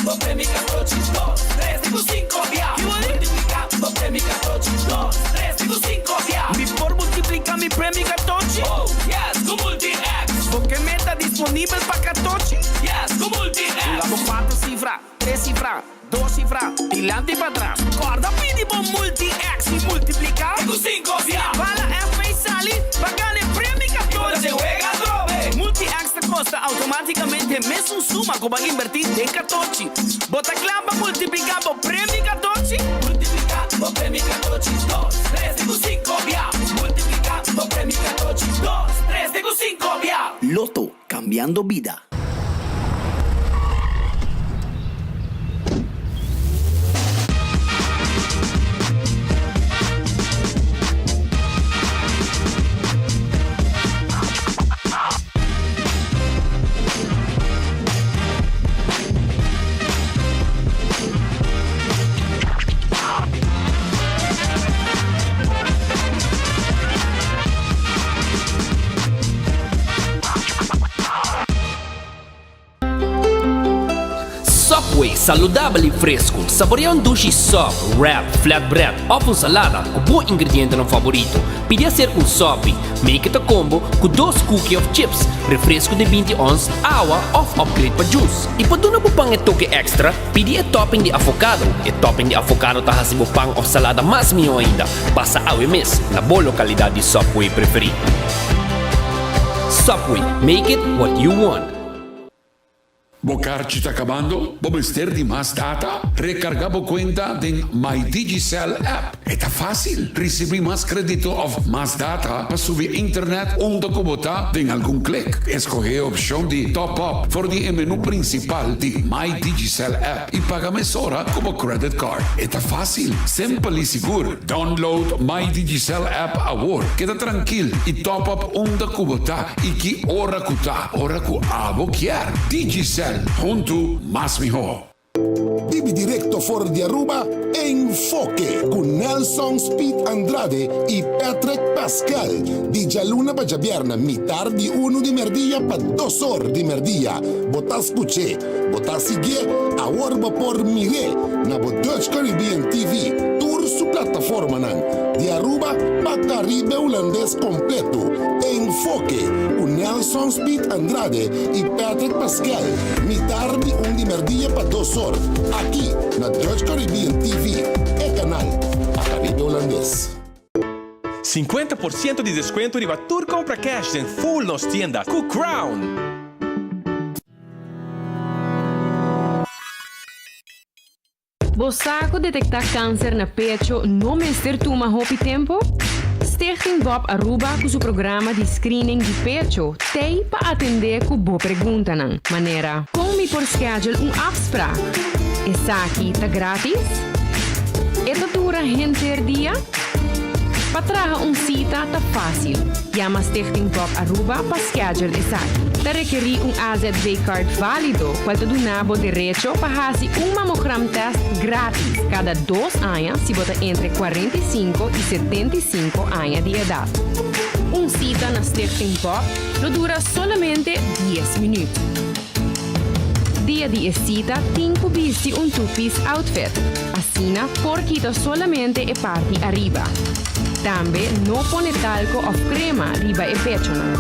bo premio catochi dos, tres te cu cinco bia. Multiplica bo premio catochi dos, tres te cu cinco bia. Mi por multiplica mi premio catochi? Oh, yes, cu Multi-X. Bo ke meta disponibel pa catochi? Yes, cu Multi-X. Hunga bo cuatro cifra, tres cifra, dos cifra, dilanti pa atras. Corda pidi bo Multi-X y multiplica. Te cu cinco bia. Si bala FP sali, bo a gana e premio catochi. Y bo ta wega atrobe. Multi-X ta costa automaticamente mesun suma cu bo a inverti den catochi. Bo ta cla pa multiplica bo premio catochi? Multiplica bo premio catochi dos, tres te cu cinco bia. Multiplica bo premio catochi dos, tres te cu cinco bia. Lotto, cambiando bida. Subway, saludabel y fresco. Saborea un dushi sub, wrap, flatbread of un salada cu bo ingredientenan favorito. Pidi hacer un sopi. Make it a combo cu dos cookie of chips, refresco di binti ons, awa of upgrade pa juice. Y pa duna bo pan e toke extra, pidi e topping di avocado. E topping di avocado ta haci bo pan of salada mas miho ainda. Pasa awe mes na bo localidad di Subway preferi. Subway, make it what you want. Bo karchi ta kabando? Bo mester di mas data? Rekargá bo kuenta den My Digicel app. E ta fásil! Risibí mas kredito òf mas data pa subi internet unda ku bo ta den algun klik. Eskohé e opshon di Top Up for di e menú prinsipal di My Digicel app i paga mesora ku bo credit card. E ta fásil, simpel i sigur. Download My Digicel app awor. Keda trankil i top up unda ku bo ta i ki ora ku ta. Ora ku abo kier. Digicel, huntu mas mihó. Bibi directo for di Aruba, Enfoke cu Nelson Speed Andrade y Patrick Pascal di djaluna pa djabierna mitar di unu di merdia pa dos or di merdia. Bo ta scuch'e, bo ta sigui'e, awor bo por mir'e na bo Dutch Caribbean TV, tur su plataformanan, di Aruba pa Caribe Hulandes completo. Enfoke cu Nelson Speed Andrade y Patrick Pascal, mitar di un di merdia pa dos or, aki na Dutch Caribbean TV, e canal pa Caribe Hulandes. Sinkuenta por siento di deskuento riba tur kompra cash den full nos tienda ku Crown! Bo sa cu detecta cancer na pecho no mester tuma hopi tempo? Stichting Bob Aruba cu su programa di screening di pecho t'ey pa atende cu bo preguntanan, manera, Con mi por schedule un afspraak? Esaki ta gratis? E ta dura henter dia? Pa traha un cita ta facil. Yama Stichting Bob Aruba pa schedule esaki. Ta rekerí un AZV card válido cual ta duna bo derecho pa haci un mammogram test gratis cada dos aña si bo ta entre 45 y 75 aña di edad. Un cita na Stichting Bob lo dura solamente dies minuut. Dia di e cita tin cu bisti un two-piece outfit. Asina por kita solamente e parti ariba. Tambe no pone talco of crema riba e pechonan.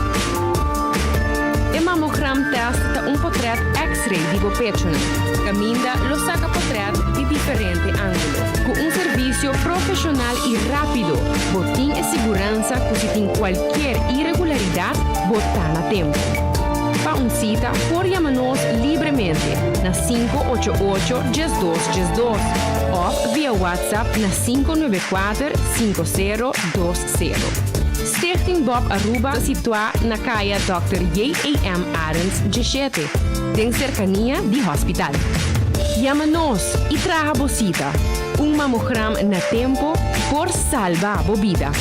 E mammogram test ta un potret x-ray di bo pechonan, caminda lo saca potret di diferente angulo. Cu un servicio profesional y rapido, bo tin e siguransa cu si tin cualkier irregularidad, bo ta na tempo. Pa un cita por yama nos libremente na sinku ocho ocho diesdos diesdos òf via WhatsApp na 594 5020. Stichting Bob Aruba ta situá na Kaya Dòkter J.A.M. Arends diesshete, den serkania di hòspital. Yama nos i traha bo sita. Un mamogram na tempo por salba bo bida.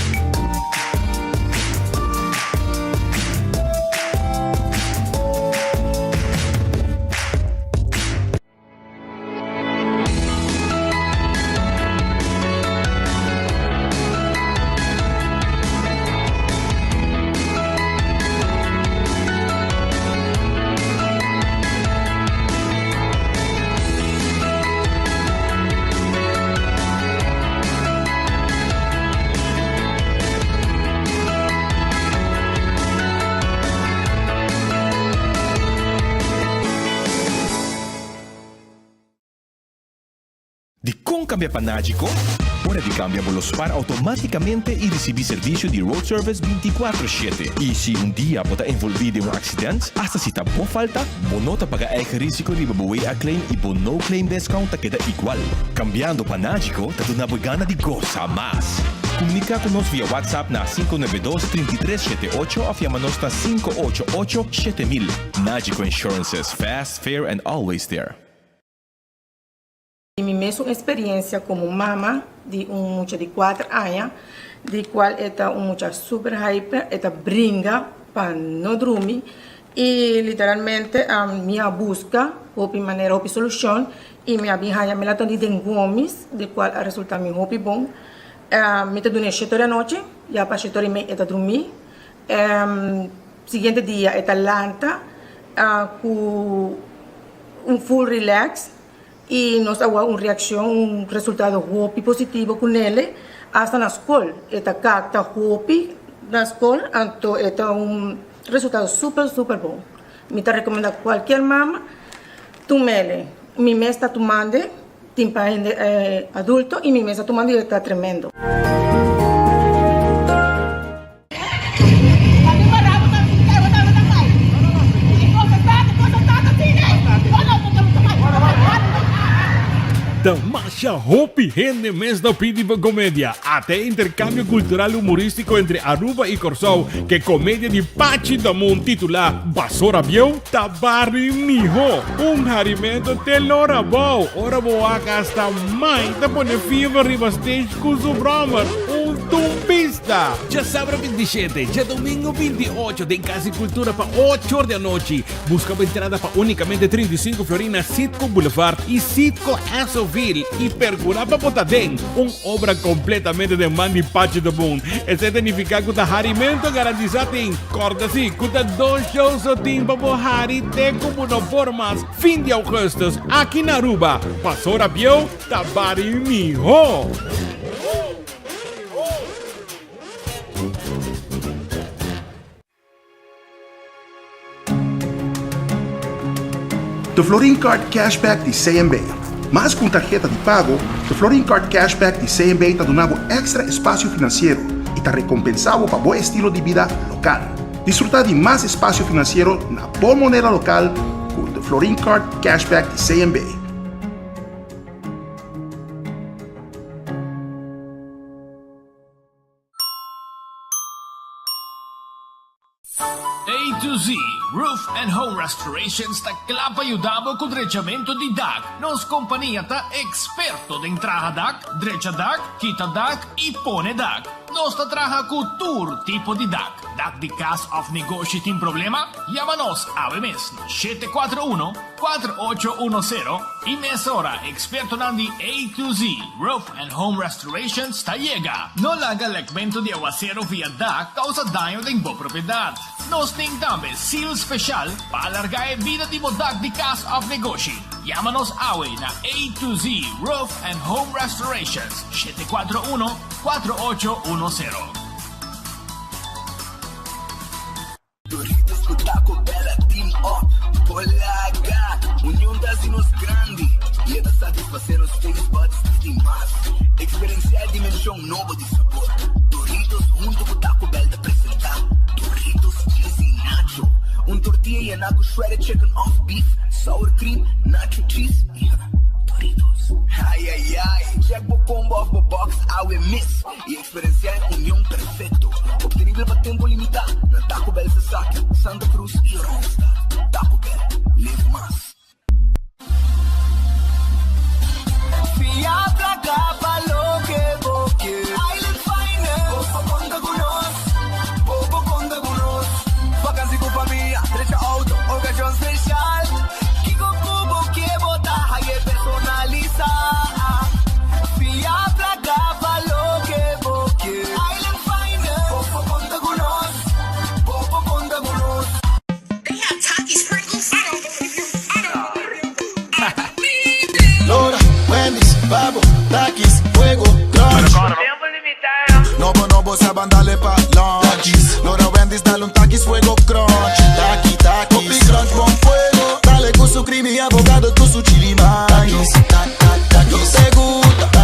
Dikon kambia pa Nagico? Ora di kambia bo lo spar outomátikamente i risibí servisio di road service bintikuatro shete. I si un dia bo ta envolví den un aksident, asta si ta bo falta, bo no ta paga eigen risiko riba bo WA claim i bo no claim discount ta keda igual. Kambiando pa Nagico ta duna bo e gana di gosa mas. Komuniká ku nos via WhatsApp na 592 33 78 òf yama nos na 588 7000. Nagico Insurances, fast, fair and always there. Di mi mesun experiencia como mama di un mucha di cuater aña, di cual e ta un mucha super hyper, e ta bringa pa no drumi y literalmente mi a busca hopi manera, hopi solucion y mi a bin haya melatonin den gomis, di cual a resulta mi hopi bon. Mi ta duna e shete ora di anochi, ya pa shete ora y mei e ta drumi. Siguiente dia e ta lanta cu un full relax. Y nos a wak un reaccion, un resultado hopi positivo cu Nele, hasta na scol e ta capta hopi na scol, anto e ta un resultado super super bon. Mi ta recomenda cualkier mama tumele, mi mes ta tumande, tin pa hende adulto y mi mes ta tumando y e ta tremendo. Ta masha hopi hende mes ta pidi pa comedia. Ata e intercambio cultural humoristico entre Aruba y Corsou ke comedia di Pachi Damun titula Basora Bieu ta bari miho. Un harimento te lora abou ora bo wak hasta mai ta pone fever riba stage cu su brommer. Un tumbista! Ta djasabra 27, djadomingo 28 den Cas di Cultura pa ocho or di anochi. Busca bo entrada pa unicamente 35 florin na Citgo Boulevard y Citgo Essoville y percura pa bo ta den un obra completamente den man di Pachi de Boon. Esey ta nifica cu ta harimento garantisa tin. Corda si cu ta dos show so tin pa bo hari te cu bo no por mas fin di augustus aki na Aruba. Pasora bieu ta bari miho! De Florin Card Cashback di CMB. Mas ku un tarheta di pago, De Florin Card Cashback di CMB ta duna bo èkstra espasio finansiero i ta rekompensá bo pa bo estilo di bida lokal. Disfrutá di mas espasio finansiero na bo moneda lokal ku De Florin Card Cashback di CMB. A to Z Roof and Home Restorations ta kla pa yuda bo ku drechamentu di dak. Nos kompania ta eksperto den traha dak, drecha dak, kita dak i pone dak. Nos ta traha ku tur tipo di dak. Dak di kas òf negoshi tin problema? Yama nos awe mes na 741 4810 i mesora ekspertonan di A to Z Roof and Home Restorations ta yega. No laga lekmentu di awasero via dak kousa daño den bo propiedat. Nos tin tambe seal speshal pa alargá e bida di bo dak di kas òf negoshi. Yama nos awe na A to Z Roof and Home Restorations, 741 4810. Doritos ku Taco Bell a team up por laga Union ta hasi nos grandi i e ta satisfasé nos taste buds di mas. Eksperensiá e dimenshon nobo di sabor. Doritos huntu ku Taco Bell ta presentá Doritos Cheesy Nacho, un tortilla yená ku shredded chicken òf beef, sour cream, nacho cheese i Doritos. Ayayay! Check bo combo òf bo box awe mes i Eksperensiá e union perfekto, optenibel pa tempu limitá na Taco Bell Sasaki, Santa Cruz i Oranjestad. Taco Bell, live mas. Fia placa pa loke bo ke. Island Finance, bo por konta ku nos, bo por konta ku nos. Vakansi ku famia, drecha auto, okashon speshal. Kiko ku bo ke bo ta haye personalisá. Fia placa pa loke bo ke. Island Finance, bo por konta ku nos, bo por konta ku nos. Lora, Wendy's, Babo, Takis, Fuego, Crunch. No bo no bo sa dale pa lunch. Lora Wendy's, dale un Takis, Fuego, Crunch. Taki, Takis. Hopi Crunch con fuego. Dale cu su creamy avocado, cu su chili mayo. Takis, ta, ta, takis. Te gusta.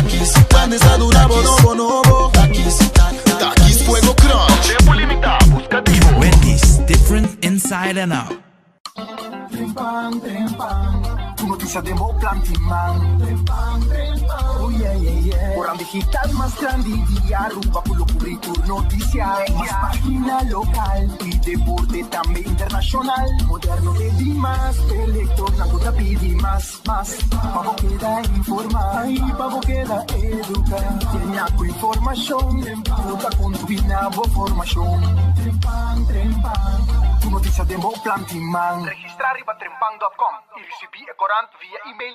Wendy's a duna bo nobo nobo. Takis, Takis Fuego Crunch. Tempo limita, busca di bo. Wendy's, different inside and out. Trempan, trempan, Tur noticia den bo plan tin man. Trempan, trempan, oh yeah, yeah, yeah. Oran digital mas grandi di Aruba cu lo cubri tur noticia. Mas pagina local y deporte tambe internacional. Moderno te di mas, e lectornan cu ta pidi mas, mas. Pa bo keda informa y pa bo keda educa. Llena cu informacion cu ta contribui na bo formacion. Trempan, trempan, Tur noticia den bo plan tin man. Registra riba trempan dot com y ricibi e corant via email.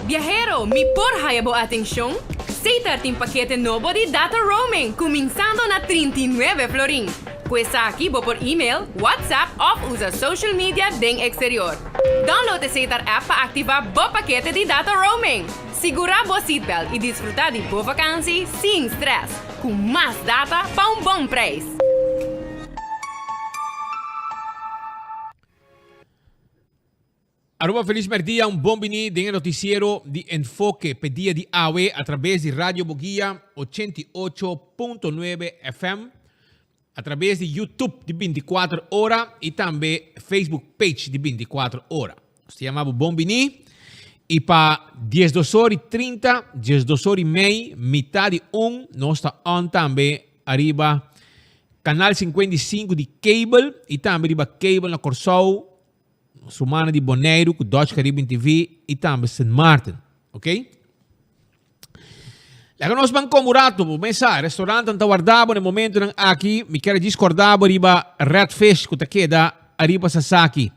Biahero, mi por haya bo atencion? Setar tin pakete nobo di data roaming cuminsando na 39 florin. Cu esaki bo por email, WhatsApp of usa social media den exterior. Download e Setar app pa activa bo pakete di data roaming. Sigura bo seatbelt y disfruta di bo vakantie sin stress, cu mas data pa un bon prijs. Aruba Feliz Merdia, un bon bini den e noticiero di Enfoke p'e dia di awe a traves di Radio Boguia 88.9 FM, a traves di YouTube di 24 ora y tambe Facebook page di 24 ora. Nos ta yama bo bon bini y pa 12 or y 30, 12 or y mei, mitad di un, nos ta on tambe ariba Canal 55 di cable y tambe riba cable na Corsou, Nos rumannan di Boneiru ku Dutch Caribbean TV i tambe Sint Maarten. Ok? Laga nos ban kom un rato, bo mesa, restaurantan ta warda bo na e momentonan aki. Mi kier a djis korda bo riba Red Fish ku ta keda ariba Sasaki.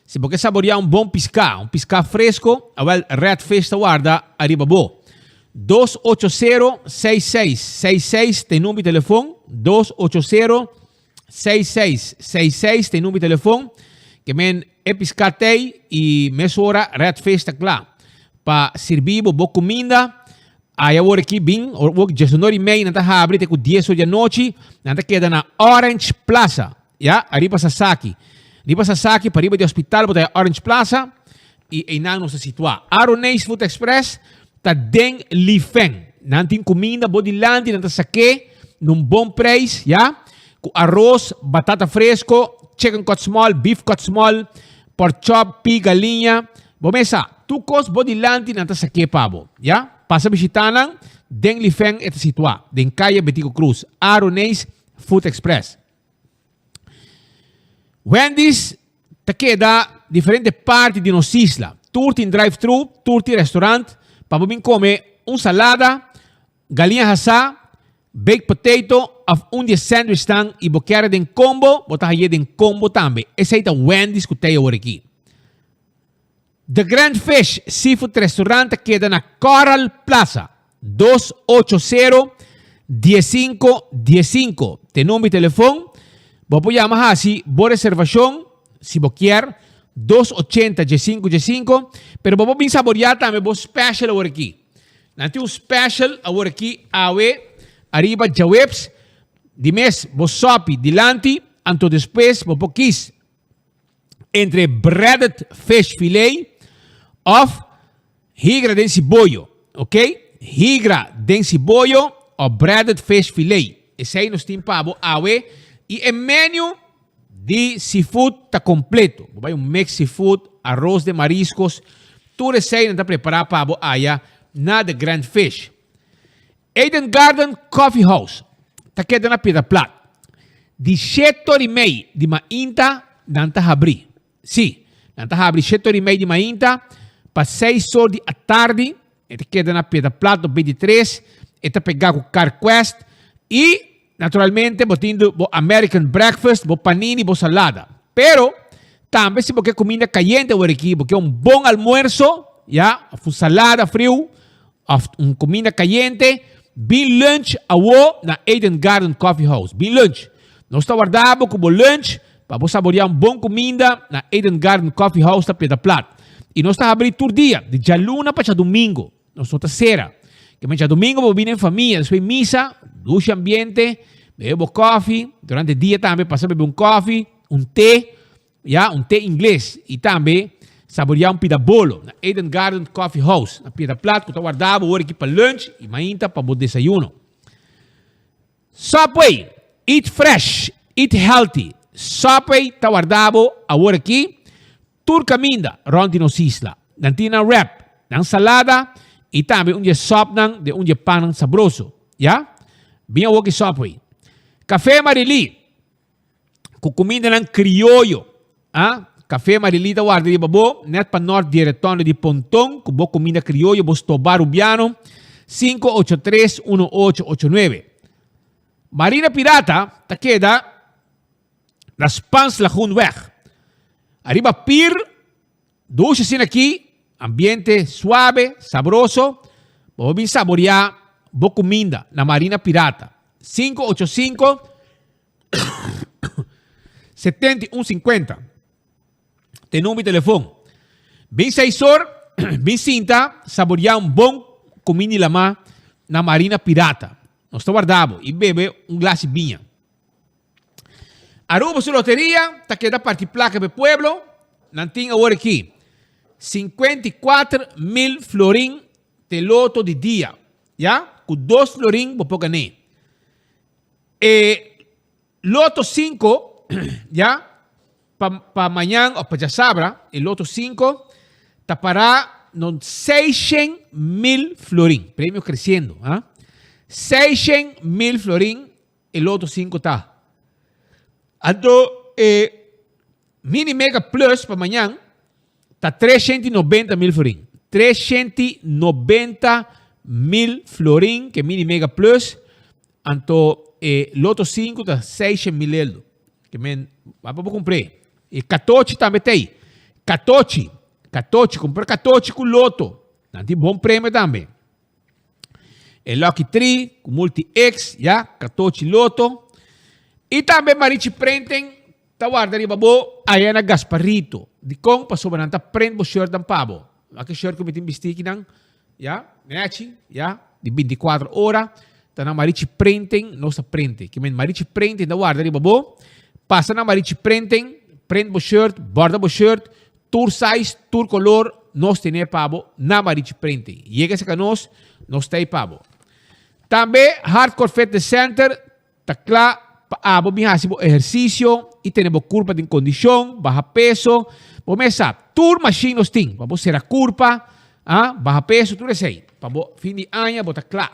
Si bo ke saborea un bon piská, un piská fresko, awel Red Fish ta warda ariba bo. 280 6666 ta e number di telefon, 280 66 66 ta e number di telefon. Ke men e piská tei i mesora Red Fish ta kla pa sirbi bo bo kuminda. Ai awor aki bin, awor diesunor i mei nan ta habri te ku dies or di anochi. Nan ta keda na Orange Plaza, ya, ariba Sasaki. Riba Sasaki, pariba di hospital bo ta haña Orange Plaza i einan nos ta situá. Aroneis Food Express ta den Lifeng. Nan tin kuminda bo dilanti, nan ta sak'é na un bon preis, ya, ku aros, batata fresko, chicken cut small, beef cut small, pork chop, pi galiña. Bo mes sa, tur kos bo dilanti nan ta sak'é pa bo, ya. Pasa bishitá nan den Lifeng e ta situá, den Kaya Betico Cruz, Aroneis Food Express. Wendy's ta keda diferente parti di nos isla. Tur tin drive-thru, tur tin restaurant pa bo bin kome un salada, galiña hasá, baked potato of un di e sandwichnan i bo kere den combo, bo ta haye den combo tambe. Esei ta Wendy's ku t'ei awor aki. The Grand Fish Seafood Restaurant ta keda na Coral Plaza, 280 15 15. Te number di telefon, bo por yama hasi bo reservacion si bo kier, 280 15 15, pero bo por bin saborea tambe bo special awor aki. Nan tin un special awor aki awe ariba djaweps di mes bo sopi dilanti, anto despues bo por kis entre breaded fish fillet of higra den siboyo, ok? Higra den siboyo of breaded fish fillet. Esei nos tin pa bo awe y e menu di seafood ta completo. Bo bai un mix seafood, arroz de mariscos, tur esei nan ta prepara pa bo aya na The Grand Fish. Eden Garden Coffee House ta keda na Piedra Plat. Di shete ora i mei di mainta nan ta habrí. Sí, nan ta habri shete ora i mei di mainta pa seis or di atardi. E ta keda na Piedra Plat op 23. E ta pegá ku Carquest. I naturalmente bo tin bo American breakfast, bo panini, bo salada. Pero tambe si bo ke kuminda kayente awor aki, bo ke un bon almuerso, ya, òf un salada friu, Of un cuminda cayente, bin lunch awo na Eden Garden Coffee House. Bin lunch. Nos ta warda bo cu bo lunch pa bo saborea un bon cuminda na Eden Garden Coffee House ta Piedra Plat. Y nos ta habri tur dia, di djaluna pa djadumingo. Nos no ta cera. Keme djadumingo bo bini en famia despues misa, dushi ambiente, bebe bo koffie. Durante dia tambe pasa bebe un koffie, un te. Ya, un té ingles y tambe Saboreá un pida bolo na Eden Garden Coffee House na Piedra Plat ku ta warda bo ora aki pa lunch i mainta pa bo desayuno. Subway, Eat fresh, eat healthy. Subway ta warda bo awor aki tur kaminda rònt di nos isla. Nan tin nan wrap, nan salada i tambe un di e sòpnan den un di e pannan sabroso. Ya? Bin awor ki Subway. Café Marilí. Ku kumindanan krioyo. A Café Marilita warda riba bo, net pa nort di e retonde di Ponton, ku bo kuminda krioyo, bo stoba rubiano, 583 1889. Marina Pirata ta keda na Spaans Lagoenweg. Ariba pir, dushi asina aki, ambiente suave, sabroso, bo por bin saboreá bo kuminda na Marina Pirata. 585 71 50. Te numero di telefon. Bin seis or, bin sinta, saboreá un bon kuminda di lamá na Marina Pirata. Nos ta warda bo i bebe un glas di biña. Aruba su loteria ta keda parti plaka pa e pueblo. Nan tin awor aki 54 mil florin te loto di dia. Ya, ku 2 florin bo por gané. E loto 5, ya, pa mañan of pa djasabra, e loto 5 ta para na 600 mil florin. Premio creciendo. Ah? 600 mil florin e loto 5 ta. Anto, e Mini Mega Plus pa mañan ta 390 mil florin. 390 mil florin ku Mini Mega Plus. Anto, e Loto 5 ta 600 mil euro. Ke men, bai pa kumpra. E 14 tambe tin. 14. 14, kumpra 14 ku Loto. Nan tin bon premio tambe. E Lucky 3 ku Multi X, ya, 14 Loto. I tambe Marichi Printing ta warda riba bo aya na Gasparito. Di kon pasobra nan ta print bo shirt dan pa bo. Wak e shirt ku mi tin bistí akinan, ya, nechi, ya, di 24 ora. Ta na Marichi Printing nos ta print. Ke men Marichi Printing ta warda riba bo. Pasa na Marichi Printing, print bo shirt, borda bo shirt, tur size, tur kolor, nos tene pa bo na Marichi Printing. Yega serka nos, nos ta ei pa bo. Tambe Hardcore Fitness Center ta kla pa abo bin hasi bo ehersisio i tene bo kurpa den kondishon, baha peso. Bo mes sa, tur mashin nos tin pa bo sera kurpa, ah, baha peso, tur esei. Pa bo fin di aña bo ta kla.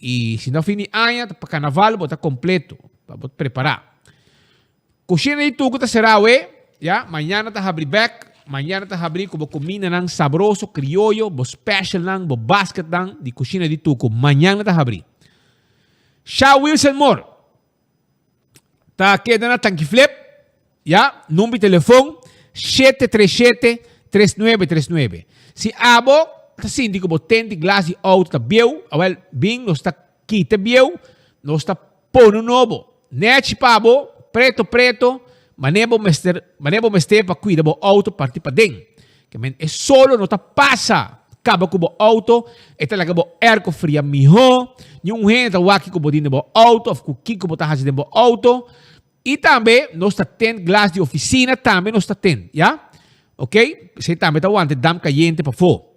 I si no fin di aña, ta pa karnaval bo ta kompleto, pa bo prepará. Kushina di Tuku ta será awe, ya, mañana ta habri bèk, mañana ta habri ku bo kumindanan sabroso, krioyo, bo specialnan, bo basketnan di Kushina di Tuku, mañana ta habri. Sha Wilson Moore ta keda na Tanki Flip, ya, number di telefon 737 3939. Si abo ta sinti ku bo tenti glas di outo ta bieu, awel bin nos ta kita bieu, nos ta pone un nobo. Nechi pa bo, preto preto, mane bo mester, mane bo mester pa kuida bo outo parti paden. Ke men e solo no ta pasa kaba ku bo outo, e ta laga bo airco fria mihó, niun hende ta wak kiko bo tin den bo outo òf ku kiko bo ta hasi den bo outo. I tambe nos ta tint glas di ofisina tambe nos ta tint, ya. Ok, esei tambe ta wanta e damp kayente pafó.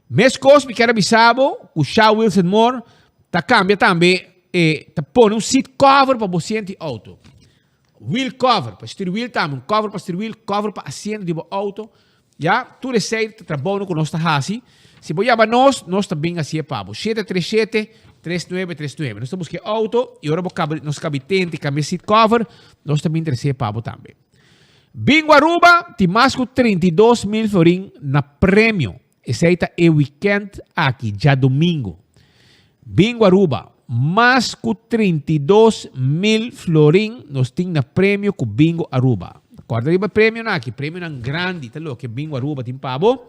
Meskos mi kier a bisa bo ku Sha Wilson Moore ta kambia tambe e ta pone un seat cover pa bo sienta di outo. Wheel cover, pa stuurwiel tambe, un cover pa stuurwiel, cover pa asiento di bo auto. Ya, tur esei ta trabounan ku nos ta hasi. Si bo yama nos, nos ta bin hasié pa bo. 737 3939. Nos ta buska e auto i ora bo kaba, nos kaba e tente i kambia e seat cover, nos ta bin tresé pa bo tambe. Bingo Aruba tin mas ku 32 mil florin na premio. Esei ta e weekend aki, djadumingu. Bingo Aruba, mas ku 32 mil florin nos tin na premio ku Bingo Aruba. Kòrda riba e premionan aki, premionan grandi ta loke Bingo Aruba tin pa bo.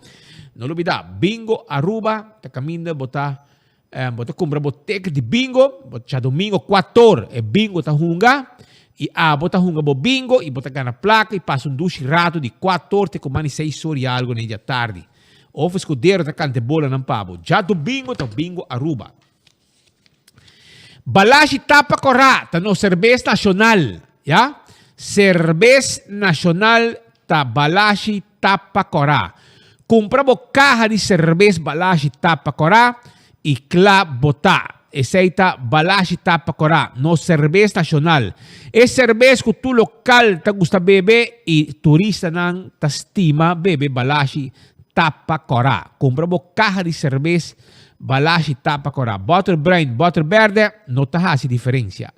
No lubidá, Bingo Aruba ta kaminda bo ta bo ta kumpra bo ticket di bingo, bo djadumingu kuator e bingo ta hunga i abo ta hunga bo bingo i bo ta gana plaka i pasa un dushi rato di kuator te ku mani 6 or i algu den djatardi. Of Escudero ta kanta e bolanan pa bo. Djadumingu ta Bingo Aruba. Balashi Tapa Kòrá ta nos serbes nashonal, ya. Serbes nashonal ta Balashi. Tapa Kòrá. Kumpra bo kaha di serbes Balashi Tapa Kòrá i kla bo ta. Esei ta Balashi Tapa Kòrá, nos serbes nashonal. E serbes ku tur lokal ta gusta bebe i turistanan ta stima bebe Balashi Tapa Kòrá. Kumpra bo kaha di serbes Balashi Tapa Kòrá. Bòter bruin, bòter bèrdè no ta hasi diferensia.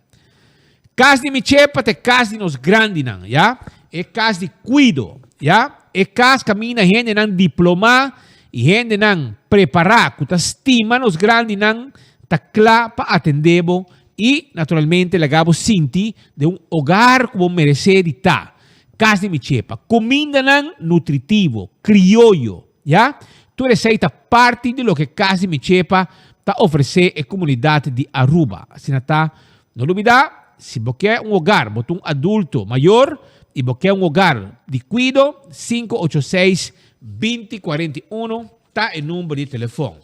Kas di mi chepa ta e kas di nos grandinan, ya, e kas di kuido, ya, e kas kaminda hendenan diplomá i hendenan prepará ku ta stima nos grandinan ta kla pa atendé bo i naturalmente laga bo sinti den un hogar ku bo meresé di ta. Kas di mi chepa. Kumindanan nutritivo, krioyo, ya. Tur esei ta parti di loke Kas di mi Chepa ta ofresé e komunidat di Aruba. Asina ta No lubida, si bo ke un hogar, bo ta un adulto mayor y bo ke un hogar di cuido, 586 2041 ta e number di telefon.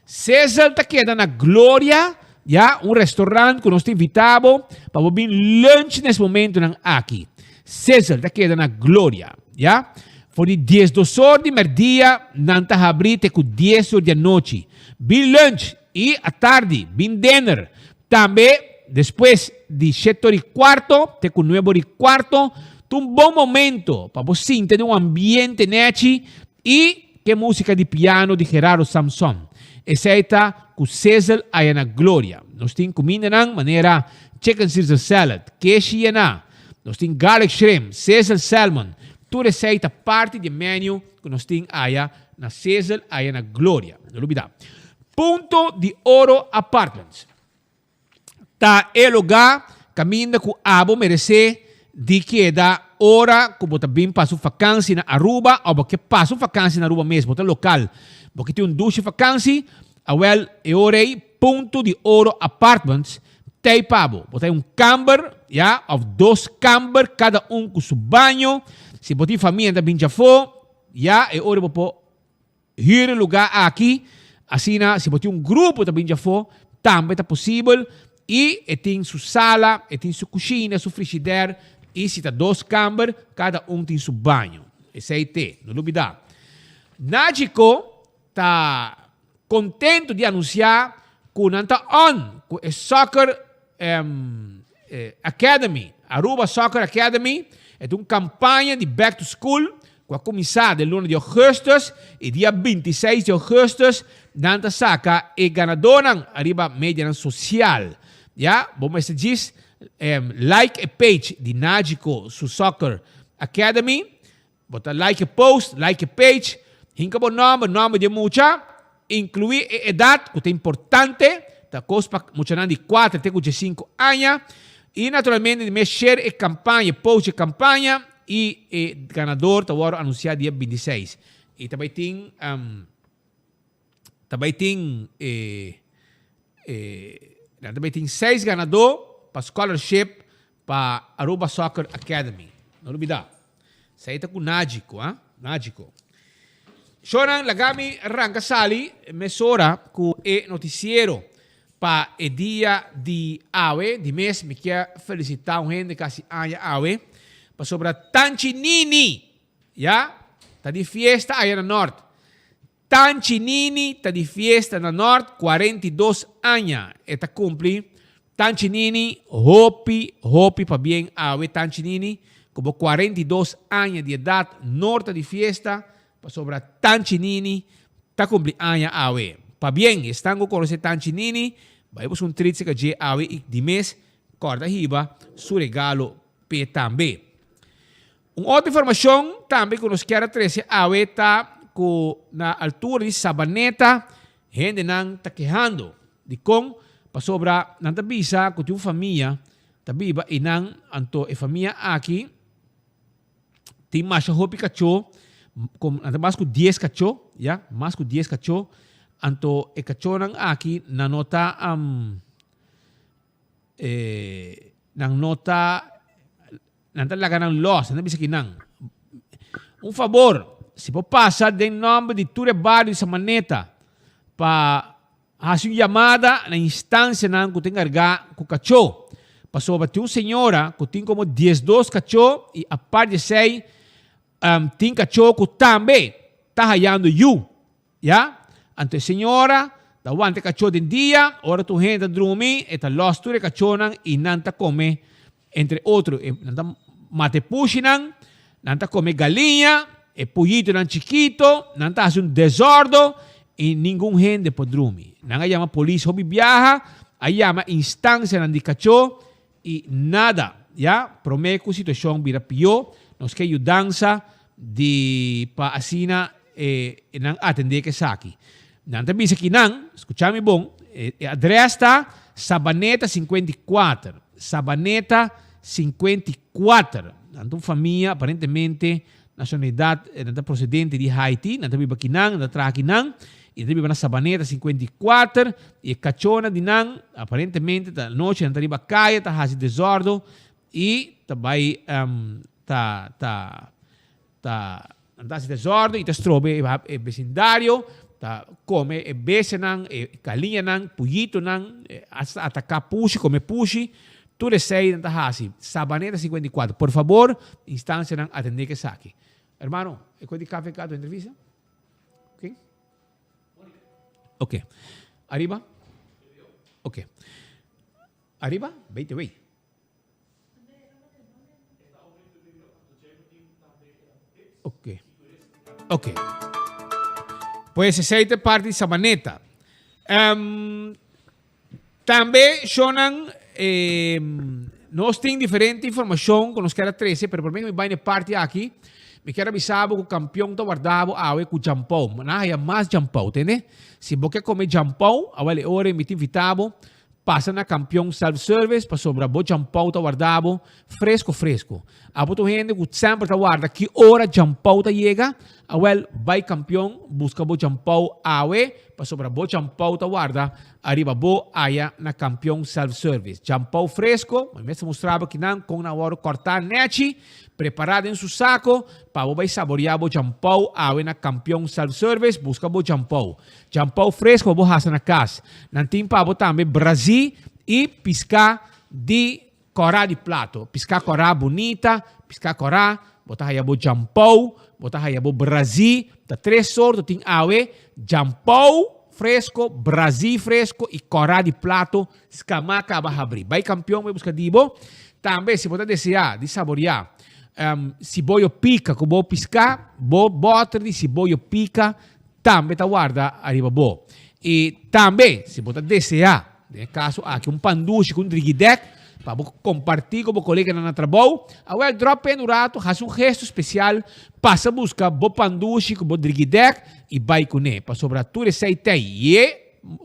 Sizzle ta keda na Gloria, ya, un restaurant cu nos ta invita bo pa bo bin lunch nes momentonan aki. Sizzle ta keda na Gloria, ya. For di diesdos or di merdia nan ta habri te cu dies or di anochi. Bin lunch y atardi bin dinner. Tambe despues di shete or i kuarto te ku nuebe or i kuarto ta un bon momento pa bo sinta den un ambiente nechi i ke musika di piano di Gerardo Samson. Esei ta ku Sizzle aya na Gloria. Nos tin kumindanan manera chicken Caesar salad, keshi yená, nos tin garlic shrimp, Sizzle salmon. Tur esei ta parti di e menu ku nos tin aya na Sizzle aya na Gloria. No lubida. Punto di Oro Apartments ta e lugá kaminda ku abo meresé di keda ora ku bo ta bin pasa un fakansi na Aruba òf bo ke pasa un fakansi na Aruba mes, bo ta lokal, bo ke tin un dushi fakansi, awèl e ora ei Punto di Oro Apartments t'ei pa bo. Bo ta un kamber, ya, òf dos kamber, kada un ku su baño. Si bo tin famia ta bin djafó, ya, e ora bo por Hür e lugá aki, asina si bo tin un grupo ta bin djafó, tambe ta posibel i e tin su sala, e tin su kushina, su frishider i si ta dos kamber, kada un tin su baño. Esei te, no lubidá. Nagico ta kontentu di anunsiá ku nan ta on ku e soccer Academy, Aruba Soccer Academy, e ta un campaña di back to school cu a cuminsa den luna di augustus y dia 26 di augustus nan ta saca e ganadornan ariba medianan social. Ya, bo mester djis like e page di Nagico su Soccer Academy. Bo ta like e post, like e page, hinka bo nòmber, nòmber di e mucha, inkluí e edat ku ta importante, ta kos pa muchanan di kuater te ku diesinku aña, i naturalmente di mes share e kampaña, e post di e kampaña, i e ganador ta wòrdu anunsiá dia bintiseis. I ta bai tin, ta bai tin e, e, nan ta bai tin seis ganadó pa scholarship Pa Aruba Soccer Academy. No lubida. Esei ta ku Nagico, ha? Nagico. Shownan, laga mi ranka sali mesora ku e notisiero pa e dia di awe. Di mes mi kier felisitá un hende kasi aña awe pasobra Tanchi Nini, ya, ta di fiesta aya na Nort. Tanchi Nini ta di fiesta na Nort 42 aña e ta cumpli Tanchi Nini hopi hopi pabien awe Tanchi Nini cu bo 42 aña di edad Nort ta di fiesta pasobra Tanchi Nini ta cumpli aña awe pabien esnan cu conoce Tanchi Nini bay busca un tritse ca dje awe y dimes corda hiba su regalo p'e tambe. Un otro informacion tambe cu nos kier a trece awe ta cu na altura di Sabaneta hendenan ta kehando. Dicon? Pasobra nan ta bisa cu tin un famia ta biba eynan anto e famia aki tin masha hopi cacho, nan ta mas cu dies cacho, ya, mas cu dies cacho, anto e cachonan aki nan no ta nan no ta Nan ta laga nan los, nan ta bisa kinan, Un fabor, si bo pasa den nomber di tur e bario di Samaneta pa hasi un yamada na instancianan cu ta encarga cu cachó, pasobra tin un señora cu tin como diesdos cachó y apart di esey. Um, tin kachó ku tambe ta hayando yu. Ya? Anto e señora ta wanta e kachó den dia, ora tur hende ta drumi, e ta lòs tur e kachónan i nan ta kome, entre otro, e, nan ta mata e pushinan, nan ta kome galiña, e puyitonan chikito, nan ta hasi un desòrdo i ningun hende por drumi. Nan a yama polis hopi biaha, a yama instansianan di kachó I nada, ya, promé ku situashon bira pió, nos ke yudansa di pa asina e nan atendé ku esaki. Nan ta bisa ki nan, skuchá mi bon, e adrès ta Sabaneta 54, Sabaneta 54. Nan ta un famia aparentemente Nacionalidad, nan ta procedente di Haiti, nan ta biba kinan, nan ta traha kinan, y nan ta biba na Sabaneta 54, y e cachonan di nan aparentemente ta anochi nan ta riba caya ta haci desordo y ta bay ta ta ta nan ta haci desordo y ta strobe e vecindario, ta come e bestianan, e galiñanan, puyitonan, hasta ataca pushi, come pushi. Tur esei nan ta hasi. Sabaneta 54. Por fabor, instancianan atende ku esaki. Hermano, e kos di KVK tu entrevista? Ok. Ok. Ariba? Ok. Ariba? BTW. Ok. Ok. Pues esei ta parti di Sabaneta. Um, Tambe shownan nos tin diferente informacion cu nos kier a trece, pero prome cu mi bay na e parti aki, mi kier a bisa bo cu campeon ta warda bo awe cu jampou. Nan a haya mas jampou, tende? Si bo ke come jampou, awel e ora mi ta invita bo pasa na Campeon Self Service pasobra bo jampou ta warda bo fresco fresco. Abo ta un hende cu semper ta warda ki ora jampou ta yega, awel bay Campeon busca bo jampou awe pasobra bo jampou ta warda Ariba bo aya na Kampion Self Service. Djampou fresco, mi mester mustra bo kinan kon nan wòrdu kòrtá nèchi, prepará den su sako, pa bo bai saboriá bo djampou awe na Kampion Self Service, buska bo djampou. Djampou fresco pa bo hasa na kas. Nan tin pa bo tambe brazí i piská di Kòrá di plato, piská kòrá bunita, piská kòrá, bo ta haya bo djampou, bo ta haya bo brazí, ta tres sorto tin awe, djampou fresko, brazí fresko i kòrá di plato skamá kaba habrí. Bai kampion bai buska di bo. Tambe si bo ta deseá di saboriá siboyo pika ku bo piská, bo bòter di siboyo pika tambe ta warda ariba bo. I tambe si bo ta deseá. Den e kaso aki un pan dushi ku un drigidèk pa bo kompartí ku bo koleganan na trabou. Awèl dròp pen un ratu, hasi un gesto spesial, pasa buska bo pan dushi ku bo drigidèk i bai kuné, pasobra tur esei tei ye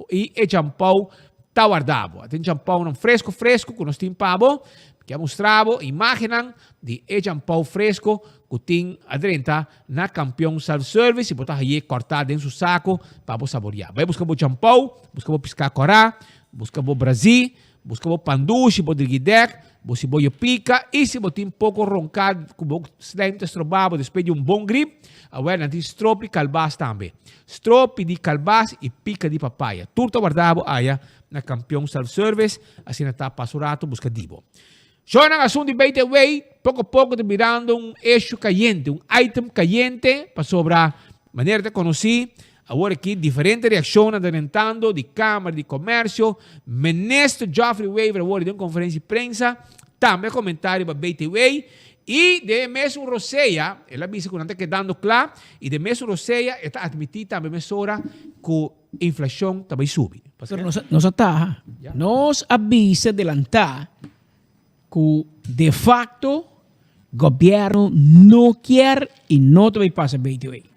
i e champou ta warda bo. Aten champounan fresku fresku ku nos tin pa bo. Mi ke mustra bo imágennan di e champou fresku ku tin adrenta Na Kampion Self Service i bo ta haye kòrtá den su sako pa bo saboriá. Bai buska bo champou, buska bo piská kòrá, buska bo brazí, buska bo pandushi, bo drigidèk, bo siboyo pika i si bo tin poko ronká ku bo slijm ta strobá bo despues di un bon grip, awèl nan tin stropi kalbas tambe. Stropi di kalbas i pika di papaya. Tur ta wardá bo aya na Kampion Self Service, asina ta pasa un rato buska di bo. Shownan asuntu di BTW poko poko ta birando un issue kayente, un item kayente, pasobra manera ta konosí awor aki diferente reakshonnan ta rentando di Kamer di Komersio. Minister Geoffrey Wever awor den un konferensia di prensa tambe a komentá riba BTW i den e mesun rosea el a bisa ku nan ta kedando kla i den mesun rosea e ta atmití tambe mesora ku Inflacion ta bay subi. Pero nos, nos a taha. Nos a bisa delantá ku de facto gobierno no kier i no ta bay pasa BTW.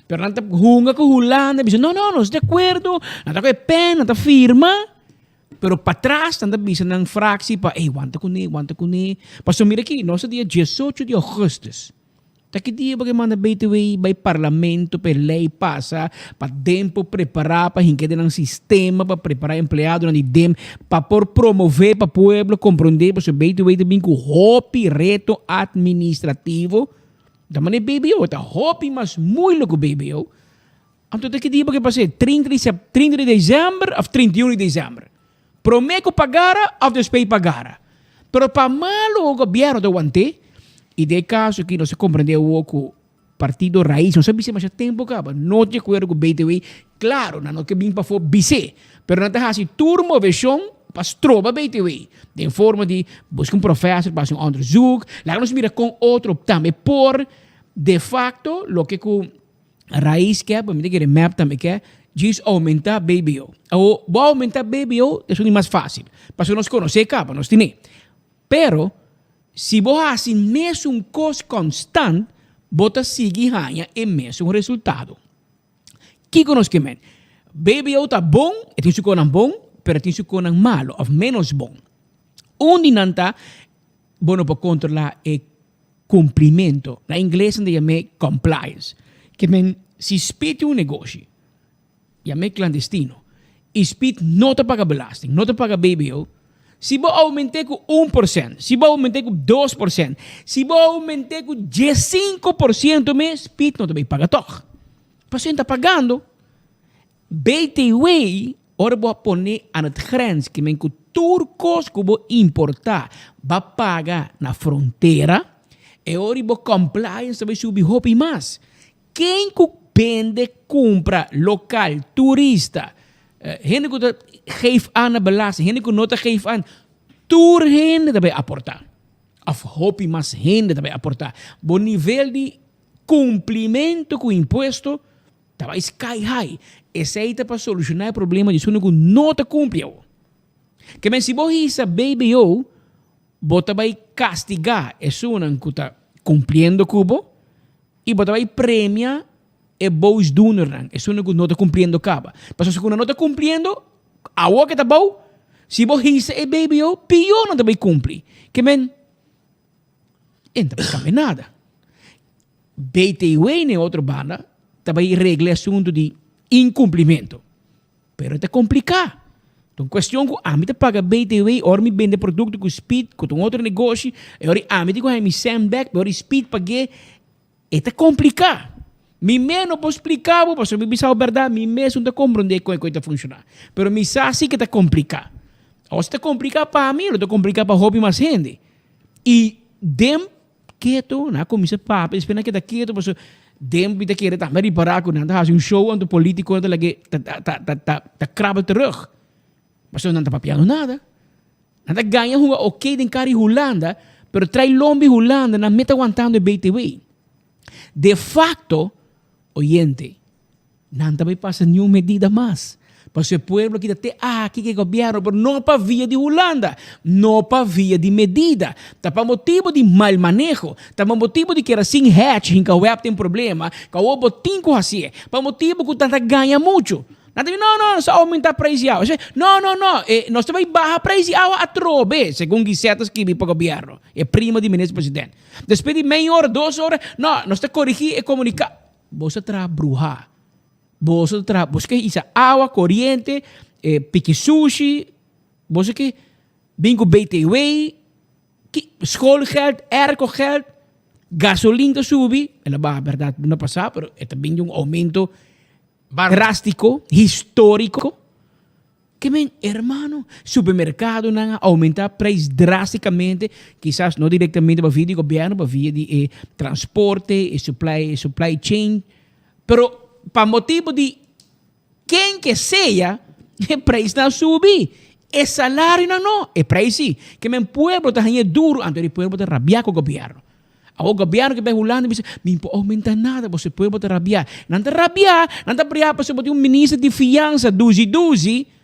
Pero nan ta hunga ku Hulanda bisa no no nos de acuerdo, nan ta ku e pen, nan ta firma, pero patras nan ta bisa nan fractie pa ey wanta kuné, wanta kuné. Pasobra mira aki, nos ta dia diesocho di augustus. Ta ki dia bo ke manda BTW bai parlamento pa e lei pasa, pa den por prepara pa hinka den nan sistema, pa prepara empleadonan di den pa por promove pa pueblo comprende pasobra BTW ta bin ku hopi reto administrativo. Ta manera BBO ta hopi mas moeilijk ku BBO. Anto ta ki dia bo ke pasa e? 30 di sep 30 di december of 31 di december? Prome ku pagara of despues pagara. Pero pa malo gobierno ta want'é, i den e kaso aki nos a komprendé awor ku. Partido Raiz, nos a bisa masha tempo caba, no di acuerdo cu BTW, claro, nan no ke bin pafó bis'é, pero nan ta haci tur movecion pa stroba BTW, den forma di busca un professor pa haci un onderzoek, laga nos mira con otro tambe por, de facto, loke cu Raiz ke, pa mi ta kere mep tambe ke, djis aumenta BBO. Awo, bo aumenta BBO, ta esun di mas facil, pasobra nos conoce caba, nos tine. Pero, si bo hasi mesun kos konstant, bo ta sigui haña e mesun resultado. Kiko nos ke men? BBO ta bon, e tin su konan bon, pero e tin su konan malo òf ménos bon. Un di nan ta, bo no por kontrolá e kumplimentu. Na ingles nan ta yam'é compliance. Ke men, si spiti un negoshi, Yam'é klandestino. I Speed no ta paga belasting, no ta paga BBO. Si bo oument'é ku 1%, si bo oument'é ku 2%, si bo oument'é ku 15% mes, Speed no ta bai paga tòg. Pasobra e ta pagando. BTW, ora bo a pone aan het grens, ke men ku tur kos ku bo importá ba paga na frontera, e ora bo compliance ta bai subi hopi mas. Ken ku bende kumpra lokal, turista, hende ku ta geef aan na belasting, hende ku no ta geef aan, tur hende ta bai aportá. Òf hopi mas hende ta bai aportá. Bo nivel di kumplimentu ku impuesto ta bai sky high. Esei ta pa solushoná e problema di esun ku no ta kumpli awor. Ke men si bo hisa BBO, bo ta bai kastigá esunnan ku ta kumpliendo ku bo I bo ta bai premia e boosdoenernan, esunnan ku no ta kumpliendo kaba. Pasobra si ku nan no ta kumpliendo, awor ke ta bou, si bo hisa e BBO, pió nan ta bai kumpli. Ke men, e no ta bai kambia nada. BTW na e otro banda ta bai regla e asuntu di inkumplimento. Pero e ta kompliká. Ta un kuestion ku ami ta paga BTW ora mi bende produkto ku Speed, ku ta un otro negoshi, e ora ami tin ku haña mi sèn bèk, pero ora Speed pag'é, e ta kompliká. Mi mes no por splika bo, pasobra mi bisa bo bèrdat, mi mes no ta komprondé kon e kos ta funshoná. Pero mi sa si ku ta kompliká. Awor si ta kompliká pa mi, lo ta kompliká pa hopi mas hende. I den Keto, nan a kuminsá papia, despues nan a keda keto pasobra den mi ta kere tambe ripará ku nan ta hasi un show anto politikonan ta lag'é ta ta ta ta ta krabbel terug. Pasobra nan ta papiando nada. Nan ta gaña hunga oké den kar di Hulanda, pero trai lombi Hulanda nan meta wantando e BTW. De facto, oyente, Nan ta bai pasa niun medida mas. Pasobra e pueblo kita te aki ku e gobièrnu, pero no pa via di Hulanda, no pa via di medida. Ta pa motibu di mal maneho, ta pa motibu di keda sin hèch hinka wèp den problema, ku awor bo tin ku hasié, pa motibu ku nan ta gaña muchu. Nan ta bisa, no, no, nos a oumentá preis di awa. No, no, no, nos ta bai baha preis di awa atrobe, segun Guisette a skibi pa gobièrnu, e prima di minister president. Despues di mei ora, dos ora, no, nos ta korigí e komunikado. Boso ta traha bruhá. Boso ta traha, boso ke hisa awa, koriente, piki sushi, boso ke bin ku BTW, ki, schoolgeld, aircogeld, gasolin ta subi, el a baha bèrdat luna pasá, pero e ta bin di un oumento drástiko, históriko. Ke men, hermano, supermercadonan a aumenta prijs drasticamente, kisas no directamente pa via di gobierno, pa via di e transporte, e supply, e supply chain, pero pa motibo di ken ke sea, e prijsnan a subi, e salarionan no, e prijs si. Ke men pueblo ta haña duro, anto e pueblo ta rabia ku gobierno. Awor gobierno ke bai Hulanda bisa, mi por aumenta nada, pasobra e pueblo ta rabia. Nan ta rabia, nan ta bria pasobra bo tin un minister di fiansa duzi duzi,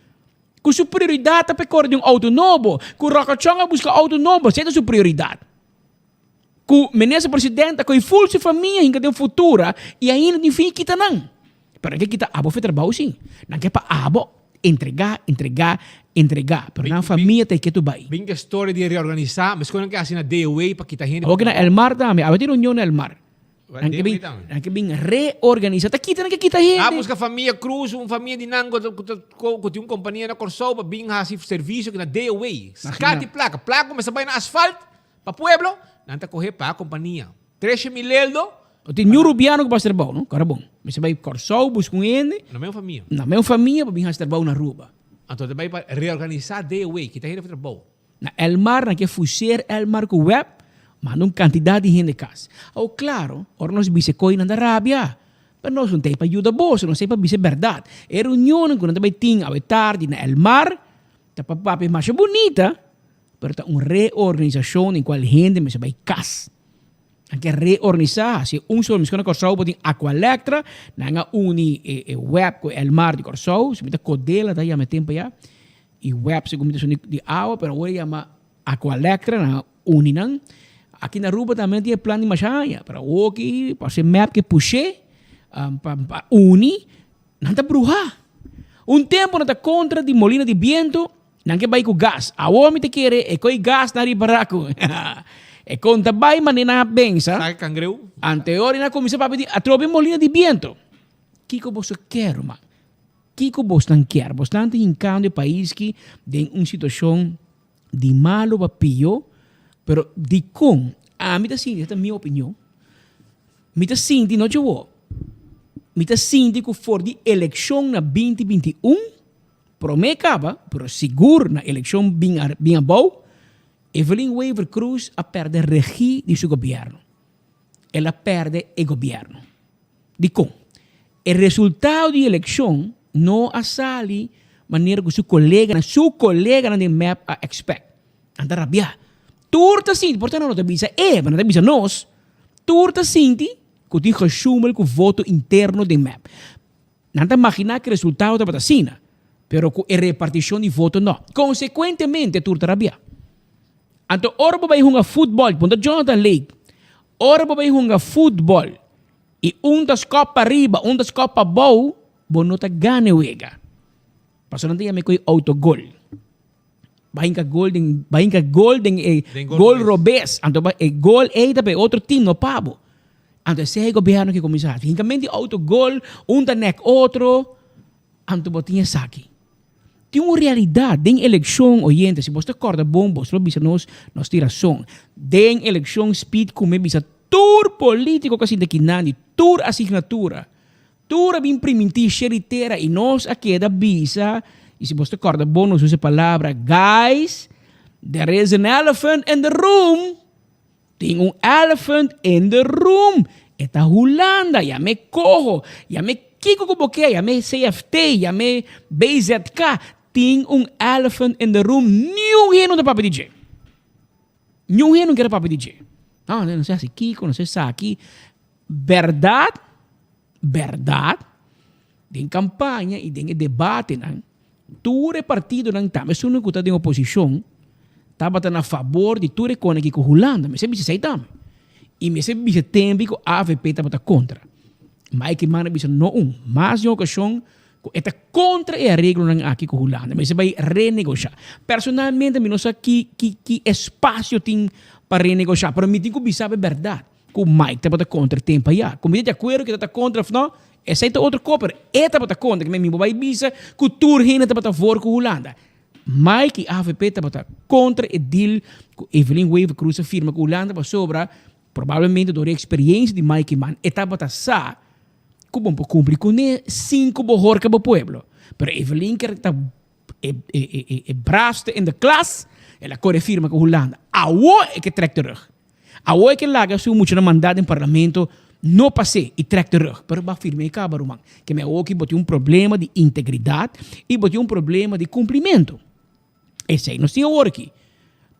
ku su prioridat ta pa e kore di un auto nobo, ku Rokachon a buska auto nobo, esei ta su prioridat. Ku minister president a kohe ful su famia hinka den futura i ainda tin fin kita nan. Pero nan ke kita abo for trabou si. Nan ke pa abo entregá, entregá, entregá. Pero nan famia ta e ke tu bai. Bin ke story di reorganisá, meskos nan ke hasi na DOA pa kita hende. Awor ke na Elmar tambe, awe tin reunion na Elmar. Nan ke bin, nan ke bin reorganisá. Ta kita nan ke kita hende. A buska famia Cruz, un famia di nan ku ta ku tin un kompania na Kòrsou pa bin hasi servisio na DOA. Skat di plaka. Plaka kuminsá bai na asfalt pa pueblo, nan ta kohe pa kompania. Treshe mil eldo. No tin niun rubiano ku por hasi trabou, no? Kòrda bon. Mester bai Kòrsou buska un hende. Na meun famia. Na meun famia pa bin hasi trabou na Aruba. Anto ta bai pa reorganisá DOW, kita hende for trabou. Na Elmar, nan ke fuseer Elmar ku web. Manda un kantidat di hende kas. Awor klaro, ora nos bisa e koi nan ta rabia. Pero nos no ta ei pa yuda boso, nos ta ei pa bisa e bèrdat. E reunionnan ku nan ta bai tin awe tardi na El Mar ta pa papia masha bunita, pero ta un reorganisashon den kual hende mester bai kas. Nan ke reorganisá, hasi un solo. Miskon na Kòrsou bo tin Aqualectra, nan a uni e web ku El Mar di Kòrsou, si mi ta Codela ta yama e tempu ya, i web segun mi ta esun di awa, pero awor e yama Aqualectra, nan a uni nan. Aki na Aruba tambe nan tin e plan di masha aña, pero awor ki parse mep ke push'é pa uni, nan ta bruhá. Un tempu nan ta kontra di molina di bientu, nan ke bai ku gas. Awor mi ta kere e koi gas nan ripará ku e kon ta bai manera nan a pensa. Saka kangreu. Anteor nan a kuminsá papia di atrobe molina di bientu. Kiko boso ke, ruman? Kiko bosnan kier? Bosnan ta hinkando e pais ki den un situashon di malo pa pio, pero dikon? Ami ta sinti, esta ta mi opinion, mi ta sinti, no djawo, mi ta sinti ku for di elekshon na binti 21, prome kaba, pero sigur na elekshon bin bin abou, Evelyn Wever Croes a pèrdè regi di su gobièrnu. El a pèrdè e gobièrnu. Dikon? E resultado di elekshon no a sali manera ku su koleganan, su koleganan den mep a expect. Nan ta rabiá. Tur ta sinti, por ta nan no ta bisa e, pero nan ta bisa nos, tur ta sinti ku tin gesjoemel ku voto interno den mep. Nan ta maginá ku e resultado tabata asina, pero ku e repartishon di voto no. Konsekuentemente tur ta rabiá. Anto ora bo bai hunga futbòl, puntra Jonathan Lake, ora bo bai hunga futbòl i un ta skòp pariba, un ta skòp pabou, bo no ta gana e wega. Pasobra nan ta yama e koe autogol. Bai hinka gol den, bai hinka gol den e gol robes. Anto e gol ei ta pa e otro team, no pa bo. Anto esei e gobierno ke kuminsá hasi. Hinkamento di autogol, un ta nek otro, anto bo tin esaki. Tin un realidat den elekshon, oyente, si bos ta kòrda bon, bos lo bisa nos, nos tin rason. Den elekshon Speed kume bisa tur polítiko ku a sinta kinan di tur asignatura, tur a bin primintí sheri tera i nos a keda bisa, i si bos ta kòrda bon nos usa e palabra, guys, there is an elephant in the room. Tin un elephant in the room. E ta Hulanda. Yam'é coho. Yam'é kiko ku bo ke. Yam'é CFT. Yam'é BZK. Tin un elephant in the room. Niun hende no ta papia di dje. Niun hende no kier papia di dje. No, no se hasi kiko, no se esaki. Bèrdat, bèrdat, den kampaña i den e debatenan, Tur e partidonan, tambe esunnan ku ta den oposishon, tabata na fabor di tur e kona aki ku Hulanda. Mester bisa esei tambe. I mester bisa tembe ku avp tabata kontra. Mike Eman a bisa no un, mas di un okashon ku e ta kontra e areglonan aki ku Hulanda. Mester bai renegoshá. Personalmente mi no sa ki ki ki espasio tin pa renegoshá, pero mi tin ku bisa bo e bèrdat ku Mike tabata kontra tempu ayá. Ku mi ta di akuerdo ku e tabata kontra òf no, Esei ta otro koper. E tabata konta ku mi bo bai bisa ku tur hende tabata voor ku Hulanda. Mike i avp tabata kontra e deal ku Evelyn Wever Croes a firma ku Hulanda pasobra probablemente dor e eksperiencia di Mike Eman e tabata sa ku bo por kumpli kuné sin ku bo horka bo pueblo. Pero Evelyn ker ta e e e braafste in de klas el a kore firma ku Hulanda. Awo e ke trek terug. Awor e ke laga su muchanan manda den parlamento no pas'é i trèk terug, pero bo a firm'é i kaba ruman. Ke mi awoki bo tin un problema di integridat i bo tin un problema di kumplimentu. Esei nos tin awor aki.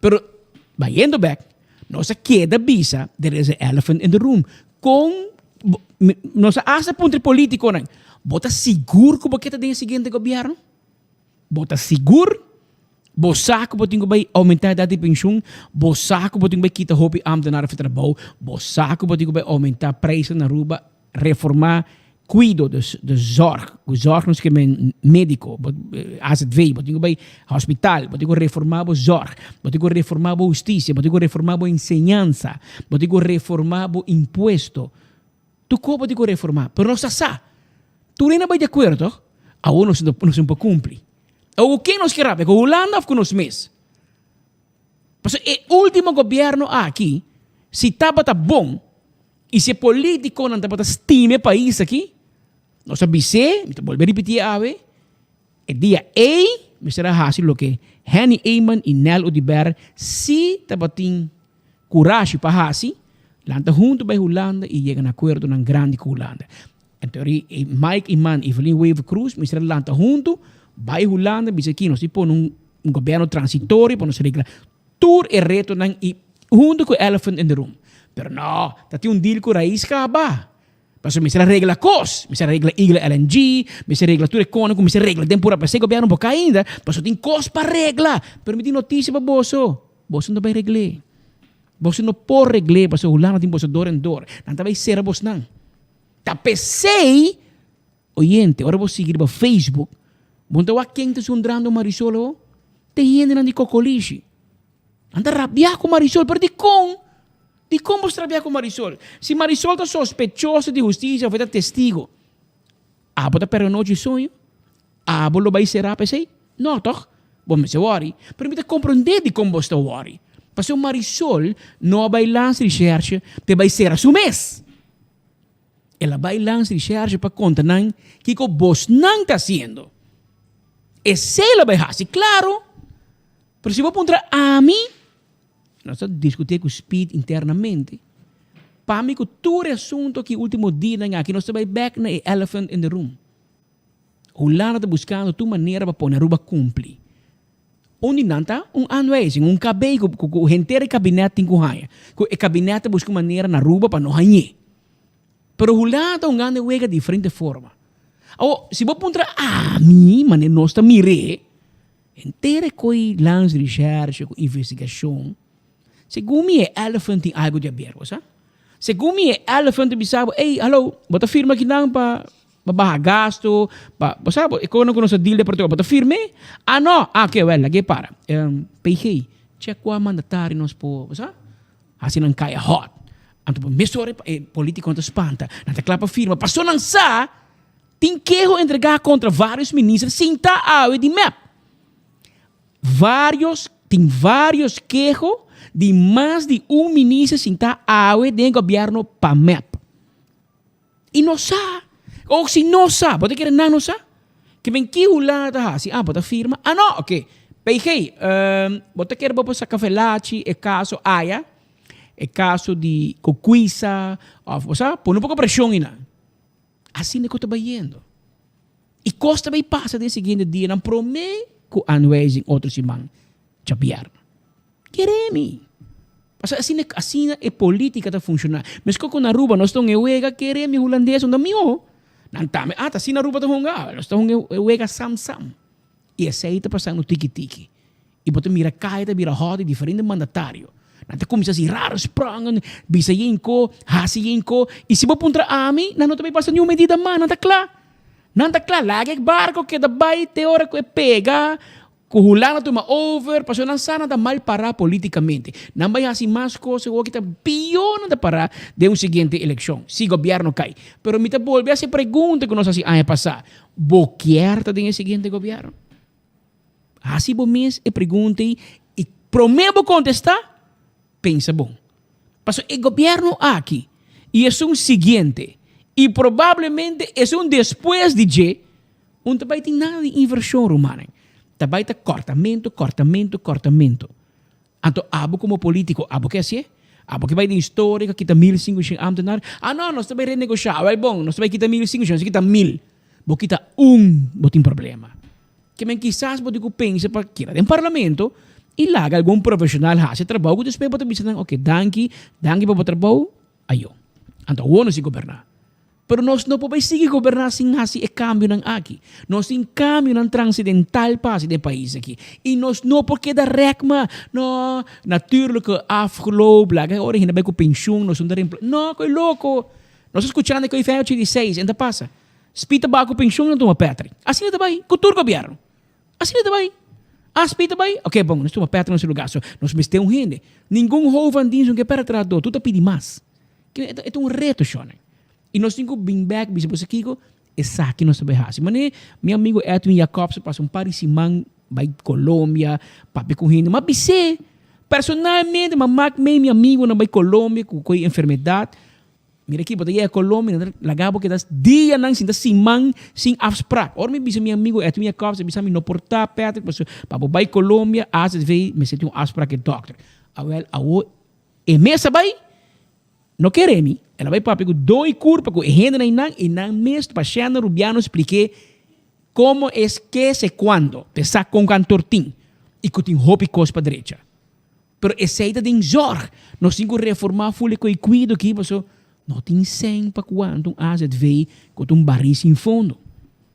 Pero bayendo bèk, nos a keda bisa there is a elephant in the room. Kon nos a hasta puntra e politikonan, bo ta sigur ku bo ke ta den e siguiente gobièrnu? Bo ta sigur? Bo sa ku bo tin ku bai oumentá edat di penshun? Bo sa ku bo tin ku bai kita hopi ámtenar for trabou? Bo sa ku bo tin ku bai oumentá preisnan na Aruba, reformá kuido, dus de zorg, ku zorg nos ke men médiko, bo azv, bo tin ku bai hospital, bo tin ku reformá bo zorg, bo tin ku reformá bo hustisia, bo tin ku reformá bo enseñansa, bo tin ku reformá bo impuesto. Tur kos bo tin ku reformá, pero nos ta sa. Tur hende a bai di akuerdo, tòg? Awor nos nos no por kumpli. Awor ku ken nos ke rabia? Ku Hulanda òf ku nos mes? Pasobra e último gobièrnu aki, si tabata bon i si e polítikonan tabata stima e pais aki, nos a bis'é, mi ta bolbe ripití awe, e dia ei mester a hasi loke Henny Eman i Nel Oduber si tabatin. Kurashi pa hasi, lanta huntu bai Hulanda i yega na akuerdonan grandi ku Hulanda. En teoria e Mike Eman i Evelyn Wever Croes mester a lanta huntu bai Hulanda bisa aki nos tin pone un gobierno transitorio pa nos regla tur e retonan i huntu ku e elephant in the room. Pero no, ta tin un deal ku Raiz kaba. Pasobra mester a regla kos, mester a regla Eagle LNG, mester a regla tur e konan ku mester regla den pura pasei gobierno por kai ainda, pasobra tin kos pa regla. Pero mi tin notisia pa boso, boso no ta bai regl'é. Boso no por regl'é pasobra Hulanda tin boso dor en dor. Nan ta bai sera bosnan. Ta p'esei, oyente, ora bo sigui riba Facebook, bo no ta wak ken ta zundrando Marisol awo? Ta e hendenan di Kokolishi. Nan ta rabiá ku Marisol, pero dikon? Dikon bo sta rabiá ku Marisol? Si Marisol ta sospechoso di hustisia òf e ta testigo, abo ta pèrdè nochi soño? Abo lo bai será p'esei? No, tòg? Bo mester wòri. Pero mi ta komprondé dikon bo sta wòri. Pasobra Marisol no a bai landsrecherche p'e bai sera su mes. El a bai landsrecherche pa konta nan kiko bosnan ta hasiendo. Esei el a bai hasi, klaro. Pero si bo puntra ami, nos ta diskutí ku Speed internamente, pa mi ku tur e asuntu aki último dianan aki nos ta bai bèk na e elephant in the room. Hulanda ta buskando tur manera pa pone Aruba kumpli. Un di nan ta un aanwijzing, un KB ku ku henter e kabinet tin ku haña. Ku e kabinet ta buska un manera na Aruba pa no hañ'é. Pero Hulanda ta hungando e wega diferente forma. Awor, si bo puntra ami, manera nos ta mir'é, Henter e koe landsrecherche ku investigashon, segun mi e elephant tin algu di haber, bo sa? Segun mi e elephant ta bisa bo, ey, hallo, bo ta firma kinan pa pa baha gasto, pa, bo sa, e konan ku nos a deal den protokòl, bo ta firm'é? Ah, no, ah, oke, wèl, lag'é para. PG, chèk kua mandatario nos por, bo sa? Hasi nan kaya hòt. Anto mesora e politikonan ta spanta, nan ta kla pa firma, pasobra nan sa Tin keho entregá kontra vários minister sintá awe di mep. Vários tin vários keho di mas di un minister sintá awe den e gobièrnu pa mep. I no sa. O si no sa, bo ta kere nan no sa? Ke men ki Hulanda ta hasi? Ah, bo ta firma? Ah no, oke. PG, bo ta kere bo por saka velachi e kaso aya, e kaso di Cocuiza, òf bo sa, pone un poko preshon einan. Asina ku ta bayendo. I kos ta bay pasa den siguiente dianan promé ku aanwijzing otro siman djabièrnè. Kere mi. Pasobra asina asina e politica ta funciona. Meskos ku na Aruba nos ta hunga e wega kere mi hulandes unda mihó. Nan tambe ah ta asina Aruba ta hunga nos ta hunga e wega sam sam. I esei ta pasando tiki tiki. I bo ta mira kaya ta bira hòt di diferente mandatario. Nan ta kuminsá hasi raro sprangen, bisa yen ko, hasi yen ko. I si bo puntra ami, nan no ta bai pasa niun medida mas, nan ta kla. Nan ta kla, laga e barko keda bai te ora ku e pega, ku Hulanda tuma over, pasobra nan sa nan ta mal pará politikamente. Nan bai hasi mas kos awor ki ta pió nan ta pará den un siguiente elekshon, si gobièrnu kai. Pero mi ta bolbe hasi e pregunta ku nos hasi aña pasá, Bo kier ta den e siguiente gobierno? Hasi bo mes e pregunta ei i promé bo kontestá, pensa bon. Pasobra e gobierno aki i esun siguiente i probablemente esun despues di dje, un ta bai tin nada di invershon, rumannan. Ta bai ta kòrtamentu, kòrtamentu, kòrtamentu. Anto abo komo polítiko, abo ke hasié? Abo ke bai den historia ku a kita 1500 ámtenar? Ah no, nos ta bai renegoshá. Awèl bon, nos ta bai kita 1500, nos a kita mil. Bo kita un, bo tin problema. Ke men kisas bo tin ku pensa pa keda den parlamento i laga algun profeshonal hasi e trabou ku despues bo ta bisa nan, oke, danki, danki pa bo trabou, ayo. Anto awor nos tin goberná. Pero nos no por bai sigui goberná sin hasi e kambionan aki. Nos tin kambionan transidental pa hasi den e pais aki. I nos no por keda rèk ma, no, natuurlijke afloop, laga e ora hende bai ku penshun, nos no ta reempla. No, koe loko! Nos a skucha nan koe vijf ocho di seis, en ta pasa. Speed ta baha ku penshun nan tuma Patrick. Asina ta bai ku tur gobièrnu. Asina ta bai. Ah, Speed ta bai? Oké, bon, nos tuma Patrick na su lugá. So, nos mester un hende. Ningun hof van dienst no ke pèrdè trahadó. Tur ta pidi mas. E ta un reto, shònan. I nos tin ku bin bèk bisa boso kiko, esaki nos ta bai hasi. Manera mi amigo Edwin Jacobs a pasa un par di siman bai Colombia, papia ku hende. M'a bis'é personalmente, m'a mak mei mi amigonan bai Colombia ku ku e enfermedat. Mira aki, bo ta yega Colombia, nan ta laga bo keda dianan sinta siman sin afsprak. Ora mi bisa mi amigo Edwin Jacobs, e bisa mi no por ta, Patrick, pasobra pa bo bai Colombia, AZV mester tin un afsprak ku e dòkter. Awèl, awor. E mes a bai, no kere mi, el a bai papia ku doi kurpa ku e hendenan einan i nan mes pa Shenda Rubiano splik'é komo es ke se kuando, p'e sa kon kantor tin i ku tin hopi kos pa drecha. Pero esei ta den zorg. Nos tin ku reformá ful e koi kuido aki paso no tin sèn pa kuantu un azv ku ta un barí sin fondo.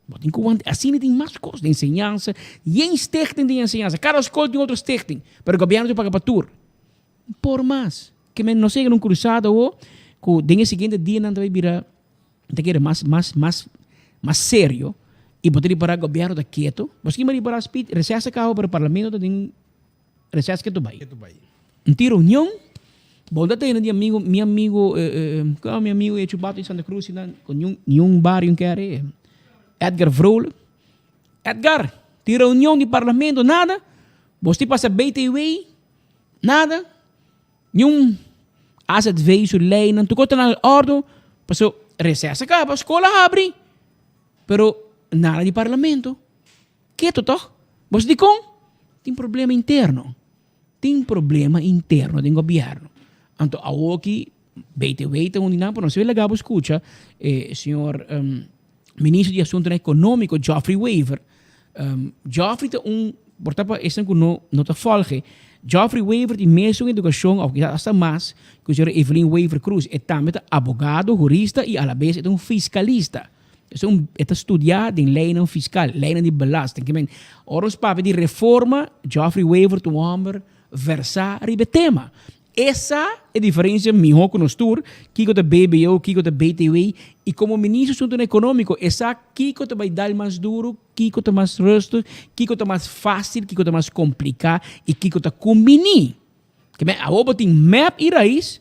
Bo tin ku wanta asina tin mas kos den enseñansa yen stichting den enseñansa. Kada skol tin otro stichting pero gobièrnu ta paga pa tur. Por mas ke men nos yega na un krusada awo ku den e siguiente dianan ta bai bira ta kere mas mas mas mas serio i bo ta ripará gobièrnu ta keto. Bo skin bo ripará speed reses a kaba pero parlamento ta den Reces ke tu bai. Un tin reunion, bo ta tene di amigo, mi amigo, kua mi amigo e chubato di Santa Cruz nan, ku niun niun bario kere, Edgar Vrolijk. Edgar, tin reunion di parlamento, nada, bo sti pasa BTW, nada, niun AZV su leynan, tur kos ta na ordo, paso reces a kaba, skol a habri, pero nada di parlamento. Keto tog? Boso dikon? Tin problema interno. Tin problema interno den gobierno. Anto awoki BTW ta un di nan, pero nos a laga bo skucha e señor ministro di asuntonan economico Geoffrey Wever. Geoffrey ta un, por ta pa esnan ku no no ta folge, Geoffrey Wever tin mesun edukashon of kisas asta mas ku señora Evelyn Wever Croes. E tambe ta abogado, hurista y alabes e ta un fiskalista. Es un, e ta studiá den leinan fiskal, leinan di belasting. Ke men, ora nos papia di reforma, Geoffrey Wever ta un hòmber versá riba e tema. E sa e diferensia mihó ku nos tur, kiko ta BBO, kiko ta BTW, i komo Ministro Asuntunan Ekonómiko e sa kiko ta bai dal mas duru, kiko ta mas rustig, kiko ta mas fásil, kiko ta mas kompliká i kiko ta kumbiní. Ke men awor bo tin mep i rais,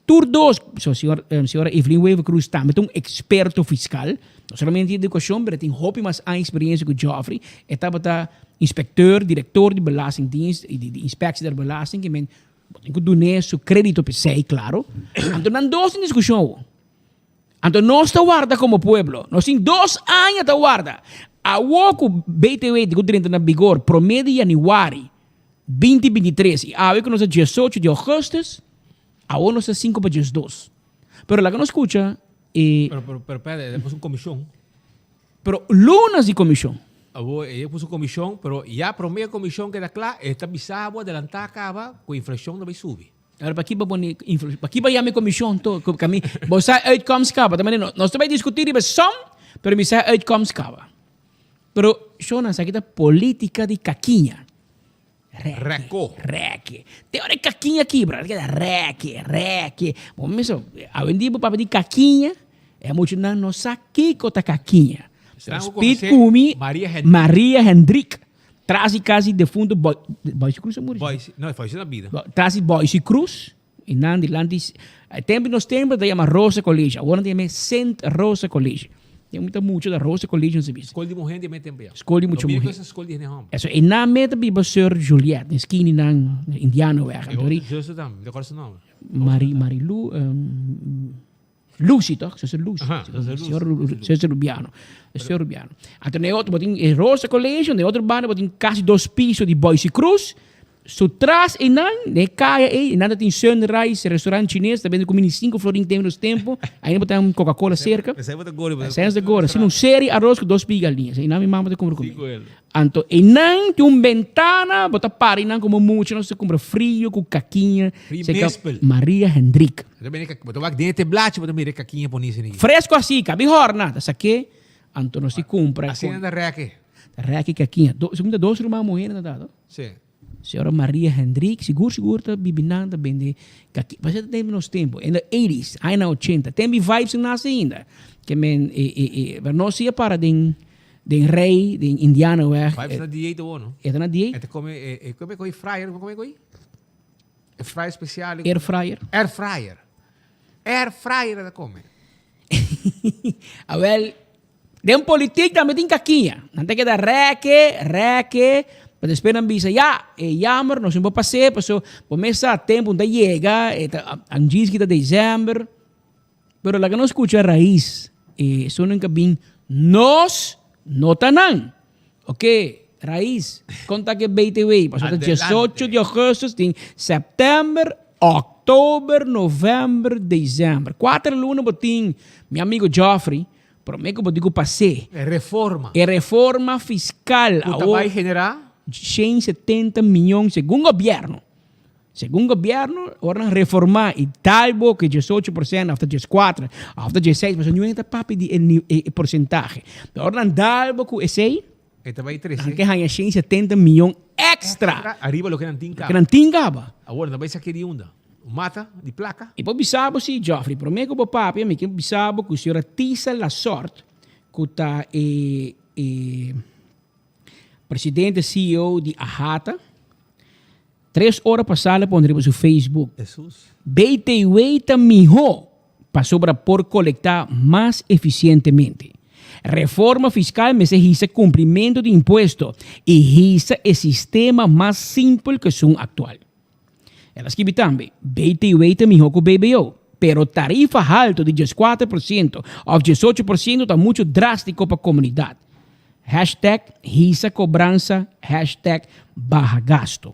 tur dos, so señor, señora Evelyn Wever Croes tambe ta un experto fiscal, no solamente di educacion, pero e tin hopi mas aña experiencia cu Geoffrey, e tabata inspecteur, director di belastingdienst, di, di inspectie der belasting, ke men bo tin cu dun'é su credito p'esei, claro. Anto nan dos tin discusion awor. Anto nos ta warda como pueblo. Nos tin dos aña ta warda. Awor cu BTW tin cu drenta na bigor prome di januari 2023 y awe cu nos ta diesocho di augustus, awor nos ta cinco pa diesdos. Pero laga nos scucha e. Pero, pero, pero, espera, e puso un comision. Pero lunas di comision. Awor e puso comision, pero ya prome comision keda cla, e ta bisa bo adelanta caba cu inflacion ta bay subi. Ahora pa ki bo pone inflacion? Pa ki bo yama e comision to? Cu mi, bo sa uitkomst caba. Ta manera nos ta bay discuti riba som, pero mi sa uitkomst caba. Pero shownan sa ki ta politica di kakiña. Reke. Reko. Reke. Te ora e kakiña kibra, ta keda reke, reke. Bo mester, awendia bo papia di kakiña, e muchanan no sa kiko ta kakiña. Speed kumi Maria Hendrik. Maria Hendrik. Tras di kas di defunto Boy, Boysie Cruz a muri? Boysie, no, e falleció na bida. Tras di Boysie Cruz, i nan dilanti, e tempo di nos tempo ta yama Rosa College, awor nan ta yama Sint Rosa College. Tin mucha mucha ta Rosa College nos a bisa. Skol di muhé di e tempo ya. Skol di mucha Lo muhé. mira ku esa skol di hende hòmber. Eso, e nan me ta biba Sir Juliet, den skina di nan Indianoweg. E otro zuster tambe, mi ta kòrda su nòmber. Mari, Marilu, Lucy toch? Zuster Lucy. Aha, zuster Lucy. Señor Zuster Rubiano. Señor Rubiano. Anto na e otro bo tin e Rosa College, na e otro banda bo tin casi dos piso di Boysie Cruz. Su tras einan, na e kaya ei, einan ta tin Sunrise, restaurant chines, ta bende comida di cinco florin den nos tempo. Ainda bo tin Coca Cola cerca. Esei bo ta gori. Esei bo ta gori. Asina un seri aros cu dos pia galiña. Einan mi mama ta cumpra comida. Anto einan tin un bentana, bo ta para einan como mucha nos ta cumpra frio cu kakiña. Frio Cerca mespel. Maria Hendrik. Bo ta bini bo ta wak den e teblachi bo ta mira e kakiña poni esei. Fresco asi, kabi horna, ta sake, anto nos ti cumpra. Asina ta reke. Ta reke kakiña. Do, segun ta dos ruman muher nan ta do. Si. Señora Maria Hendrik, sigur sigur ta bibi nan ta bende kaki. Pasobra ta den nos tempo, in the eighties, añanan ochenta, tempo di vibes nan nase ainda. Ke men e e e, pero nos si a para den den rij, den Indianenweg. Vibes na dieet awor no? E ta na dieet. E ta come e e come coi fryer, come come coi? E fryer special. Air fryer. Air fryer. Air fryer e ta come. Awel, Den politiek tambe tin kakiña. Nan ta keda reke, reke, pa despues nan bisa, ya, e jammer, nos no por pas'é, paso bo mes sa tempu no ta yega, e ta anjis kita december. Pero laga nos skucha Raiz, e esunnan ka bin, nos no ta nan. Ok, Raiz, kon ta ke BTW? Paso ta Adelante. diesocho di augustus tin september, ok. October, November, December. Cuater luna bo tin, mi amigo Geoffrey, prome cu bo di cu pas'é. E reforma. E reforma fiscal. Cu ta bay genera? 170 miyon segun gobierno. Segun gobierno, ora nan reforma y tal bo cu 18% of ta 14 of ta 16, pasobra niun hende ta papia di e porcentahe. Pero ora nan dal bo cu esey, E ta bay trece. Nan ke haña 170 miyon extra. Extra ariba loke nan tin kaba. Loke nan tin kaba. Awor nan ta bay saki di unda? Un mata di plaka? Mi por bisa bo si, Geoffrey, prome ku bo papia mi ke bisa bo ku señora Tisa Lasort ku ta e e presidente CEO di AHATA, Tres ora pasá el a pone riba su Facebook, BTW ta mihó pasobra por kolektá mas efisientemente. Reforma fiskal mester hisa kumplimentu di impuesto i hisa e sistema mas simpel ku esun aktual. El a skibi tambe, BTW ta mihó ku BBO, pero tarifa haltu di 14% òf 18% ta muchu drástiko pa komunidat. Hashtag hisa cobransa hashtag baha gasto.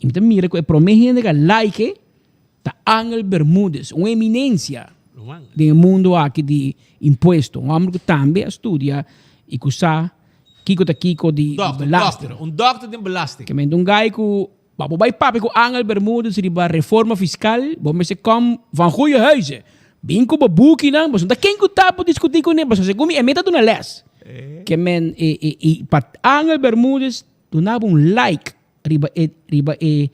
Y mi ta mira cu e prome hende cu a like ta Angel Bermudez, un eminencia den e mundo aki di impuesto. Un homber cu tambe a studia y cu sa kico ta kico di belasting. Un dokter den belasting. Ke men ta un guy cu pa bo bay papia cu Angel Bermudez riba reforma fiscal bo mester kom van goeie huize. Bin cu bo bukinan, boso no ta ken cu ta por discuti cune, pasobra segun mi e meta duna les. Ke men e e y pa Angel Bermudez duna bo un like riba e riba e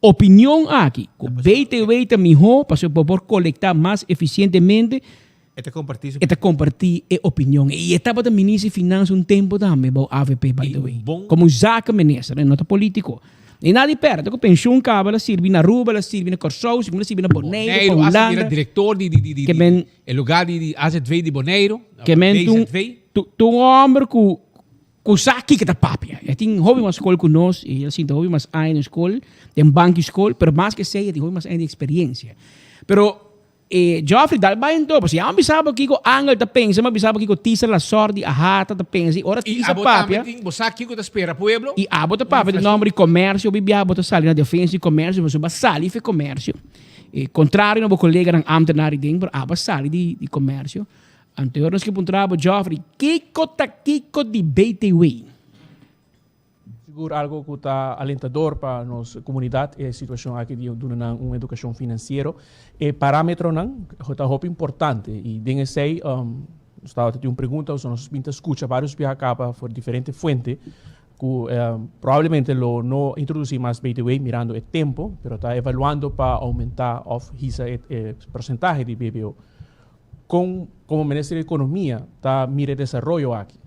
opinion aki cu BTW ta miho pasobra bo por colecta mas eficientemente. E ta comparti su E ta comparti e opinion y e tabata minister di finansa un tempo tambe bou avp by the way. Como un zakenminister, e no ta politico. E nada di perde cu pensioen caba el a sirbi na Aruba, el a sirbi na Corsou, segun el a sirbi na Boneiru, pa Boneiru, hasta Hulanda. bira director di di di di Ke men e lugar di di AZV di Boneiru, Ke men ta un BZV. ta un homber cu cu sa kiko ta papia. E tin hopi mas scol cu nos y el sinta hopi mas aña den scol, den banki scol, pero mas ke esey e tin hopi mas aña di experiencia. Pero E Geoffrey dal bai anto, pasobra ya mi bisa bo kiko Angel ta pensa, mi bisa bo kiko Tisa Lasor di Ahata ta pensa, i ora I Tisa abo tambe papia, tin, bo sa kiko ta spera pueblo? i abo ta papia den nomber di comercio, hopi bia bo ta sali na defensa di comercio, pasobra bo a sali for comercio, e contrario na bo coleganan ambtenaar den, pero abo a sali di di comercio, anto nos ke puntra bo Geoffrey, kiko ta kiko di BTW? Sigur algo cu ta alentador pa nos comunidad e situacion aki di duna nan un educacion financiero. E parametronan ta hopi importante y den esey nos tabata tin un pregunta pasobra nos bin ta scucha varios biaha caba for diferente fuente cu probablemente lo no introduci mas BTW mirando e tempo pero ta evaluando pa aumenta of hisa e porcentahe di BBO. Con como Minister di Economia ta mira e desaroyo aki?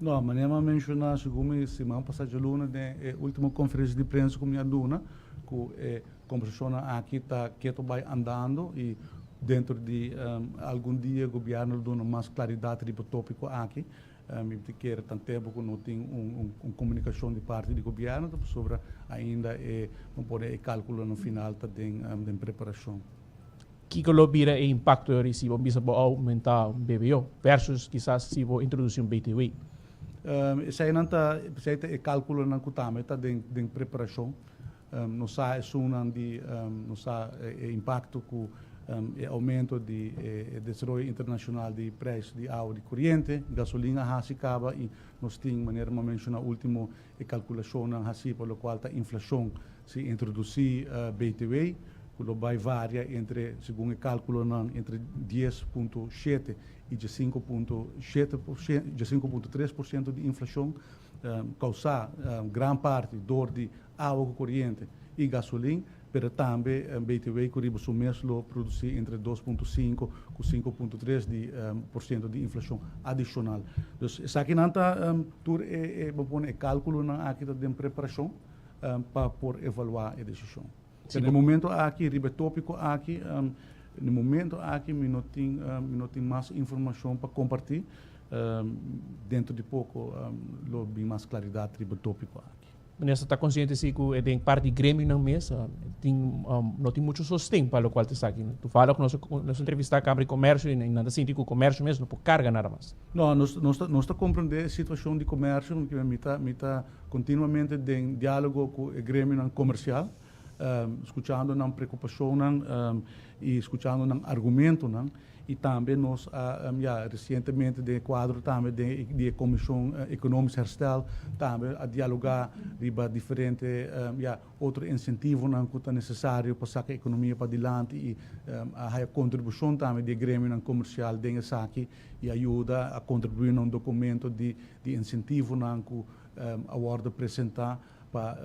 No, manera mi a menshoná segun mi siman pasá djaluna den e último konferensia di prensa ku mi a duna, ku e kombersashonnan aki ta ketu bai andando i dentro di algun dia gobièrnu lo duna mas klaridat riba tópiko aki. Mi ta kere tan tempu ku no tin un komunikashon di parti di gobièrnu ta pasobra ainda e, bo por e kálkulonan final ta den preparashon. Kiko lo bira e impacto yori si bo bisa bo aumenta un BBO versus kisas si bo introduci un BTW? Eseinan ta, esei ta e calculonan cu tambe ta den den preparacion. Nos sa esunnan di, nos sa e impacto cu e aumento di e desaroyo internacional di prijs di awa di coriente, gasolin a haci caba y nos tin, manera mi a menciona ultimo, E kalkulashonnan hasí pa lokual ta inflashon si introdusí BTW, ku lo bai varia entre, segun e kalkulonan, entre 10.7 i 15.7 15.3% di inflashon, kousá gran parti dor di awa ku koriente i gasolin. Pero tambe BTW ku riba su mes lo produsí entre 2.5 ku 5.3 di por siento di inflashon adishonal. Dus esakinan ta tur e e bo pone e kalkulonan aki ta den preparashon pa por evaluá e desishon. Pero na e momento aki riba e tópiko aki na e momento aki mi no tin mi no tin mas informashon pa kompartí. Dentro di poko lo bin mas klaridat riba e tópiko aki. Minister ta consciente si cu e den parti gremionan mes tin no tin mucho sosten pa locual ta esaki. Toevallig nos nos entrevista Camara di Comercio y nan ta sinti cu comercio mes no por carga nada mas. No, nos nos ta nos ta comprende e situacion di comercio, mi ta mi ta continuamente den dialogo cu e gremionan comercial. Skuchando nan preokupashonnan i skuchando nan argumentonan i tambe nos a ya resientemente den e kuadro tambe den di e Komishon Ekonomisch Herstel tambe a dialogá riba diferente ya otro insentivonan ku ta nesesario pa saka ekonomia padilanti i a haya kontribushon tambe di e gremionan komersial den esaki i a yuda a kontribuí na un dokumento di di insentivonan ku a wòrdu presentá. pa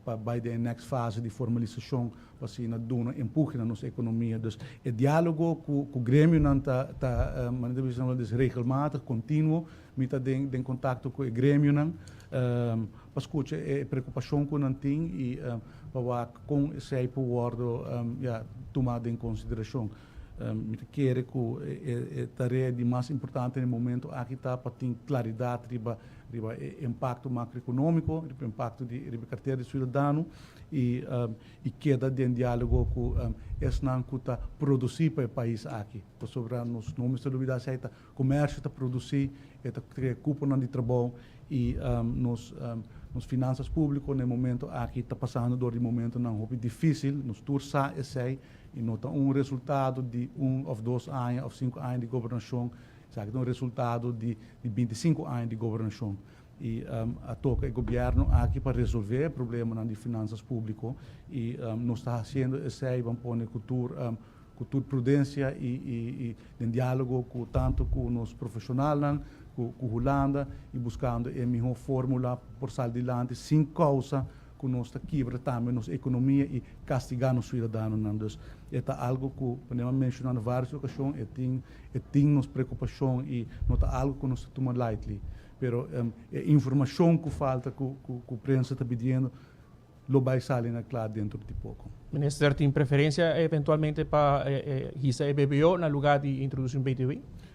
pa bai den e next fase di formalisashon pa asina duna empuhe na nos ekonomia. Dus e dialogo ku ku gremionan ta ta manera ta bisa nan dus regelmatig, kontinuo. Mi ta den den kontakto ku e gremionan pa skucha e preokupashon ku nan tin i pa wak kon esei por wòrdu ya tuma den konsiderashon. Mi ta kere ku e tarea di mas importante na e momento aki ta pa tin klaridat riba riba e impakto makroekonómiko, riba e impakto di riba e kartera di siudadano i i keda den diálogo ku esnan ku ta produsí pa e pais aki. Pasobra nos no mester lubidá esei ta komersio ta produsí, e ta krea kuponan di trabou i nos nos finansas públiko na e momento aki ta pasando dor di momentonan hopi difísil, nos tur sa esei i no ta un resultado di un òf dos aña òf sinku aña di gobernashon. Esaki ta un resultado di di bintisinku aña di gobernashon i a toka e gobièrnu aki pa resolvé e problemanan di finansas públiko i nos ta hasiendo esei ban pone ku tur ku tur prudensia i i den diálogo ku tantu ku nos profeshonalnan ku ku Hulanda i buskando e mihó fórmula por sali dilanti sin kousa ku nos ta kibra tambe nos ekonomia i kastigá nos suidadanonan. Dus e ta algu ku manera mi a menshoná na vários okashon e tin E tin nos preokupashon i no ta algu ku nos ta tuma lightly. Pero e informashon ku falta ku ku prensa ta pidiendo lo bai sali na kla dentro di poko. Minister tin preferensia eventualmente pa hisa e BBO na luga di introdusi un BTW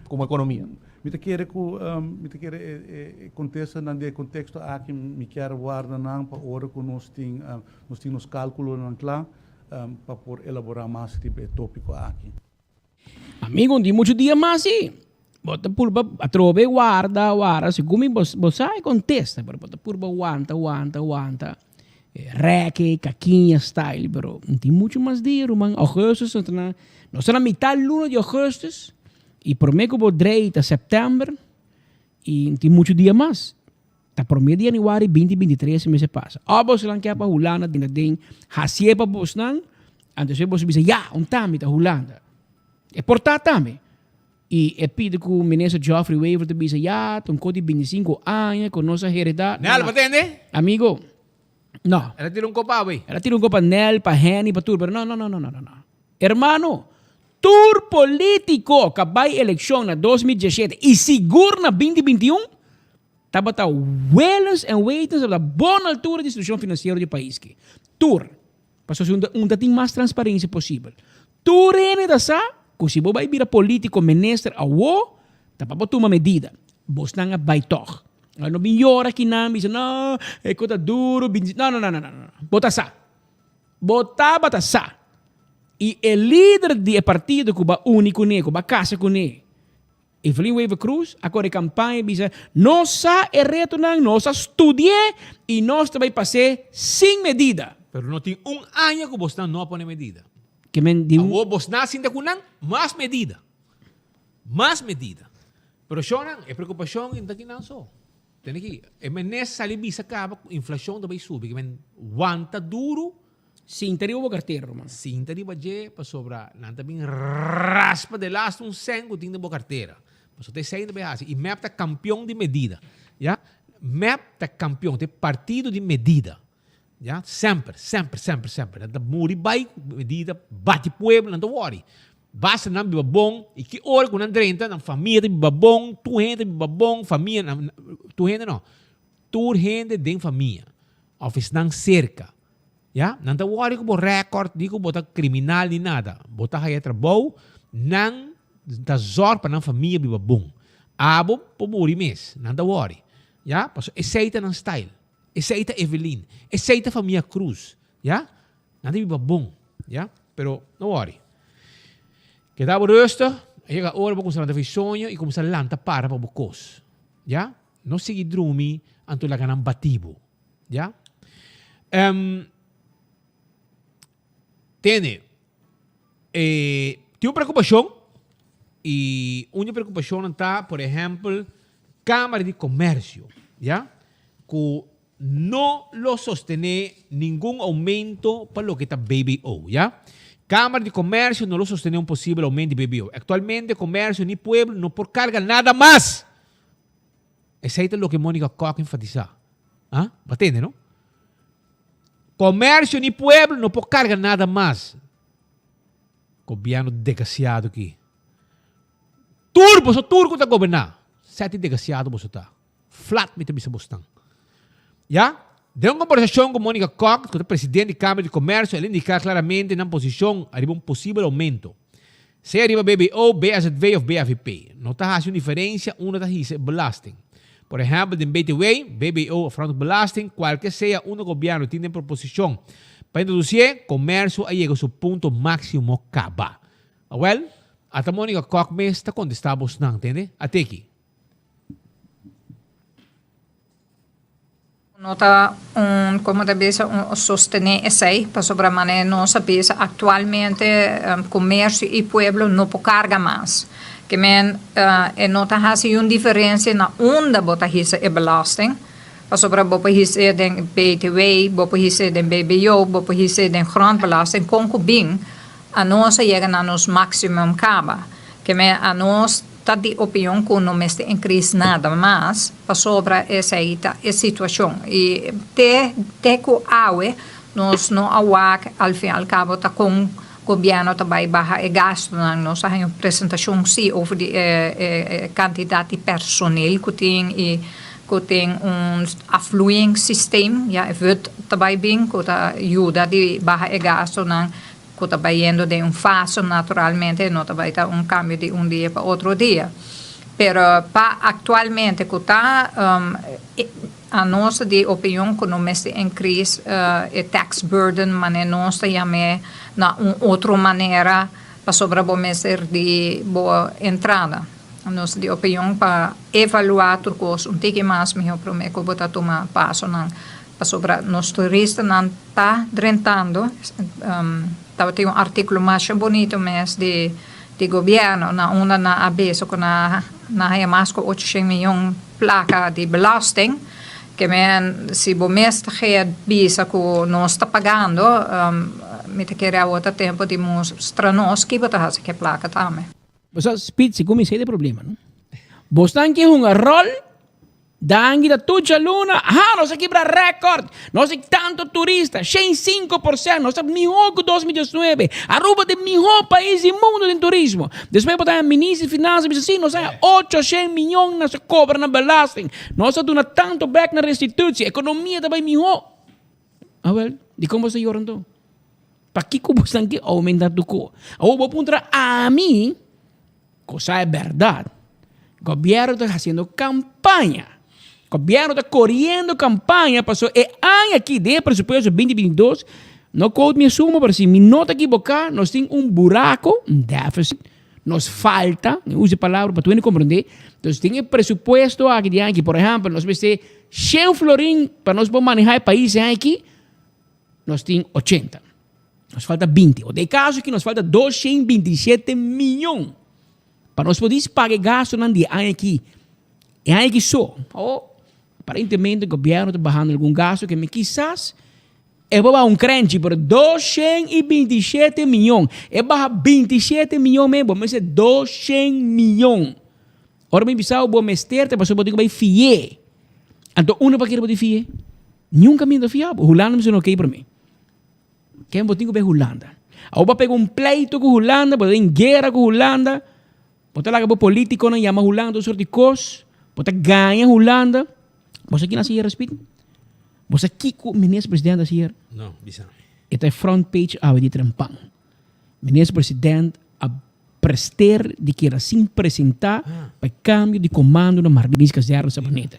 komo ekonomia? Mi ta kere ku mi ta kere e kontestanan den e konteksto aki mi kier warda nan pa ora ku nos tin nos tin nos kalkulonan kla pa por elabora mas riba e topiko aki. Amigo, un di mucho dia mas si. Bo ta purba atrobe warda, warda. Segun mi bo, bo sa e contesta, pero bo ta purba wanta, wanta, wanta. Reke, kakiña style, pero un tin mucho mas dia, ruman. Augustus, nos ta na, nos ta na mitad luna di augustus, y prome ku bo drei ta september, y un tin mucho dia mas. Ta prome di januari binti 23 mester pasa. Of bosnan ke pa Hulanda den den hasie pa bosnan, anto si bos bisa ya, un tambe ta Hulanda. E por ta tambe. I e pidi ku minister Geoffrey Wever ta bisa ya, ta un kos di 25 aña ku nos a hereda. Nel, bo tende? Amigo, no. El a tira un kopa awe. El a tira un kopa Nel, pa Henny, pa tur, pero no, no, no, no, no, no. Hermano, tur politico ka bai elekshon na 2017 i sigur na 2021, Tabata wellens en wetens tabata bon altura di institucion financiero di pais ki. Tur. Pasobra si un ta tin mas transparencia posibel. Tur hende ta sa cu si bo bay bira politico, minister awo, ta pa bo tuma medida. Bosnan a bay tog. A no bin yora kinan bisa no, e co ta duro, bin no no no no no. Bo ta sa. Bo tabata sa. Y e lider di e partido cu ba uni cune, cu ba casa cune, Evelyn Wever-Croes a kore kampaña i bisa, Nos sa e retonan, nos a studi'é i nos ta bai pas'é sin medida. Pero no tin un aña ku bosnan no a pone medida. Ke men di un. Awor bosnan a sinta ku nan, mas medida. Mas medida. Pero shonnan, e preokupashon no ta kinan so. Tene ki, e menes sali bisa kaba ku inflashon ta bai subi. Ke men wanta duru. Sinta riba bo kartera, ruman. Sinta riba dje pasobra nan ta bin raspa de lastu un sèn ku tin den bo kartera. Pasobra ta esei nan ta bin hasi. I mep ta kampion di medida. Ya. Mep ta kampion, ta e partido di medida. Ya. Semper, semper, semper, semper. Nan ta muri bai ku medida, bati pueblo, nan ta wòri. Basta nan biba bon i ki ora ku nan drenta, nan famia ta biba bon, tur hende ta biba bon, famia, tur hende no, tur hende den famia òf esnan serka. Ya, nan ta wòri ku bo rèkòrt, ni ku bo ta kriminal ni nada. Bo ta haya trabou, nan ta zòrg pa nan famia biba bon. Abo por muri mes, nan ta wòri. Ya, pasobra esei ta nan style. Esei ta Evelyn. Esei ta famia Cruz. Ya, nan ta biba bon. Ya, pero no wòri. Keda bo rustig, a yega ora bo kuminsá lanta for di soño i kuminsá lanta para pa bo kos. Ya, no sigui drumi anto laga nan bati bo. Ya. Um, Tene, e tin un preokupashon i un di e preokupashonnan ta, por ehèmpel, Kámara di Komèrsio, ya, ku no lo sostené ningun oumento pa loke ta BBO, ya. Kámara di Komèrsio no lo sostené un posibel oumento di BBO. Aktualmente komèrsio ni pueblo no por karga nada mas. Esei ta loke Monica Kok enfatisá. Ah, bo a tende, no? Comercio ni pueblo no por carga nada mas. Gobierno desgraciado aki. Tur boso tur cu ta goberna. Seti desgraciado boso ta. Flat mi ta bisa bosnan. Ya? Den un conversacion cu Monica Kok, cu ta presidente di Camera di Comercio, el a indica claramente nan posicion ariba un posibel aumento. Sea riba BBO, BAZV of BAVP. No ta haci un diferencia unda ta hisa e belasting. Por ehempel den BTW, BBO of Frontbelasting, cualke sea unda gobierno tin den proposicion pa introducié, comercio a yega su punto maximo caba. Awel, ata Monica Kok mes ta contesta bosnan, tende? Ateki. No ta un, como ta bisa, un sostene esey, pasobra mane nos a bisa actualmente comercio y pueblo no por carga mas. Ke men e no ta haci un diferencia na unda bo ta hisa e belasting, pasobra bo por hisa den BTW, bo por hisa den BBO, bo por hisa den grondbelasting, con cu bin anos a yega na nos maximum caba. Ke men anos ta di opinion ku no mester inkris nada mas pasobra esei ta e situashon i te te ku awe nos no a wak al fin al kabo ta kon gobièrnu ta bai baha e gastunan. Nos a haña un presentashon si over di e e kantidat di personel ku tin i ku tin un afvloeiingssysteem ya e vut ta bai bin ku ta yuda di baha e gastunan. Ku ta bayendo den un fase naturalmente no ta bai ta un kambio di un dia pa otro dia. Pero pa aktualmente ku ta a nos ta di opinion ku no mester inkris e tax burden manera nos ta yam'é na un otro manera pasobra bo mester di bo entrada. Nos ta di opinion pa evaluá tur kos un tiki mas mihó promé ku bo ta tuma pasonan pasobra nos turistanan ta drentando. Tabatin un artíkulo masha bonito mes di di gobièrnu na unda nan a bisa ku nan nan haña mas ku ocho shen miyon plaka di belasting. Ke men si bo mes ta gea bisa ku nos ta pagando, mi ta kere awor ta tempu di mustra nos ki bo ta hasi ku e plaka tambe. Bo sa, Speed, si kuminsá e problema, no? Bosnan ke hunga ròl. Danki ta tur djaluna. Aha, nos a kibra rèkòrt! Nos tin tantu turista, 105%! Nos ta mihó ku 2019. Aruba ta e mihó pais di mundu den turismo. Despues bo ta haña minister di finansa bisa, sí, nos a haña 800 miyon nos a kobra na belasting. Nos a duna tantu bèk na restitutie. Ekonomia ta bai mihó. Awèl, dikon bo sta yora anto? Pakiko bo esnan ke oumenta tur ko? Awor bo puntra ami. Cosa e berdad. Gobierno ta haciendo campaña. Gobierno ta coriendo campaña paso e aña aki den e presupuesto 2022, no quote mi e suma pero si mi no ta equiboca nos tin un buraco, un deficit, nos falta, mi usa e palabra pa tur hende comprende, entonces den e presupuesto aki di aña aki, por ehempel nos mester shen florin pa nos por maneha e pais e aña aki, nos tin ochenta. Nos falta 20. O den caso aki nos falta 227 miyon pa nos por paga e gastonan di e aña aki. E aña aki so. Oh, aparentemente gobierno ta bahando algun gasto que me quizás e por baha un krenchi, pero 227 miyon. E baha 27 miyon men, bo mester 200 miyon. Ora mi bisa bo mester ta pasobra bo tin ku bai fi'é. Anto unda bo a kere bo tin fi'é? Niun kaminda fia bo. Hulanda mi no kei promé. Ken bo tin ku bai Hulanda. Awor bo a pega un pleito ku Hulanda, bo ta den guera ku Hulanda, bo ta laga bo politikonan yama Hulanda un sort di kos, bo ta gaña Hulanda. Bo sa kina hasi Respit? Bo sa kiko minister president a hasi? No, bisa. E ta e front page awe di Trempan. Minister president a prester di keda sin presenta pa e cambio di comando na Marlies Kazerne Sabaneta.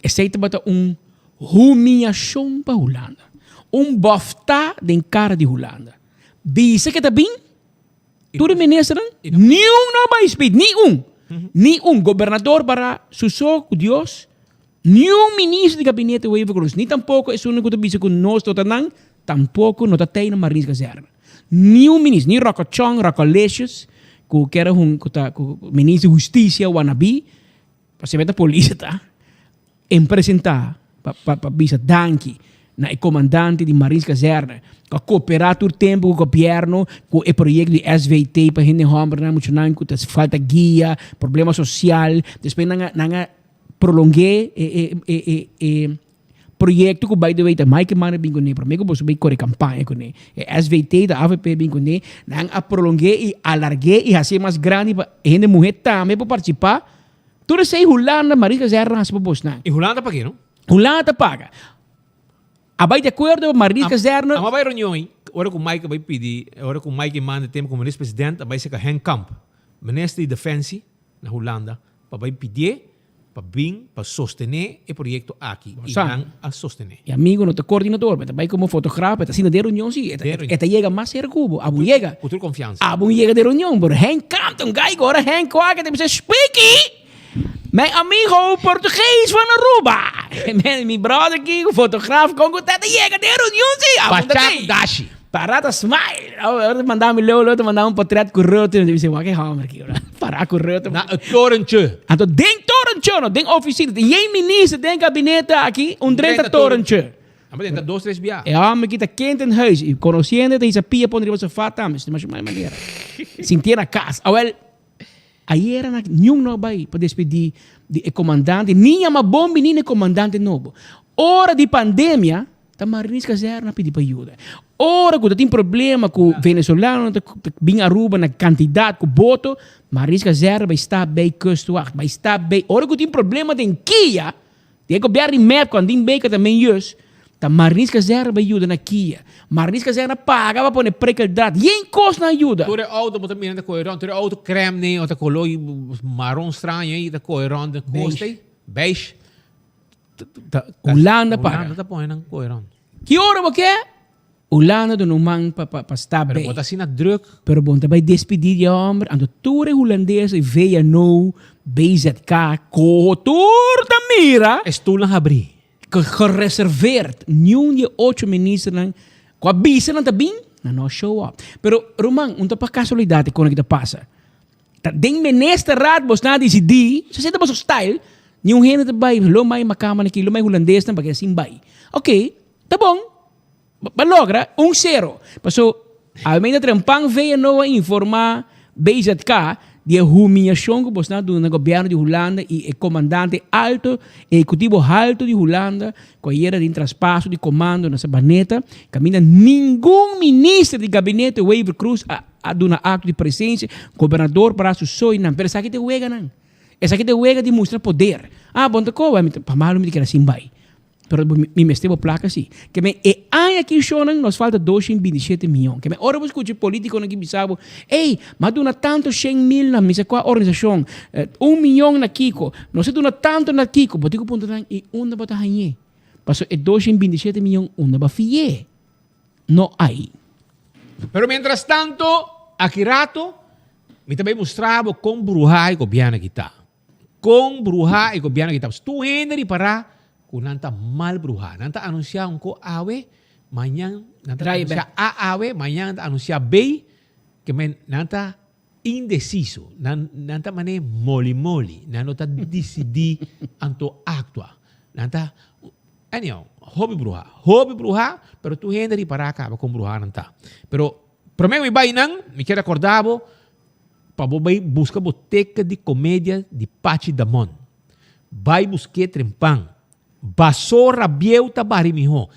Esey tabata un humiacion pa Hulanda. Un bofta den cara di Hulanda. Bisa ke ta bin, tur e ministernan, ni un no bay speed, ni un. Ni un. Gobernador bara su so cu Dios, ni un minister di gabinete Wever Croes, ni tampoco esunnan cu ta bisa cu nos no ta nan, tampoco no ta tey na Marlies Kazerne. Niun minister, ni Rocochon, Rocolicious, ku kere hun ku ta ku minister di husticia wannabe, pasobra ta polis ta, en presenta pa pa pa bisa danki na e comandante di Marines Kazerne ku a coopera tur tempo ku gobierno ku e proyecto di SVT pa hende hombernan muchanan ku ta falta guia, problema social, despues nan a nan a prolongue e e e e e Proyecto cu by the way ta Mike Eman a bin cune, prome cu boso bay core campaña cune. E SVT ta avp a bin cune, nan a prolongue y alargue y hacié mas grandi pa hende muhe tambe por participa. Tur esey Hulanda, Marisca Zerna haci pa bosnan. Y Hulanda ta paga no? Hulanda ta paga. A bay di acuerdo Marisca Zerna. Amo a bay reunion ey, ora cu Mike a bay pidi, ora cu Mike Eman di tempo como minister president a bay cerca Henk Kamp, minister di Defensie na Hulanda, pa bay pidié pa bin pa sostené e proyekto aki i nan a sostené. E amigo no ta coordinador, pero ta bai como fotograaf, pero ta asina den reunion si, e ta yega mas cerca cu bo, abo yega. Cu tur confiansa. Abo yega den reunion, pero Henk canta un guy cu ora Henk wak e ta bisa, Speaky! Mijn amigo Portugees van Aruba! Mi brother aki, fotograaf, con cu ta yega den reunion si, abo ta Pacha cu dashi. Para ta smile. Ora ta manda mi leu leu ta manda un potret cu Rutte. Mi ta bisa, wak e homber aki, bro. Para cu Rutte. Na e torentje. Anto den torentje no, den oficina. Tin yen minister den gabinete aki, un drenta torentje. Amba den ta dos tres bia. E homber aki ta kind in huis. Y conociendo ta hisa pia pone riba sofa tambe. Su ta masha manera. Sintié na cas. Awel, ayera na niun no a bay pa despedi di e comandante. Ni yama bon bini na e comandante nobo. Ora di pandemia. Ta Mariniers Kazerne a pidi pa yuda. Ora ku ta tin problema ku venezolanonan ta bin Aruba na kantidat ku boto, Mariniers Kazerne bai sta bei Kustwacht, bai sta bei. Ora ku tin problema den Kia, den e gobièrnu di mep ku Andin Baker ta men yus, ta Mariniers Kazerne bai yuda na Kia. Mariniers Kazerne a paga pa pone prikkeldraad. Yen kos nan yuda. Tur e auto bo ta mira ta kohe rònt, tur e auto krèm nei o ta koló maron straño ei ta kohe rònt den kosta ei, beige. Hulanda paga. Hulanda ta pone nan koe rond. Ki ora bo ke? Hulanda duna un man pa pa sta Pero bij. bo ta asina druk. Pero bo ta bai despidi di e homber, anto tur e hulandes, VNO, BZK, koho, tur ta mira. E stoelnan habri. Gereserveerd. Niun di e ocho ministernan ku a bisa nan ta bin, nan no a show up. Pero ruman, un ta pa kasualidat e kona ki ta pasa. Ta den ministerraad bos nan a disidí, so esei ta boso style, niun hende ta bai lo mai makamba aki, lo mai hulandesnan pasobra asin bai. Ok, ta bon, bo logra un sero. Paso almenda trempan VNO a informá BZK di e humiashon ku bosnan a duna na gobièrnu di Hulanda i e komandante alto, ehekutivo halto di Hulanda ku ayera den traspaso di komando na Sabaneta, kaminda ningun minister di gabinete Wever-Croes a A duna acto di presencia, gobernador para su soynan, pero esaki ta e weganan. Esaki ta e wega di mustra poder. Ah, bo no ta koba, mi ta, pa malo mi ta keda sin bai. Pero bo, mi mester bo placa si. Ke men e aña aki shownan nos falta 227 miyon. Ke men ora bo scucha e politiconan ki bisa bo, ey, mi a duna tanto shen mil na mi sa cua organisacion, un miyon na kico, nos a duna tanto na kico, bo tin cu puntra nan, y unda bo ta hañ'e? Pasobra e 227 miyon unda bo a fi'e? No hay. Pero mientras tanto, aki rato, mi ta bay mustra bo con bruha e gobierno aki ta. Con bruha e gobierno aki ta. Tur hende ripará cu nan ta mal bruha. Nan ta anuncia un co awe, mañan nan ta anuncia A awe, mañan nan ta anuncia B. Ke men nan ta indeciso. Nan, nan ta mane moli moli. Nan no ta dicidi anto actua. Nan ta, anyhow, hopi bruha. Hopi bruha, pero tur hende ripara caba con bruha nan ta. Pero prome cu mi bay nan, mi kier acorda bo pa bo bay busca bo teken di comedia di Pachi Damon. Bay busque trempan. Basora bieu ta bari miho.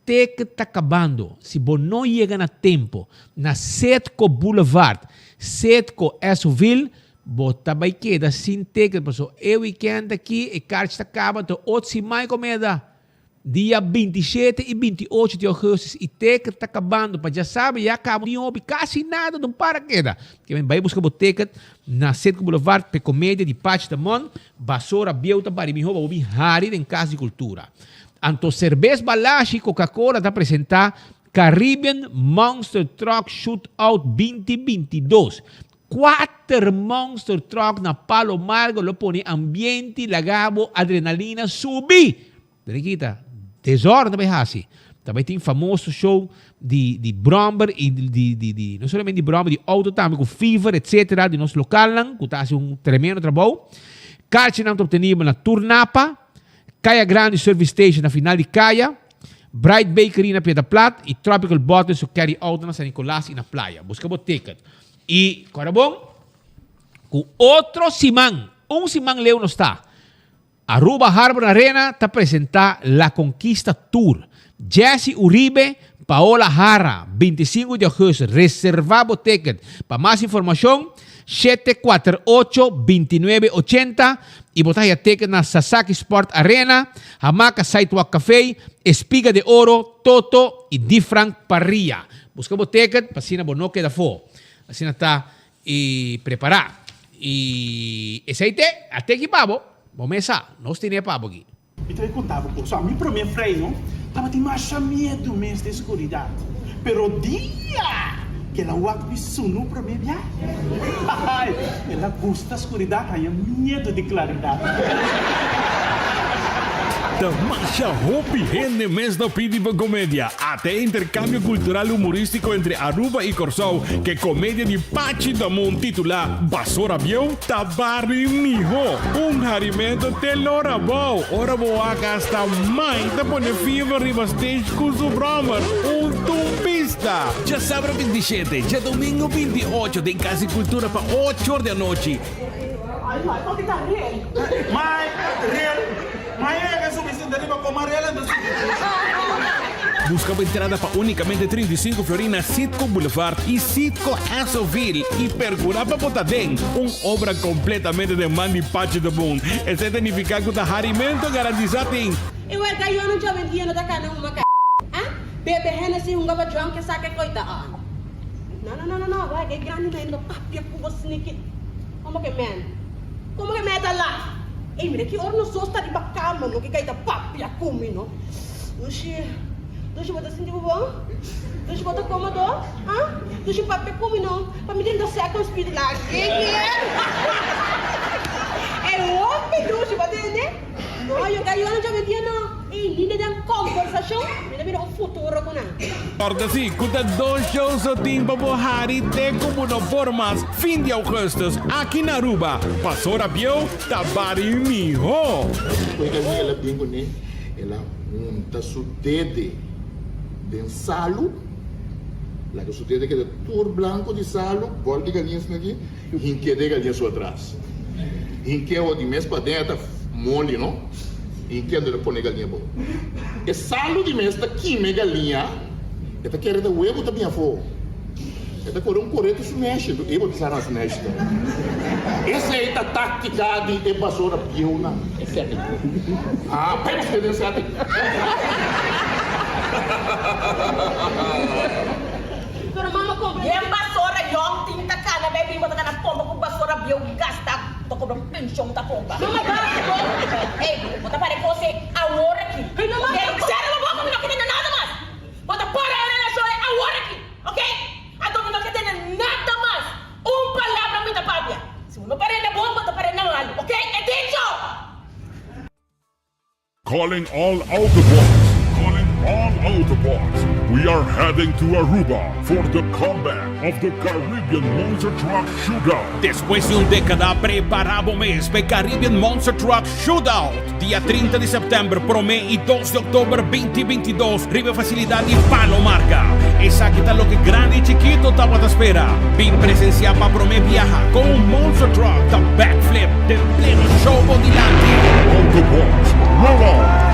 Teken ta kabando. Si bo no yega na tempo na Setco Boulevard, Setco Esoville, bo ta bai keda sin teken paso e weekend aki e karchi ta kaba anto ot siman e komeda. Dia 27 i 28 di augustus i teken ta kabando pa djasabra ya kaba di hopi kasi nada no para keda. Ke men bai buska bo teken na Setco Boulevard p'e komedia di Pachi Damon, Basora bieu ta bari miho pa bo bin hari den Kas di Kultura. Anto Cerbes Balashi Coca-Cola ta presenta Caribbean Monster Truck Shootout 2022. Kuater Monster Truck na Palo Margo lo pone ambiente laga bo adrenalina subi! Dere kita, desorden ta bay hasi. Ta bai tin famoso show di di bromber y di di di no solamente di bromber, di auto tambe cu fever etcetera di nos localnan cu ta haci un tremendo trabou. Carchinan ta obtenibel na Tur Napa, Caya Grandi Service Station na final di caya, Bright Bakery na Piedra Plat y Tropical Bottles su carry auto na San Nicolas y na Playa. Busca bo ticket. Y corda bon cu otro siman, un siman leu nos ta. Aruba Harbor Arena ta presenta La Conquista Tour. Jessy Uribe, Paola Jara, 25 di augustus. Reserva bo ticket. Pa mas informacion, 748 29 80 y bo ta haya ticket na Sasaki Sport Arena, Hamaca Sidewalk Café, Espiga de Oro, Toto y Di Frank Parrilla. Busca bo ticket pa asina bo no keda afo. Asina ta Y prepara. Y esey te a teki pa bo. Bo mes sa, nos tene pa bo aki. Mi ta bay conta bo cos. Mi prome frei no tabatin masha miedu mes den scuridad. Pero dia cu el a wak mi sunu prome bia, ay, el a gusta scuridad, haña miedu di claridad. Ta masha hopi hende mes ta pidi pa comedia. Ata e intercambio cultural humoristico entre Aruba y Corsou ke comedia di Pachi Damun titula Basora Bieu ta bari miho. Un harimento te lora bou ora bo wak hasta mai ta pone fever riba stage cu su brommer. Un tumbista! Djasabra 27, djadomingo 28 den Cas di Cultura pa ocho or di anochi. Buska bo entrada pa únikamente 35 florin na Citgo Boulevard i Citgo Essoville i perkurá pa bo ta den un obra kompletamente den man di Pachi de Boon. Esei ta nifiká ku ta harimento garantisá tin. E wega yo no djoben dia no ta kana huma ka ah bebe Hennessy hunga pa drunk esaki e koita ah no no no no no wega e grandi na no papia ku bo sneaky Como ke men? Como ke men ta la? Ey mira ki ora nos dos ta riba cama no ke kai ta papia cu mi no. Dushi, Dushi bo ta sinti bo bon? Dushi bo ta comodo? Ha? Dushi papia cu mi no pa mi drenta second speed la ke kier? Ey hopi dushi bo tende? No yo ka yo no djabe dia no. Ey ni den conversacion mi ta mira un futuro cu nan. Corda si cu ta dos show so tin pa bo hari te cu bo no por mas fin di augustus aki na Aruba. Pasora bieu ta bari miho. Koe galiña el a bin kuné, el a hunta su dede den salu, laga su dede keda tur blanku di salu, bòl di galiña esaki aki, hink'é den galiña su atras. Hink'é awor di mes paden a ta moli no, hink'é anto el a pone galiña abou. E salu di mes ta kima e galiña, e ta kere ta webu ta bin afó. E ta kore un kore ku su neshi, anto e bo ta sa na su neshi ta. Esei ta taktika di e basora bieunan. E setting. Ah, bai buska den setting. Pero mama compra Yen basora yong tin ta cana bay bin bo ta cana pompa cu basora bieu gasta ta cobra pension ta pompa. Mama basta bo ey bo ta para e cos ey awor aki ok cera bo boca mi no ke tende nada mas bo ta para e relacion ey awor aki ok anto mi no ke tende nada mas un palabra mi ta papia si bo no parenda bon bo ta parenda malo ok e dicho. Calling all Autobots, calling all Autobots. We are heading to Aruba for the comeback of the Caribbean Monster Truck Shootout. Despues di un dékada, prepará bo mes pa e Caribbean Monster Truck Shootout, dia 30 di sèptèmber promé i dos di òktober 2022 riba e fasilidat di Palo Marga. Esaki ta loke grandi i chikito tabata spera. Bin presensiá pa promé biaha kon un monster truck ta backflip den pleno show bo dilanti. Autobots, roll out!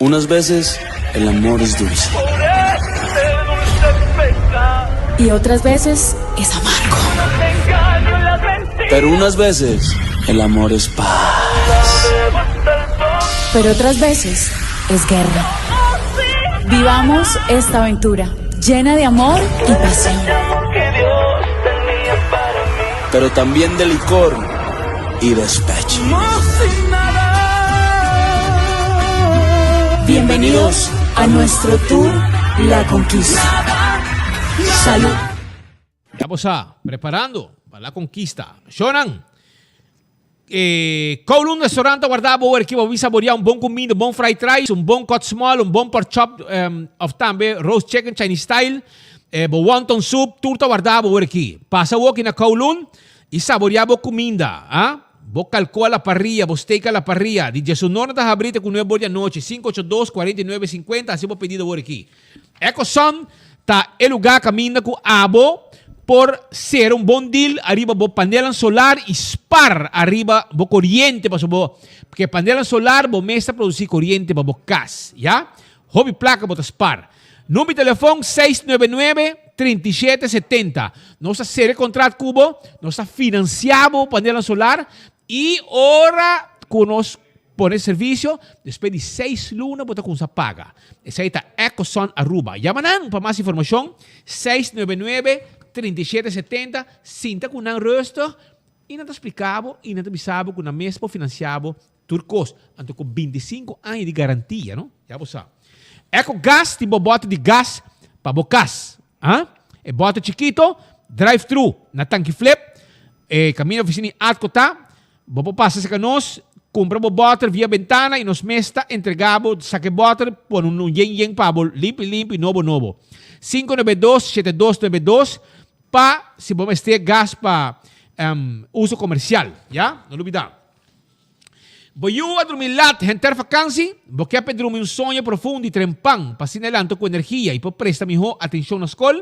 Unas veces el amor es dulce. Y otras veces es amargo. Pero unas veces el amor es paz. Pero otras veces es guerra. Vivamos esta aventura llena de amor y pasión. Pero también de licor y despecho. Bienvenidos a nuestro tour La Conquista. Salud. Ya bo sa, preparando pa La Conquista. Shonan! Eh, Kowloon Restaurant ta warda bo ora ki bo bin saborea un bon cuminda, un bon fried rice, un bon cut small, un bon pork chop um, of tambe roast chicken Chinese style, eh, bo wonton soup, tur ta warda bo ora ki. Pasa woki na Kowloon y saborea bo cuminda, ah? Bo calcoa la parrilla, bo steak a la parrilla. Di diesunor ta habri te cu nuebe or di anochi, 582 49 50, haci bo pedido ora ki. Ecosun ta e lugá kaminda ku abo por sera un bon deal ariba bo panelnan solar i spar ariba bo koriente pasobra bo ke panelnan solar bo mes ta produsí koriente pa bo kas, ya. Hopi plaka bo ta spar. Number di telefon 699 37 70. Nos ta sera e kontrat ku bo, nos ta finansiá bo panelnan solar i ora ku nos Pone servicio, despues di seis luna bo ta cunsa paga. Esey ta Ecosun Aruba. Yama nan pa mas informacion, 699 37 70, sinta cu nan rustig y nan ta splica bo y nan ta bisa bo cu nan mes por financia bo tur cos. Anto cu 25 aña di garantia, no? Ya bo sa. Ecogas tin bo bote di gas pa bo cas. Ah? E bote chikito, drive thru na Tanki Flip, e camino oficina di Atco ta. Bo por pasa serka nos, kumpra bo bòter via bentana i nos mes ta entregá bo saka e bòter, pone un yen yen pa bo limpi limpi, nobo nobo. 592 7292 pa si bo mester gas pa uso komersial, ya? No lubidá. Bo yu a drumi lat henter fakansi? Bo ke pa e drumi un soño profundo i trempan pa asina e lanta ku energia i por presta mihó atenshon na skol?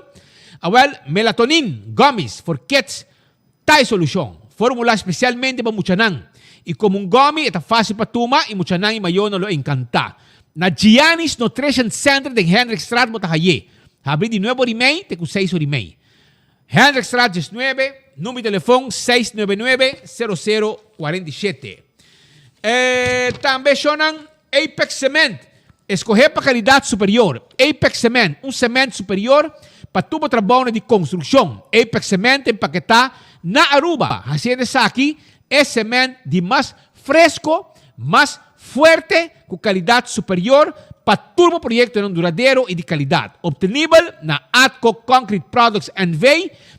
Awèl, melatonin gummies for kids Ta e solushon. Formulá spesialmente pa muchanan. I komo un gòmi e ta fásil pa tuma i muchanan i mayornan lo enkantá. Na Gianni's Nutrition Center den Hendrikstraat bo ta hay'é. Habrí di nuebe ora i mei te ku seis ora i mei. Hendrikstraat diesnuebe, number di telefon 699 00 47. E tambe shonnan Apex Cement, Escoge pa calidad superior. Apex Cement, un cement superior pa tur bo trabounan di construccion. Apex Cement ta empaketá na Aruba, haciendo esaki e cement di mas fresco, mas fuerte, cu calidad superior pa tur bo proyectonan duradero y di calidad. Obtenibel na Atco Concrete Products NV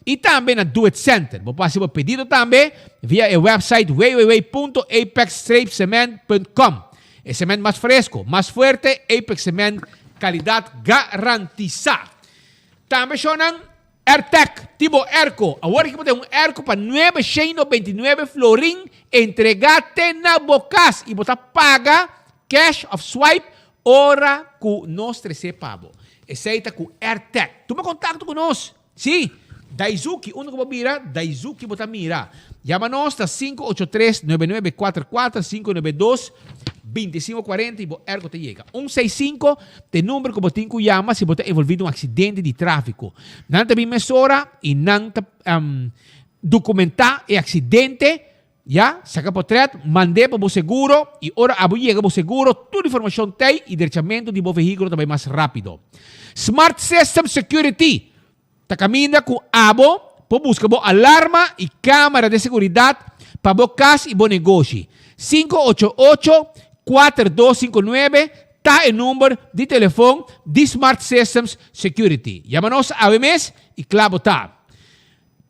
y tambe na Do It Center. Bo por haci bo pedido tambe via e website www.apexstrapecement.com. E cement mas fresco, mas fuerte, Apex Cement, calidad garantisa. Tambe shownan Airtec, tin bo airco. Awor aki bo tin un airco pa nuebe shen nobenta i nuebe florin entrega te na bo cas y bo ta paga cash of swipe ora cu nos trece pa bo. Esey ta cu Airtec. Tuma contacto cu nos. Sí, Daizuki, unda ku bo bira, Daizuki bo ta mira. Yama nos na 583 9944 592 2540 i bo ergo ta yega. 165 ta e number ku bo tin ku yama si bo ta envolví den un aksidente di tráfiko. Nan ta bin mesora i nan ta dokumentá e aksidente, ya, saka potrèt, mand'é pa bo seguro i ora abo yega bo seguro tur informashon t'ei i derechamentu di bo vehíkulo ta bai mas rápido. Smart System Security ta kaminda ku abo por buska bo alarma i kámara de seguridat pa bo kas i bo negoshi. 588 4259 ta e number di telefon di Smart Systems Security. Yama nos awe mes i kla bo ta.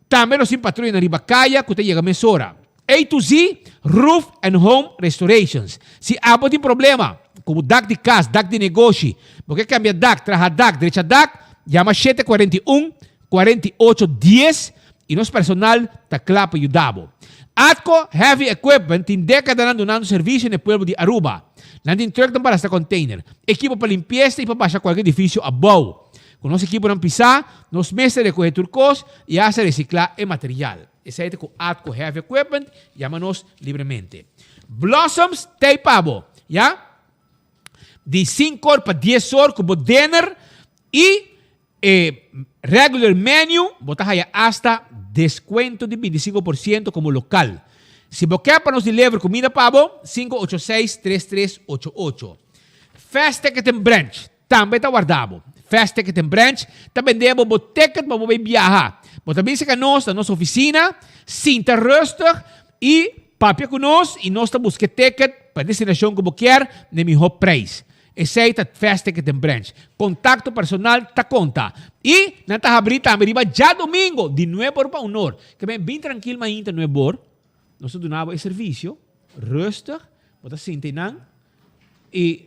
Tambe nos tin patruyanan riba kaya ku ta yega mesora. A to Z Roof and Home Restorations. Si abo tin problema ku bo dak di kas, dak di negoshi, bo ke kambia dak, traha dak, drecha dak, yama 741 48 10 i nos personal ta kla pa yuda bo. Atco Heavy Equipment tin dekadanan dunando servisio na e pueblo di Aruba. Nan tin trucknan pa rasta container, ekipo pa limpiesa i pa basha kualke edifisio abou. Ku nos ekiponan pisá, nos mester rekohé tur kos i hasta resiklá e material. Esei ta ku Atco Heavy Equipment, yama nos libremente. Blossoms t'ei pa bo, ya? Di sinku or pa dies or ku bo dinner i e regular menu bo ta haya hasta deskuento di 25% komo lokal. Si bo ke pa nos deliver kumida pa bo, 586 3388. Fast Ticket and Branch. Tambe ta warda bo. Fast Ticket and Branch ta bende bo bo ticket pa bo bay biaha. Bo ta bin serka nos na nos oficina, sinta rustig y papia cu nos y nos ta busca e ticket pa e destinacion cu bo kier na e miho prijs. Esey ta Fast Ticket and Branch. Contacto personal ta conta. Y nan ta habri tambe riba djadomingo di nuebe or pa un or. Ke ben bin trankil mainta nuebe or. Nos ta duna bo e servisio, rustig, bo ta sinta einan i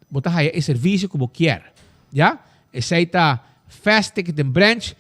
bo ta haya e servisio ku bo kier. Ya? Esei ta Fast Ticket and Branch,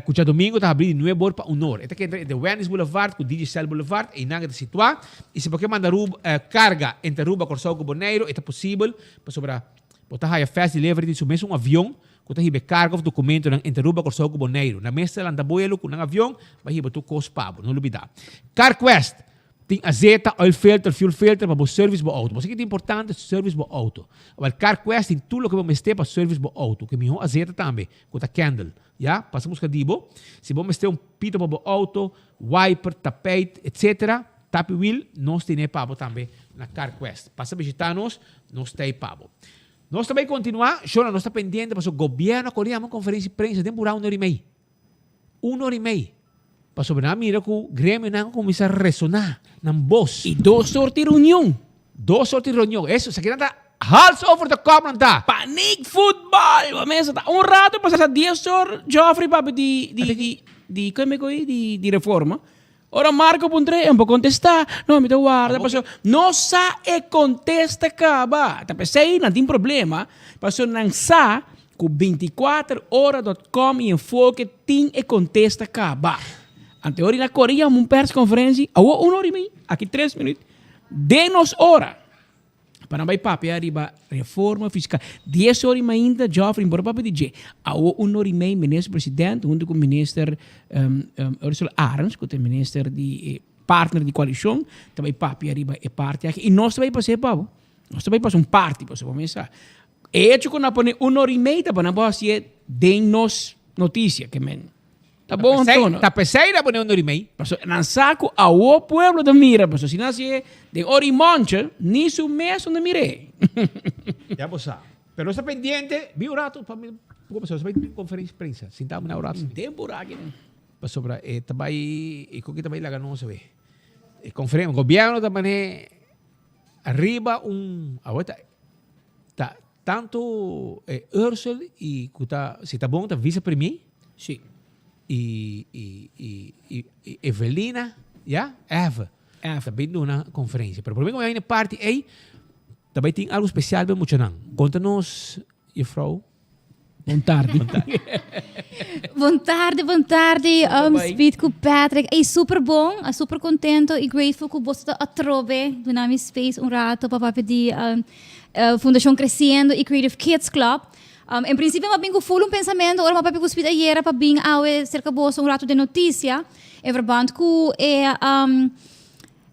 ku djadomingo ta habrí di nuebe or pa un or. E ta keda entre Wendy's Boulevard ku Digicel Boulevard, einan e ta situá. I si bo ke manda Aruba, karga entre Aruba, Kòrsou ku Boneiru, e ta posibel pasobra bo ta haya fast delivery di su mes un avion ku ta hiba e karga òf dokumentonan entre Aruba, Kòrsou ku Boneiru. Nan mes ta lanta buelo ku nan avion bai hiba tur kos pa bo. No lubidá. CarQuest tin azeta, oil filter, fuel filter pa bo service bo outo. Bo sa ke ta importante? Service bo outo. Awel CarQuest tin tur loke bo mester pa service bo outo. Ku e mihó azeta tambe, ku ta Kendall. Ya, pasa buska di bo. Si bo mester un pito pa bo outo, wiper, tapijt, etc. Tapi wiel, nos tene pa bo tambe na CarQuest. Pasa bishita nos, nos ta ei pa bo. Nos ta bay continua, Shona, nos ta pendiente pasobra gobierno a kore yama un conferencia di prensa den pura un ora y mei. Un ora y mei. Pasobra nan a mira cu gremionan a cuminsa resona nan bos. Y dos or di reunion. Dos or di reunion. Eso, esaki nan ta hals over de kop nan ta. Paniek voetbal! Bo mesa ta un rato pasa dies or Geoffrey papia di di di di kome koe di di reforma. Ora Marco puntr'é, e no por contestá. No, mi ta warda pasobra no sa e contesta caba. Ta p'esei nan tin problema, pasobra nan sa cu binticuater ora dot com y Enfoke tin e contesta caba. Anto e ora nan core yama un persconferencia, awor un ora y mei, aki tres minuut, den nos ora. Pa nan bai papia riba reforma fiscal. Dies ora y mainta Geoffrey por papia di dje. Awo un ora y mei minister president hunto cu minister Ursula Arends cu ta minister di partner di coalicion ta bai papia riba e parti aki. Y nos ta bai pasa e pabo. Nos ta bai pasa un parti pasobra bo mester sa. E hecho cu nan a pone un ora y mei ta pa nan por hacié den nos noticia ke men. Ta bon anto no? Ta pesey na pone un ora y mei. Paso nan sa cu awo pueblo ta mira, paso si nan hacié den ora y monche, ni su mes no ta mir'é. Ya bo sa. Pero nos ta pendiente, bin un rato pa mi por pasá, nos ta bai conferencia di prensa, sinta un rato. Den por aki. Pasobra e ta bai, e con ki ta bai laga nos awe. E conferencia, gobierno ta mane riba un, awe ta, ta Tanto e Ursel y cu ta, si ta bon ta vice premier. Si. Y, y, y, y, y Evelina, ya, Eve. Eve. Ta bin duna conferencia. Pero prome cu mi bay na e parti ey, ta bay tin algo special pa e muchanan. Conta nos, juffrouw. Bon tardi. Bon tardi. Bon tardi, bon tardi. Speed ku Patrick. Ey, super bon. A super contento y grateful ku boso ta atrobe duna mi space un rato pa papia di Fundacion Creciendo y Creative Kids Club. En principio mi a bin ku full un pensamento ora mi a papia ku Speed ayera pa bin awe cerca boso un rato den noticia en verband ku e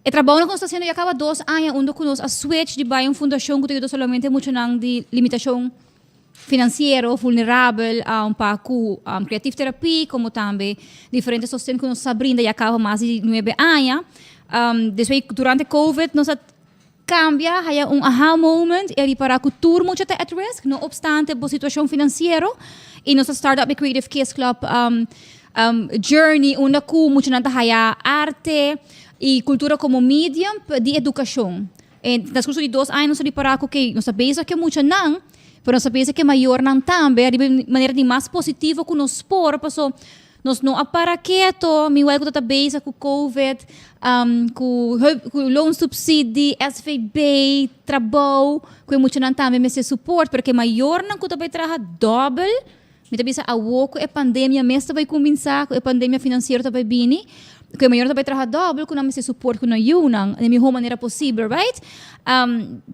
E trabounan ku nos ta hasiendo ya kaba dos aña unda ku nos a switch di bai un fundashon ku ta yuda solamente muchanan di limitashon finansiero, vulnerabel, pa ku creatief therapie komo tambe diferente sosten ku nos sa brinda ya kaba mas di nuebe aña. Despues durante covid nos a kambia, haya un aha moment i a ripará ku tur mucha ta at risk, no opstante bo situashon finansiero i nos a start up e Creative Kids Club journey unda ku muchanan ta haya arte i kultura komo medium di edukashon. E transkurso di dos aña nos a ripará ku kei nos ta bezig ku e muchanan, pero nos ta bezig ku e mayornan tambe riba e manera di mas positivo ku nos por, paso nos no a para keto, meanwhile ku ta ta bezig ku covid, ku ku loonsubsidie, SVB, trabou, ku e muchanan tambe mester support, pero ku e mayornan ku ta bai traha dòbel, Mi ta bisa awo ku e pandemia mes ta bai kuminsá, ku e pandemia finansiero ta bai bini, ku e mayornan ta bai traha dòbel, ku nan mester support ku nan yunan den e mihó manera posibel, right?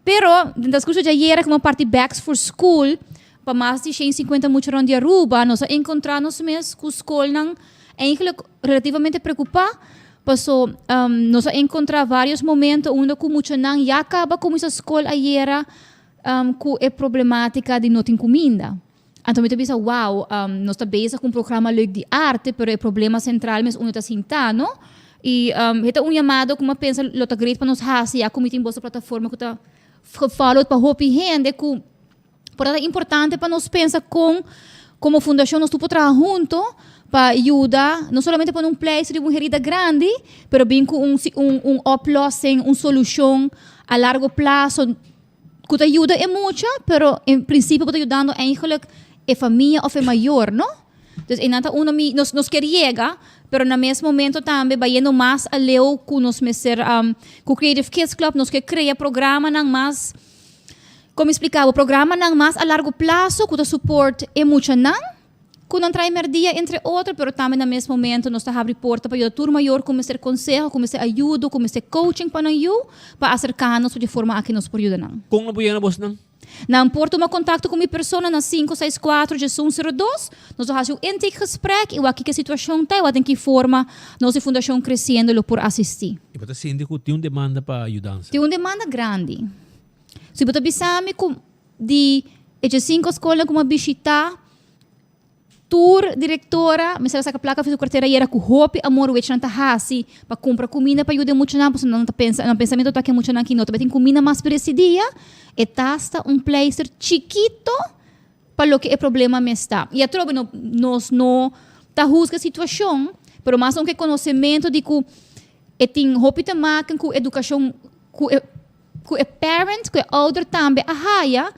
Pero den transkurso di ayera ku mi a parti bags for school pa mas di shen sinkuenta mucha rònt di Aruba, nos a enkontrá nos mes ku skolnan eigenlijk relativamente preokupá, paso nos a enkontrá vários momento unda ku muchanan ya kaba kuminsá skol ayera ku e problemátika di no tin kuminda. Anto mi ta bisa, wow, nos ta bezig ku un programa leuk di arte, pero e problema sentral mes unda ta sintá, no? I e ta un yamado ku mi a pensa lo ta great pa nos hasi, ya ku mi tin boso plataforma ku ta gefollowed pa hopi hende ku por ta importante pa nos pensa kon komo fundashon nos tur por traha hunto pa yuda no solamente pone un pleister riba un herida grandi, pero bin ku un un oplossing, un solushon a largo plaso. Ku ta yuda e mucha, pero en prinsipio bo ta yudando eigenlijk e famia òf e mayor, no? Dus einan ta uno mi nos nos kier yega, pero na mes momento tambe bayendo mas aleu ku nos mester ku Creative Kids Club nos ke krea programanan mas Como explica bo, programanan mas a largo plazo cu ta support e muchanan cu nan trae merdia entre otro, pero tambe na mes momento nos ta habri porta pa yuda tur mayor cu mester conseho, cu mester ayudo, cu mester coaching pa nan yu, pa acerca nos di forma aki nos por yuda nan. Con lo por yega na bosnan? Nan por tuma contacto cu mi persona na 564 1102. Nos lo haci un intakegesprek y wak kiko e situacion ta y wak den ki forma nos di Fundacion Creciendo lo por asisti. Y bo ta sinti cu tin un demanda pa yudansa? Tin un demanda grandi. Si bo ta bisa mi ku di e djesinko skolnan ku mi a bishitá, tur direktora mester a saka plaka for su kartera i era ku hopi amor wech nan ta hasi pa kumpra kuminda pa yuda e muchanan pasobra nan ta pensa, nan pensamentu ta ku e muchanan aki no ta bai tin kuminda mas por ese dia. E tas ta un pleister chikito pa loke e problema mes ta. I atrobe no nos no ta husga e situashon, pero mas aunke konosementu di ku e tin hopi te maken ku edukashon ku e Ku e parent, ku e ouder tambe a haya,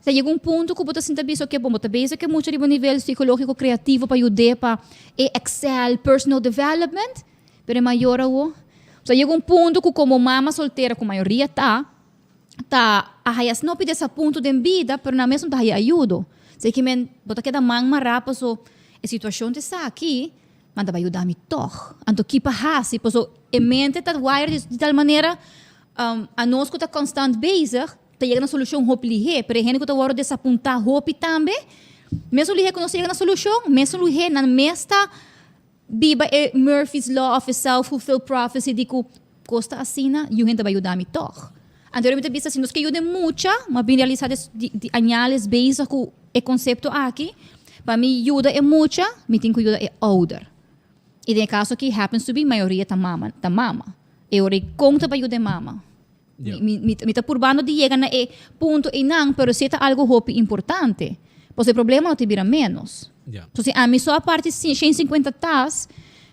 ta yega un punto ku bo ta sinta bisa, oke, bon, bo ta bezig ku e mucha riba un nivel psikologiko kreativo pa yud'é pa e excel, personal development, pero e mayor awo. Ta yega un punto ku komo mama soltera, ku mayoria ta, ta a haya snopi di esa punto den bida, pero nan mes no ta haya ayudo. Esei ki men bo ta keda man mará paso e situashon ta esaki. Ma ta bai yuda mi tog. Anto ki pa hasi? Paso e mente ta wired di tal manera, anos ku ta konstant bezig ta yega na solushon hopi lihé, pero e hende ku ta wòrdu desapuntá hopi tambe, mesun lihé ku nos ta yega na solushon, mesun lihé nan mes ta biba e Murphy's Law of e self-fulfilled prophecy di ku kos ta asina, yu hende ta bai yuda mi tog. Anto mi ta bisa si nos ke yuda e mucha, mi a bin realisá di añales bezig ku e konsepto aki, pa mi yuda e mucha, mi tin ku yuda e ouder. I den e kaso aki happens to be mayoria ta mama, ta mama. E ora ei kon ta pa yuda e mama? Mi, mi, mi ta purbando di yega na e punto einan, pero si e ta algu hopi importante. Pasobra e problema no ta bira ménos. So si ami so a parti 150 tas,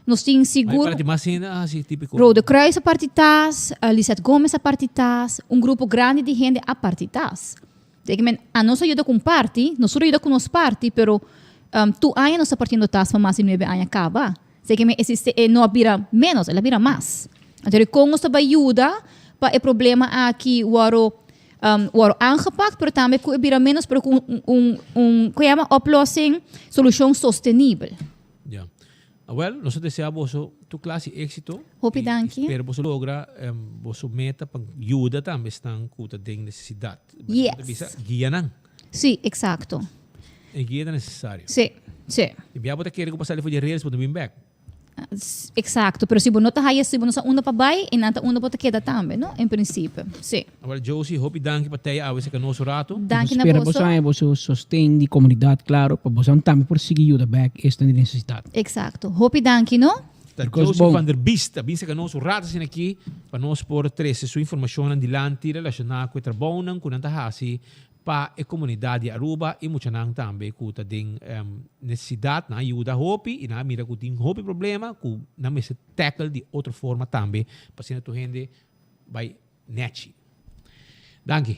nos tin sigur. Parti mas hende a hasi típiko. Rode Kruis a parti tas, Lisette Gomez a parti tas, un grupo grandi di hende a parti tas. Te men a nos a yuda ku un parti, nos tur a yuda ku nos parti, pero tur aña nos ta partiendo tas pa mas di nuebe aña kaba. Te ke men e siste e no a bira ménos, el a bira mas. Anto kon nos ta bai yuda pa e problema aki wòrdu wòrdu aangepakt, pero tambe ku e bira ménos, pero ku un un un ku yama oplossing, solushon sostenibel. Ya. Awel, nos ta desea boso tur klas di éksito. Hopi danki. I spera boso logra boso meta pa yuda tambe esnan ku ta den nesesidat. Yes. Ta bisa guia nan. Sí, eksakto. E guia ta nesesario. Sí, sí. I bia bo ta kere ku bo sali for di e redes bo ta bin bèk. Exacto, pero si bo no ta haya, si bo no sa unda pa bai, e nan ta unda bo ta keda tambe, no? En principio, si. Awel Josie, hopi danki pa tei awe seka nos un rato. Danki na Spera boso. boso haña boso sosten di komunidat klaro pa boso tambe por sigui yuda bèk esnan di nesesidat. Exacto. Hopi danki, no? Ta Kos Josie bon. van der Biest a bin seka nos un rato asina aki pa nos por trese su informashonnan dilanti relashoná ku e trabounan ku nan ta hasi pa e komunidat di Aruba i muchanan tambe ku ta den nesesidat. Nan a yuda hopi i nan a mira ku tin hopi problema ku nan mester tackle di otro forma tambe pa asina tur hende bai nechi. Danki.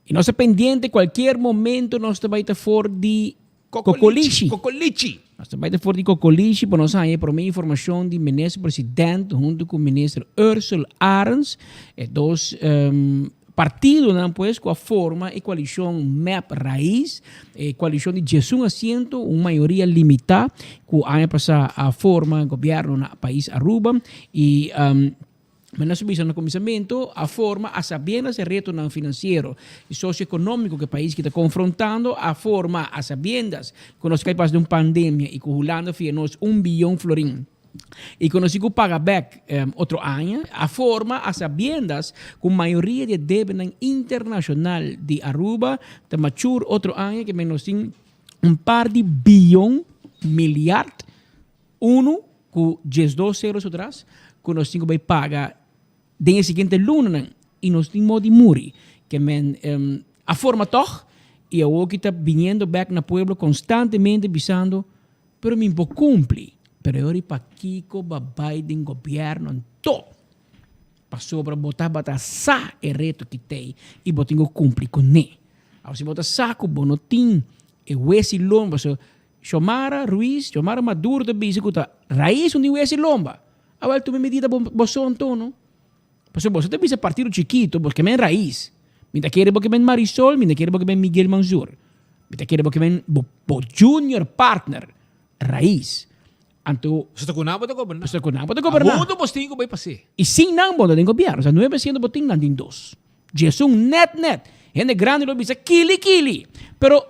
I nos ta pendiente cualkier momento nos ta bai ta for di Kokolishi. Kokolishi. Nos ta bai ta for di Kokolishi pa nos haña e prome informacion di Minister President hunto cu Minister Ursell Arends. E dos partidonan pues cu a forma e coalicion mep Raiz, e coalicion di diesun asiento, un mayoria limita cu aña pasa a forma gobierno na pais Aruba y Ma nos a bisa na kuminsamentu, a forma a sabiendas e retonan finansiero i sosioekonómiko ku e pais ki ta konfrontando, a forma a sabiendas ku nos kai pas di un pandemia i ku Hulanda fia nos un biyon florin i ku nos tin ku paga bèk otro aña, a forma a sabiendas ku mayoria di e debenan internashonal di Aruba ta machur otro aña, ke men nos tin un par di biyon, milyard, Unu ku 12 ceros atras ku nos tin ku bai paga den e siguiente lunanan i nos tin modo di muri. Ke men a forma tòg i awor ki ta biniendo bèk na pueblo konstantemente bisando pero mi por kumpli. Pero e ora pakiko bo a bai den gobièrnu anto? Pasobra bo tabata sa e reto ki t'ei i bo tin ku kumpli kuné. Awor si bo ta sa ku bo no tin e wes i lomba, so. Xiomara Ruiz, Xiomara Maduro ta bisa ku ta rais un di wes i lomba. Awel tuma e medida bo bo so anto no. Pasobra boso ta bisa partido chikito, bo ke men rais. Mi ta kere bo ke men Marisol, mi ta kere bo ke men Miguel Mansur. Mi ta kere bo ke men bo bo junior partner rais. Anto. Boso ta ku nan bo ta goberná. Boso ta ku nan bo ta goberná. Huntu bos tin ku bai pas'é. I sin nan bo no den gobièrnu. Osea nuebe siendo bo tin nan tin dos. Djesun nèt nèt. Hende grandi lo bisa kili kili. Pero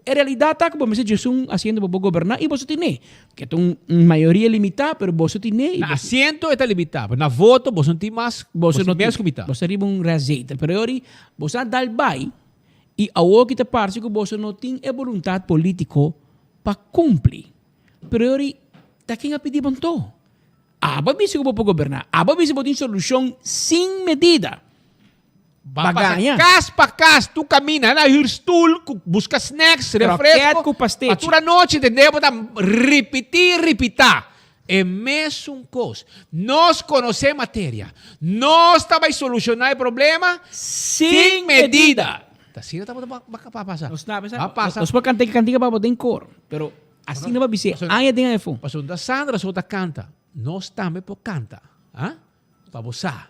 e realidat ta ku bo mester djesun asiento pa bo goberná i boso tin'é. Ke ta un mayoria limitá pero boso tin'é i Na boso. asiento e ta limitá pero na voto boso no tin mas Boso boso no tin tin. mes ku mitá. Boso ta riba un restzetel. Pero e ora boso a dal bai i awor ki ta parse ku boso no tin e boluntat polítiko pa kumpli. Pero yori, ta ken a pidi bo anto? Abo a bisa ku bo por goberná. Abo a bisa bo tin solushon sin medida. Ba Ba pasa gaña. kas pa kas, tur kaminda, nan a hür stul ku buska snacks, Kroket refresko, ku pa pastechi. tur anochi tende bo ta ripití, ripitá e mesun kos. Nos konosé materia. Nos ta bai solushoná e problema Sin sin medida. medida. Ta asina tabata ba pasa. Nos ta Ba pasa. Nos por kanta e kantika pa bo den kor, pero Asina pa bis'é, aña den aña fo. Pasobra Sandra so ta kanta, nos tambe por kanta, ah, pa bo sa.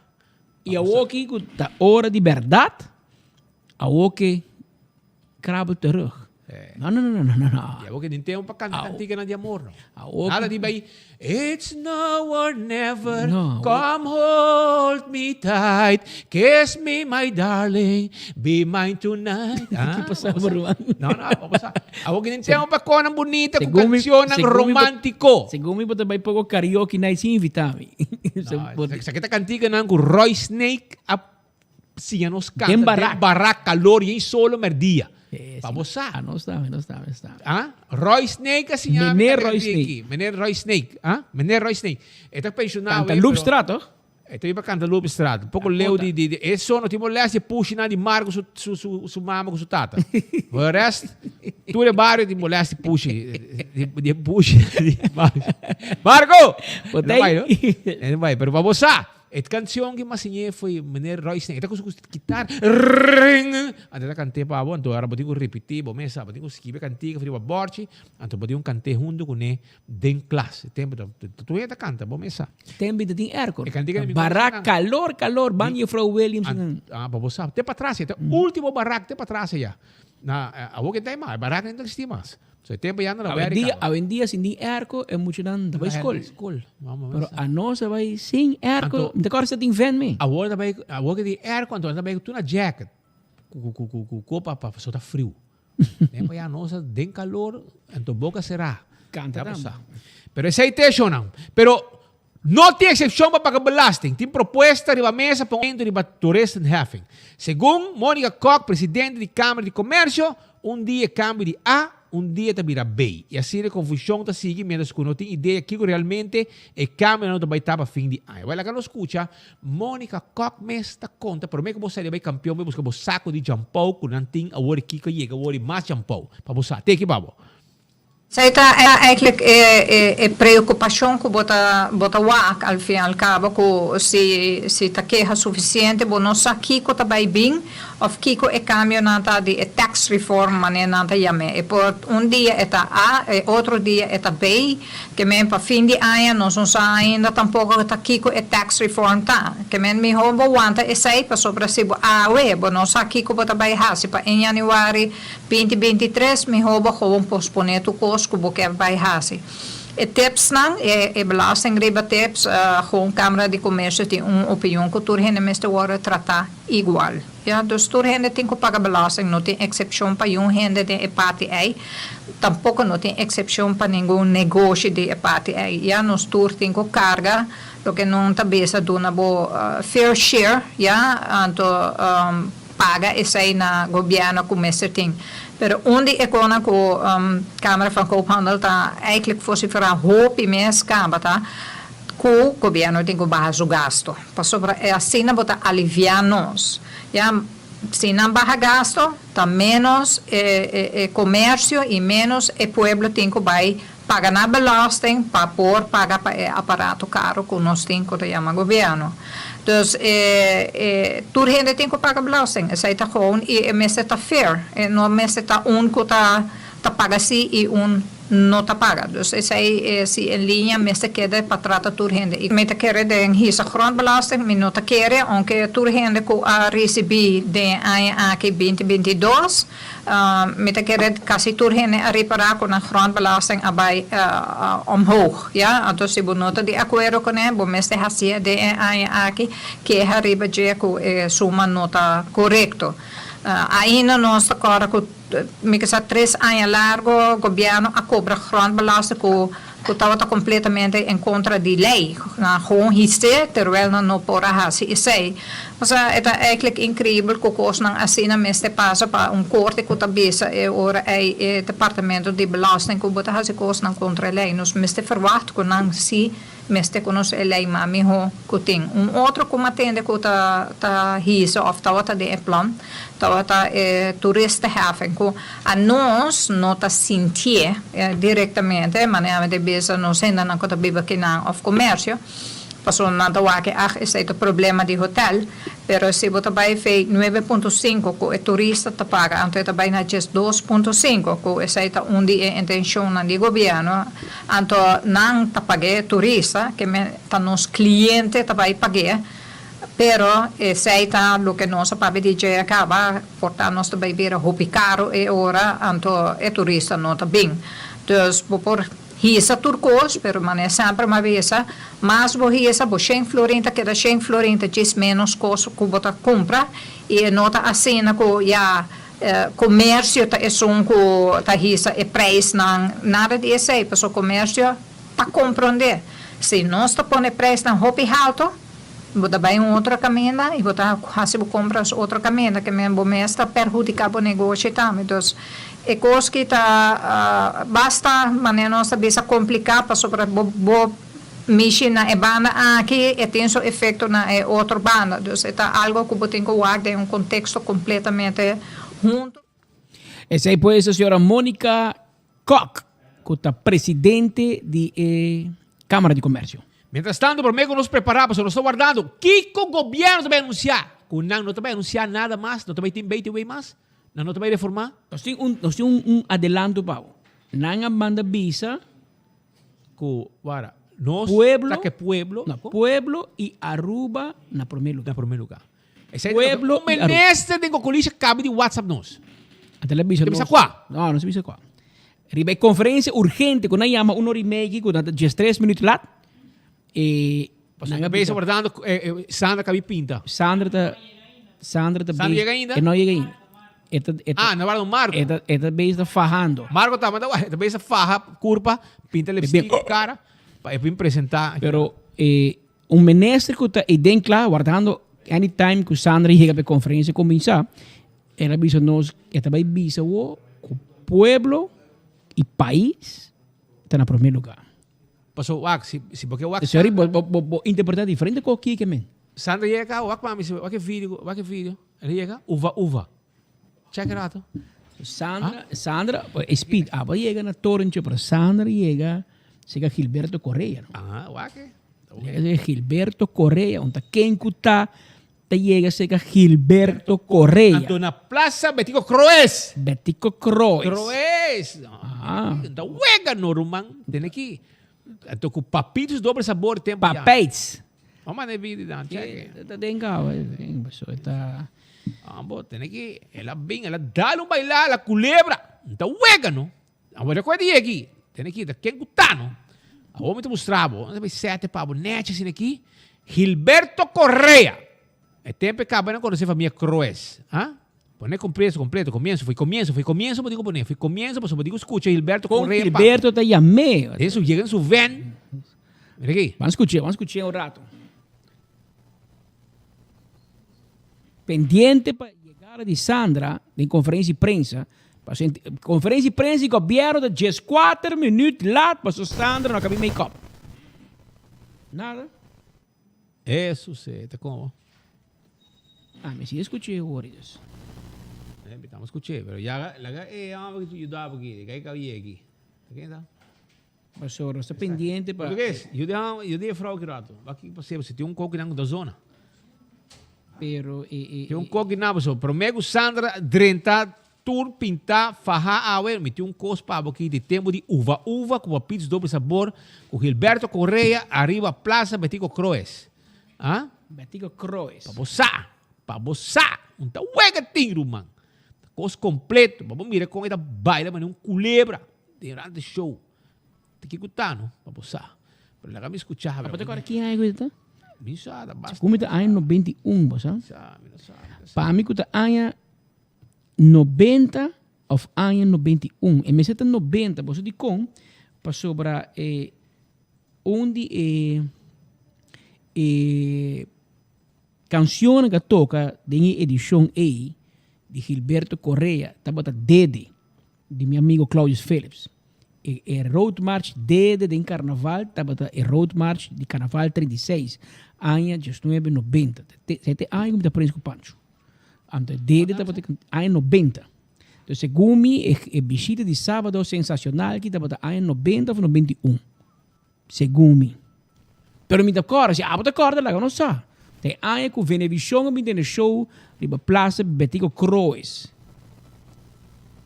I awoki ku ta ora di bèrdat, awoki krabel terug. No, no, no, no, no, no. I awoki tin tempu pa kanta kantikanan di amor, no. Awoki. Nada di bai, It's now or never, No. come hold me tight, kiss me my darling, be mine tonight. Ah, Ki pasa, Ruan? No, no, bo pasa. Awor ki tin tempo pa konan bunita ku Segun mi- kansionnan segun mi bo- romántico. Segun mi bo ta bai poko karaoke night sin invita mi. No, sa kita kantikanan ku Roy Snake a siña nos kanta Den barak. den barak kalor yen solo merdia. Eh, Pa sí. bo sa. Ah, no sabe, no sabe, no sabe. Ah? Roy Snake a siña mi Meneer kanta Roy kantika Snake. aki. Meneer Roy Snake. Ah? Meneer Roy Snake. E ta pensionado Canta eh, Loop pero- Straat, toch? E ta iba canta Loop Straat. Poko leu di, di, di, e so no tin molestia pushi nan di Marco su, su, su, su mama ku su tata. Voor de rest, tur e bario tin molestia pushi. Di, di pushi di Marco. Marco! Bo E no bai, no? tei? E no bai. Pero pa bo sa, E cancion ki mas siñ'é foi meneer Roy Snake. E ta cu su guitar. Ring! Anto e ta cant'é pa bo. Anto ora bo tin cu ripití bo mes sa. Bo tin cu skibi e cantica riba borchi. Anto bo tin un cant'é hunto cuné den klas. E tempo ta tur hende ta canta bo mes sa. Tempo ta tin airco. E cantica di mi Barak conoce nan. calor calor ban juffrouw Williams nan. Ah pa bo sa. Te patras ya. Te ultimo barak te patras ya. Na awor ke ta mas. E barak no ta existi mas. So e tempo ya no la Awendia, werk kaba. awendia sin tin airco e muchanan ta bai skol. Skol. Mama Pero mesa. anos a bai sin airco. Anto- Mi ta kòrda si ta tin fan mi. Awor ta bai, awor ke tin airco anto nan ta bai ku tur na jacket. Ku ku ku ku ku kopa pa pasobra ta friu. Tempo ya nos a den kalor anto boka será. Kanta Ya bo tambe. sa. Pero esei te shownan. Pero no tin eksepshon pa paga belasting. Tin propuesta riba mesa pa un aumento riba toeristenheffing. Segun Monica Kok, presidente di Kamera di Komersio, un dia e kambio di A, un dia ta bira B. I asina e konfushon ta sigui miéntras ku no tin idea kiko realmente e kambionan ta bai ta pa fin di aña. Wèl, laga nos skucha Monica Kok mes ta konta. Promé ku bo sali bai kampion bai buska bo sako di djampou ku nan tin awor i kiko a yega awor i mas djampou pa bo sa. Teki pa bo. Esei ta eigenlijk e preocupacion cu bo ta bo ta wak al fin al cabo cu si si ta keha suficiente bo no sa kico ta bay bin of kico e cambionan ta di e tax reform manera nan ta yam'e. E por un dia e ta A e otro dia e ta B ke men pa fin di aña nos no sa ainda tampoco ta kico e tax reform ta. Ke men miho bo wanta esei pasobra si bo awe bo no sa kico bo ta bay haci pa en januari Binti 23, Mihó bo gewoon posponé tur kos ku bo kier bai hasi. E tipsnan, e e belasting riba tips, gewoon Kamara di Komersio tin un opinion ku tur hende mester wòrdu tratá igual. Ya, dus tur hende tin ku paga belasting, no tin eksepshon pa yun hende den e parti ei, tampoko no tin eksepshon pa ningun negoshi di e parti ei. Ya, nos tur tin ku karga loke nan ta bisa duna bo fair share, ya, anto paga esei na gobierno cu mester tin. Pero un di e conan cu Camera van Koophandel ta eigenlijk vocifera hopi mes caba ta cu gobierno tin cu baha su gasto. Pasobra e asina bo ta alivia nos. Ya, si nan baha gasto ta menos e e comercio y menos e pueblo tin cu bay paga na belasting pa por paga pa e aparato caro cu nos tin cu ta yama gobierno. Dus e e tur hende tin cu paga belasting, esey ta gewoon y e mester ta fair, e no mester ta un cu ta ta paga si y un. no ta paga. Dus esei e si en liña mester keda pa trata tur hende. I mi ta kere den hisa grondbelasting, mi no ta kere, ounke tur hende ku a risibí den e aña aki binti 22, mi ta kere kasi tur hende a ripará ku nan grondbelasting a bai omhoog, ya. Anto si bo no ta di akuerdo kuné, bo mester hasié den e aña aki, keha riba dje ku e suma no ta korekto. Ainda nos ta kòrda ku Mi ke sa tres aña largo gobierno a cobra grondbelasting cu cu tabata completamente en contra di ley. Nan gewoon hise terwijl nan no por a haci esey. Osea e ta eigenlijk increibel cu cosnan asina mester pasa pa un corte cu ta bisa e ora ey e departamento di belasting cu bo ta haci cosnan contra ley. Nos mester verwacht cu nan si Mester konosé e lei mas mihó ku tin. Un otro ku m'a tende ku ta ta hisa òf tabata den e plan tabata e toeristenheffing ku anos no ta sintié direktamente, manera mi ta bisa nos hendenan ku ta biba kinan òf komersio, pasobra nan ta wak ah esei ta problema di hotèl. Pero si bo ta bai fei nuebe punto sinku ku e turista ta paga anto e ta bai na djes dos punto sinku ku esei ta un di e intenshonnan di gobièrnu anto nan ta pag'é e turista ke men ta nos kliente ta bai pag'é pero esei ta loke nos a papia di dje a kaba por ta nos ta bai bira hopi karu e ora anto e turista no ta bin dus bo por Hisa tur kos, pero manera semper m'a bisa, mas bo hisa, bo shen florin ta keda shen florin, ta djis menos kos ku bo ta kumpra, i e no ta asina ku ya komersio ta esun ku ta hisa e preisnan, nada di esei, pasobra komersio ta komprondé, si nos ta pone preisnan hopi haltu, bo ta bai un otro kaminda i bo ta hasi bo kompras otro kaminda, ke men bo mes ta perhudiká bo negoshi tambe. Dus e kos ki ta basta manera nos ta bisa kompliká pasobra bo bo mishi na e banda aki e tin su efekto na e otro banda. Dus e ta algo ku bo tin ku wak den un konteksto kompletamente huntu. Esei pues e señora Monica Kok, ku ta presidente di e Kámara di Komersio. Mientras tanto, promé ku nos prepará, pasobra nos ta wardando kiko gobièrnu ta bai anunsiá, ku nan no ta bai anunsiá nada mas, no ta bai tin BTW mas, nan no ta bai reformá. Nos tin un, nos tin un, un adelanto pa bo. Nan a manda bisa Ku, wara, nos pueblo, ta ke pueblo, no, pueblo i Aruba na promé lugá. Na promé lugá. Esei Pueblo un i Aruba. minister den Cocolisha kabi di WhatsApp nos. Ata la bisa Te bisa nos. kua? No, no se bisa kua. Riba e conferencia urgente ku nan yama un ora i meigi ku nan ta 13 minuut lat. E Pasobra nan a bezig bisa wardando eh, eh, Sandra kabi pinta. Sandra ta Sandra ta Sandra bezig- yega ainda? E no yega ainda. E ta e ta Ah, na warda Marco. E ta e ta bezig ta fajando. Marco ta manda ta bezig faja curpa, pinta lipstick cara pa e bin presenta. Pero eh, un minister ku ta iden kla wardando anytime ku Sandra yega pa e konferensia kuminsá, el a bisa nos, e ta bai bisa wo ku pueblo i pais ta na promé lugá. Paso wak, si si bo ke wak Sorry, bo bo bo bo interpretá diferente kos kiko men. Sandra yega, wak pa mi, wak e video, wak e video. El a yega, uva uva. Check e rato. Sandra, Sandra, e speed abo a yega na torentje, pero Sandra yega sega Gilberto Correa, no? Aha, wak e. Yega sega Gilberto Correa, un ta ken ku ta ta yega sega Gilberto Correa. Anto na Plaza Betico Croes. Betico Croes. Croes. Ah. Ta wega no ruman. Tene ki. Anto ku papitos doble sabor tempo ya. Papeits. Vamos manda e video dan, check e. Ta den caba, so ta. Ambo, tene ki, el a bin, el a dal un baila, la culebra. Ta wega no. Abo recuerda di aki. Tene ki, ta ken ku ta no. Awor mi ta mustra bo, mi ta sete pa bo nechi asina aki. Gilberto Correa. E tempo e caba nan conoce famia Croes. Ha? Pone completo, completo, comienzo, foi comienzo, foi comienzo bo tin ku pone, foi comienzo pasobra bo tin ku scucha Gilberto Con Correa. Gilberto ta yam'é. Den su yega den su ven. Mira aki. Ban scuch'é, ban scuch'é un rato. Pendiente pa yegada di Sandra den conferencia di prensa. Conferencia di prensa di gobierno ta 14 minuut laat pasobra Sandra no a cabi make up. Nada. Eso se ta como. Ah, mi si escuché hoor dus. Eh, mi tamo escuché, pero ya laga eh hombre que ayudaba aquí, que hay aquí. Ken ta? Pastor, nos ta pendiente pa. Portugués, yo deja, yo deja vrouw rato. Aqui pa se tem um coque na da zona. Pero e e Tem um coque na so, pero mego Sandra drenta. Tur pintá faha awe, mi tin un kos pa bo aki di tempu di uva uva ku papits doble sabor ku Gilberto Correa ariba Plaza Betico Croes. Ah? Betico Croes. Pa bo sa, pa bo sa, un ta wega tin ruman. Kos kompleto, pa bo mira kon e ta baila manera un kulebra durante show. Ta kiko ta no, pa bo sa. Pero laga mi skucha. Abo ta kòrda ki aña ku ta? Mi sa, ta basta. Ku mi ta aña 91, bo sa? Sa, mi no sa. Pa mi ku ta aña 90 of aña 91. E mester ta 90, bo sa dikon? Pasobra e un di e e kanshonnan ku a toka den e edishon ei di Gilberto Correa tabata Dede di mi amigo Claudius Philips. E e road march Dede den karnaval tabata e road march di karnaval 36, aña diesnuebe nobenta. Te aña ku mi ta prens ku Pancho. Anto dede tabata aña nobenta. Entonces segun mi e e bishita di Sábado Sensacional ki tabata aña nobenta of 91. Segun mi. Pero mi ta kòrda, si abo ta kòrda laga nos sa. Ta e aña ku Venevisión a bin tene show riba Plaza Betico Croes.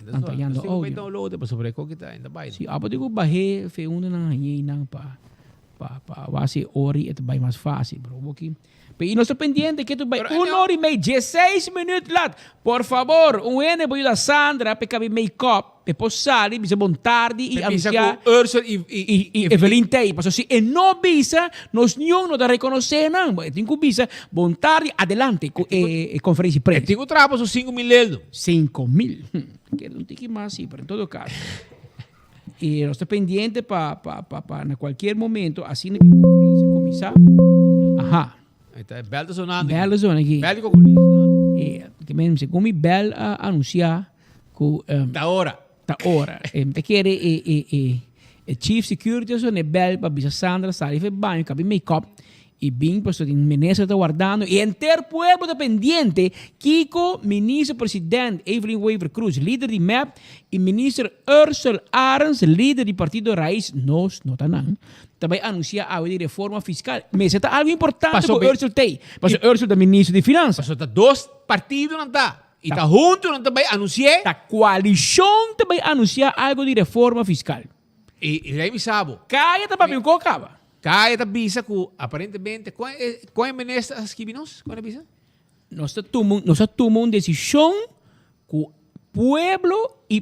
Nan ta yando audio. Si abo tin ku bah'é fe unda nan hañ'é nan pa pa pa wak si e ora i e ta bai mas fácil. Pero bo ki Pe i nos ta pendiente ke tu bai un ora i mei, dieseis minuut lat. Por fabor, un hende por yuda Sandra pe kabi make-up, pe por sali bisa bon tardi i Pe bisa anunsia ku Ursel i i i i Evelyn t'ei. Pasobra si e no bisa, nos niun no ta rekonosé nan. E tin ku bisa bon tardi, adelante ku e konferensia di E prensa. tin ku traha pa su 5000 eldo. 5000? Hm, keda un tiki mas si, pero en todo kaso. I nos ta pendiente pa pa pa pa na kualkier momento asina ku e konferensia kuminsá. Aha. Ahí ta, e bèl ta sonando aki. Bèl ta sona aki. Bèl di Kokolí ta sonando. E, ke men, segun mi bèl a anunsiá ku Ta ora. Ta ora. E mi ta kere e e e e chief security a sona e bèl pa bisa Sandra sali for e baño, kabi make-up I bin pasobra tin minister ta wardando y henter pueblo ta pendiente kico Minister President Evelyn Wever Croes, lider di mep, y Minister Ursell Arends, lider di partido Raiz, nos no ta nan, ta bay anuncia awe di reforma fiscal. Mester ta algo importante cu Ursell t'ey, pasobra Ursell ta Minister di Finansa. Pasobra ta dos partidonan ta y ta hunto nan ta bay anunci'e. Ta coalicion ta bay anuncia algo di reforma fiscal. Y Rey bisa bo. Caya ta papia un co caba. Caya ta bisa cu aparentemente con e con e minister a skibi nos? Con a bisa? Nos ta tuma nos a tuma un decision cu pueblo y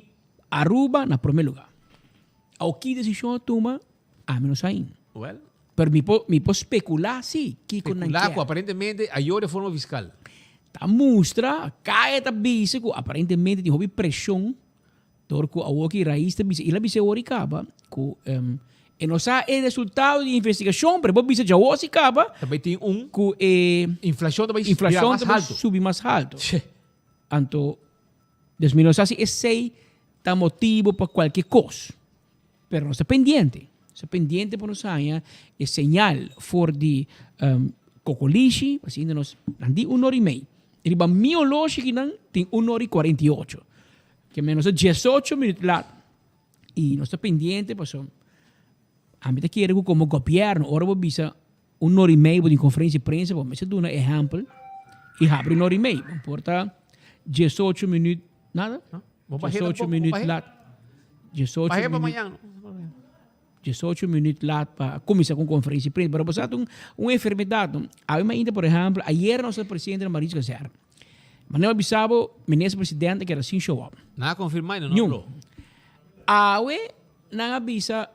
Aruba na prome lugar. Awo ki decision a tuma ami no sa ainda. Well. Pero mi por mi por specula si kico nan Specula kier. cu aparentemente ayo reforma fiscal. Ta mustra, Caya ta bisa cu aparentemente tin hopi presion Dor ku awoki Rais ta bisa, i el a bisa e ora i kaba ku e no sa e resultado di investigashon, pero e por bisa djawo si kaba Ta bai tin un ku e inflashon ta bai bira inflashon mas ta bai haltu. subi mas haltu. Anto, dus mi no sa si esei ta motibu pa kualke kos, pero nos ta pendiente. Nos ta pendiente pa nos haña e señal for di Kokolishi, pasobra nos nan di un ora i mei. Riba mi oloshi kinan tin un ora i 48. Ke menos ta 18 minuut laat y nos ta pendiente paso ami ta kere ku komo gobierno ora bo bisa un ora y mei bo tin conferencia di prensa bo mester duna ehempel y habri un ora y mei bo por ta 18 minuut nada 18 minuut laat 18 minuut 18 minuut laat pa cuminsa cu conferencia di prensa pero bo sa ta un enfermedad no awe mainta por ehempel ayer nos presidente Mauricio Kazerne Manera mi a bisa bo, minister presidente keda sin show up. Nan a confirma y nan no Niun. habló. Awe nan a bisa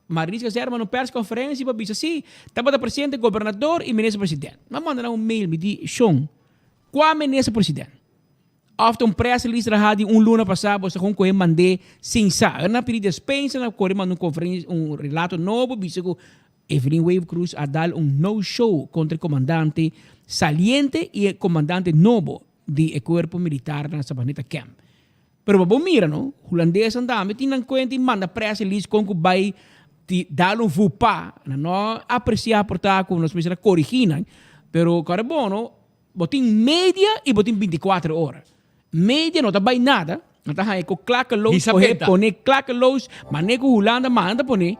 Maris Kazerne manda un persconferencia pa bisa si tabata presente gobernador y minister presidente. Mi a manda nan un mail, mi di, Shon, cua minister presidente? Of ta un press release traha di un luna pasa bo sa con coge mand'é sin sa. Nan a pidi despensa, nan a core manda un conferencia, un relato nobo bisa cu Evelyn Wave Cruz a dal un no show contra e comandante saliente y e comandante nobo di e cuerpo militar na Sabaneta Camp. Pero pa bo mira no, Hulandesnan tambe tin nan cuenta y manda press release con cu bay di dal un vupa. Nan no aprecia por ta cu nos mester a corigi nan, pero cu bo no, bo tin media y bo tin 24 ora. Media no ta bay nada, nan ta haña cu klakkeloos coge pone klakkeloos, mane cu Hulanda manda pone,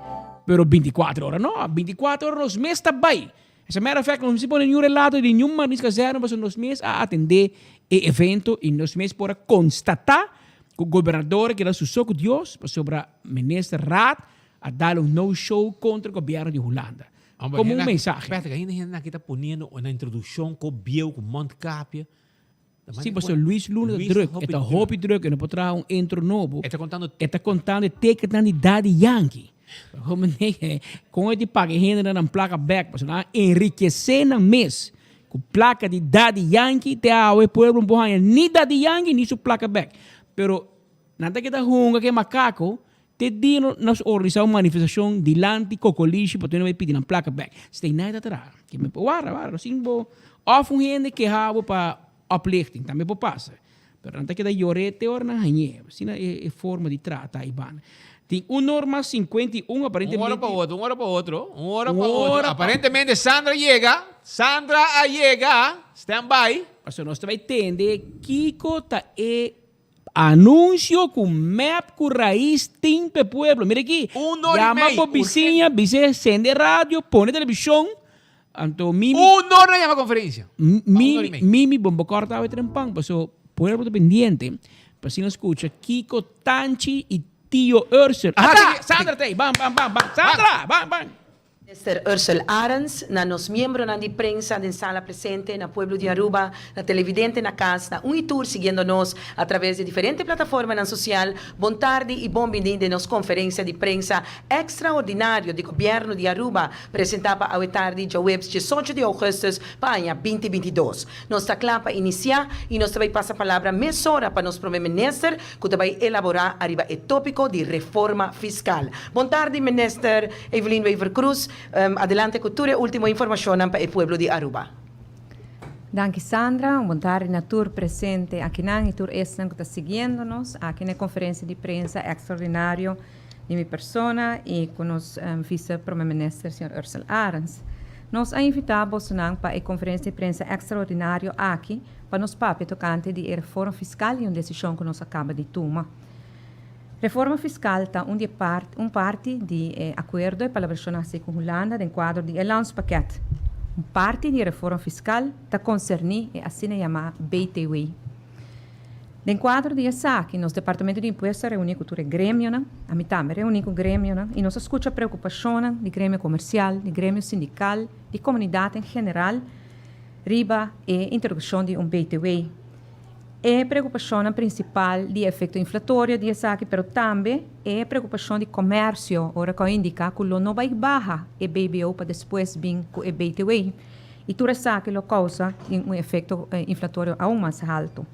pero 24 ora no, 24 ora nos mes ta bay. As a matter of fact, nos mester pone niun relato di niun Maris Kazerne pasobra nos mes a atende e evento y nos mes por a constata. Ku gobernador a keda su so ku Dios pasobra minister Raad a dal un no show kontra gobièrnu di Hulanda. Komo un mensahe. Patrick, ainda hende aki ta poniendo na introdukshon ku bieu ku mondkapje. Si, pasobra Luis Luna ta druk, e ta hopi druk, e no por traha un intro nobo. E ta kontando. E ta kontando e tekentnan di Daddy Yankee. Kon e di paga e hendenan nan plaka bek, pasobra nan a enrikesé nan mes ku plaka di Daddy Yankee, te awe pueblo no por haña ni Daddy Yankee ni su plaka bek. Pero nan ta keda hunga ku e makako te dia nos organisá un manifestashon dilanti Kokolishi pa tur hende bai pidi nan plaka bek. Stay nai ta traha. Ke mi por wara, wara, sin bo òf un hende keha bo pa oplichting, tambe por pasa. Pero nan ta keda yor'é te ora nan hañ'é. Asina e forma di trata ei banda. Tin un norma 51 aparentemente. Un ora pa otro, un ora pa otro, un ora pa otro. Aparentemente Sandra yega, Sandra a yega, stand by. Pasobra nos ta bai tende kiko ta e anunsio ku mep ku Raiz tin p'e pueblo. Mira aki, Un ora y yama mei, bo bisiña, bis'é sende radio, pone televishon. Anto Mimi. Un ora yama conferencia. Mimi, Mimi bon bo corta awe tren pan paso pueblo ta pendiente pa asina scucha kico Tanchi y Tio Ursel. Ata! Sandra ta ey! Ban ban ban ban! Sandra! Ban ban! Minister Ursell Arends, na nos miembronan di prensa den sala presente, na pueblo di Aruba, na televidente na cas, na un y tur siguiendo nos a traves di diferente plataformanan social, bon tardi y bon bini den nos conferencia di prensa extraordinario di Gobierno di Aruba, presenta pa awe tardi djaweps diesocho di augustus pa aña binti 22. Nos ta kla pa inicia y nos ta bay pasa palabra mesora pa nos Prome Minister cu ta bay elabora ariba e topico di reforma fiscal. Bon tardi Minister Evelyn Wever-Croes, adelante cu tur e ultimo informacionnan pa e pueblo di Aruba. Danki Sandra, un bon tardi na tur presente akinan y tur esnan cu ta siguiendo nos aki na e conferencia di prensa extraordinario di mi persona y cu nos Vice Prome Minister señor Ursell Arends. Nos a invita bosonan pa e conferencia di prensa extraordinario aki pa nos papia tocante di e reforma fiscal y un decision cu nos a caba di tuma. Reforma fiscal ta un di e part un parti di e acuerdo e palabracion haci cu Hulanda den cuadro di e landspakket. Un parti di e reforma fiscal ta concerni e asina yama BTW. Den kuadro di esaki, nos Departamento di Impuesto a reuní ku tur e gremionan, ami tambe a reuní ku gremionan, i nos a skucha preokupashonnan di gremio komersial, di gremio sindikal, di komunidat en general riba e introdukshon di un BTW. E preokupashonnan prinsipal di e efekto inflatorio di esaki, pero tambe e preokupashon di komersio ora ku a indiká ku lo no bai baha e BBO pa despues bin ku e BTW. I tur esaki lo kousa un efekto inflatorio aun mas haltu.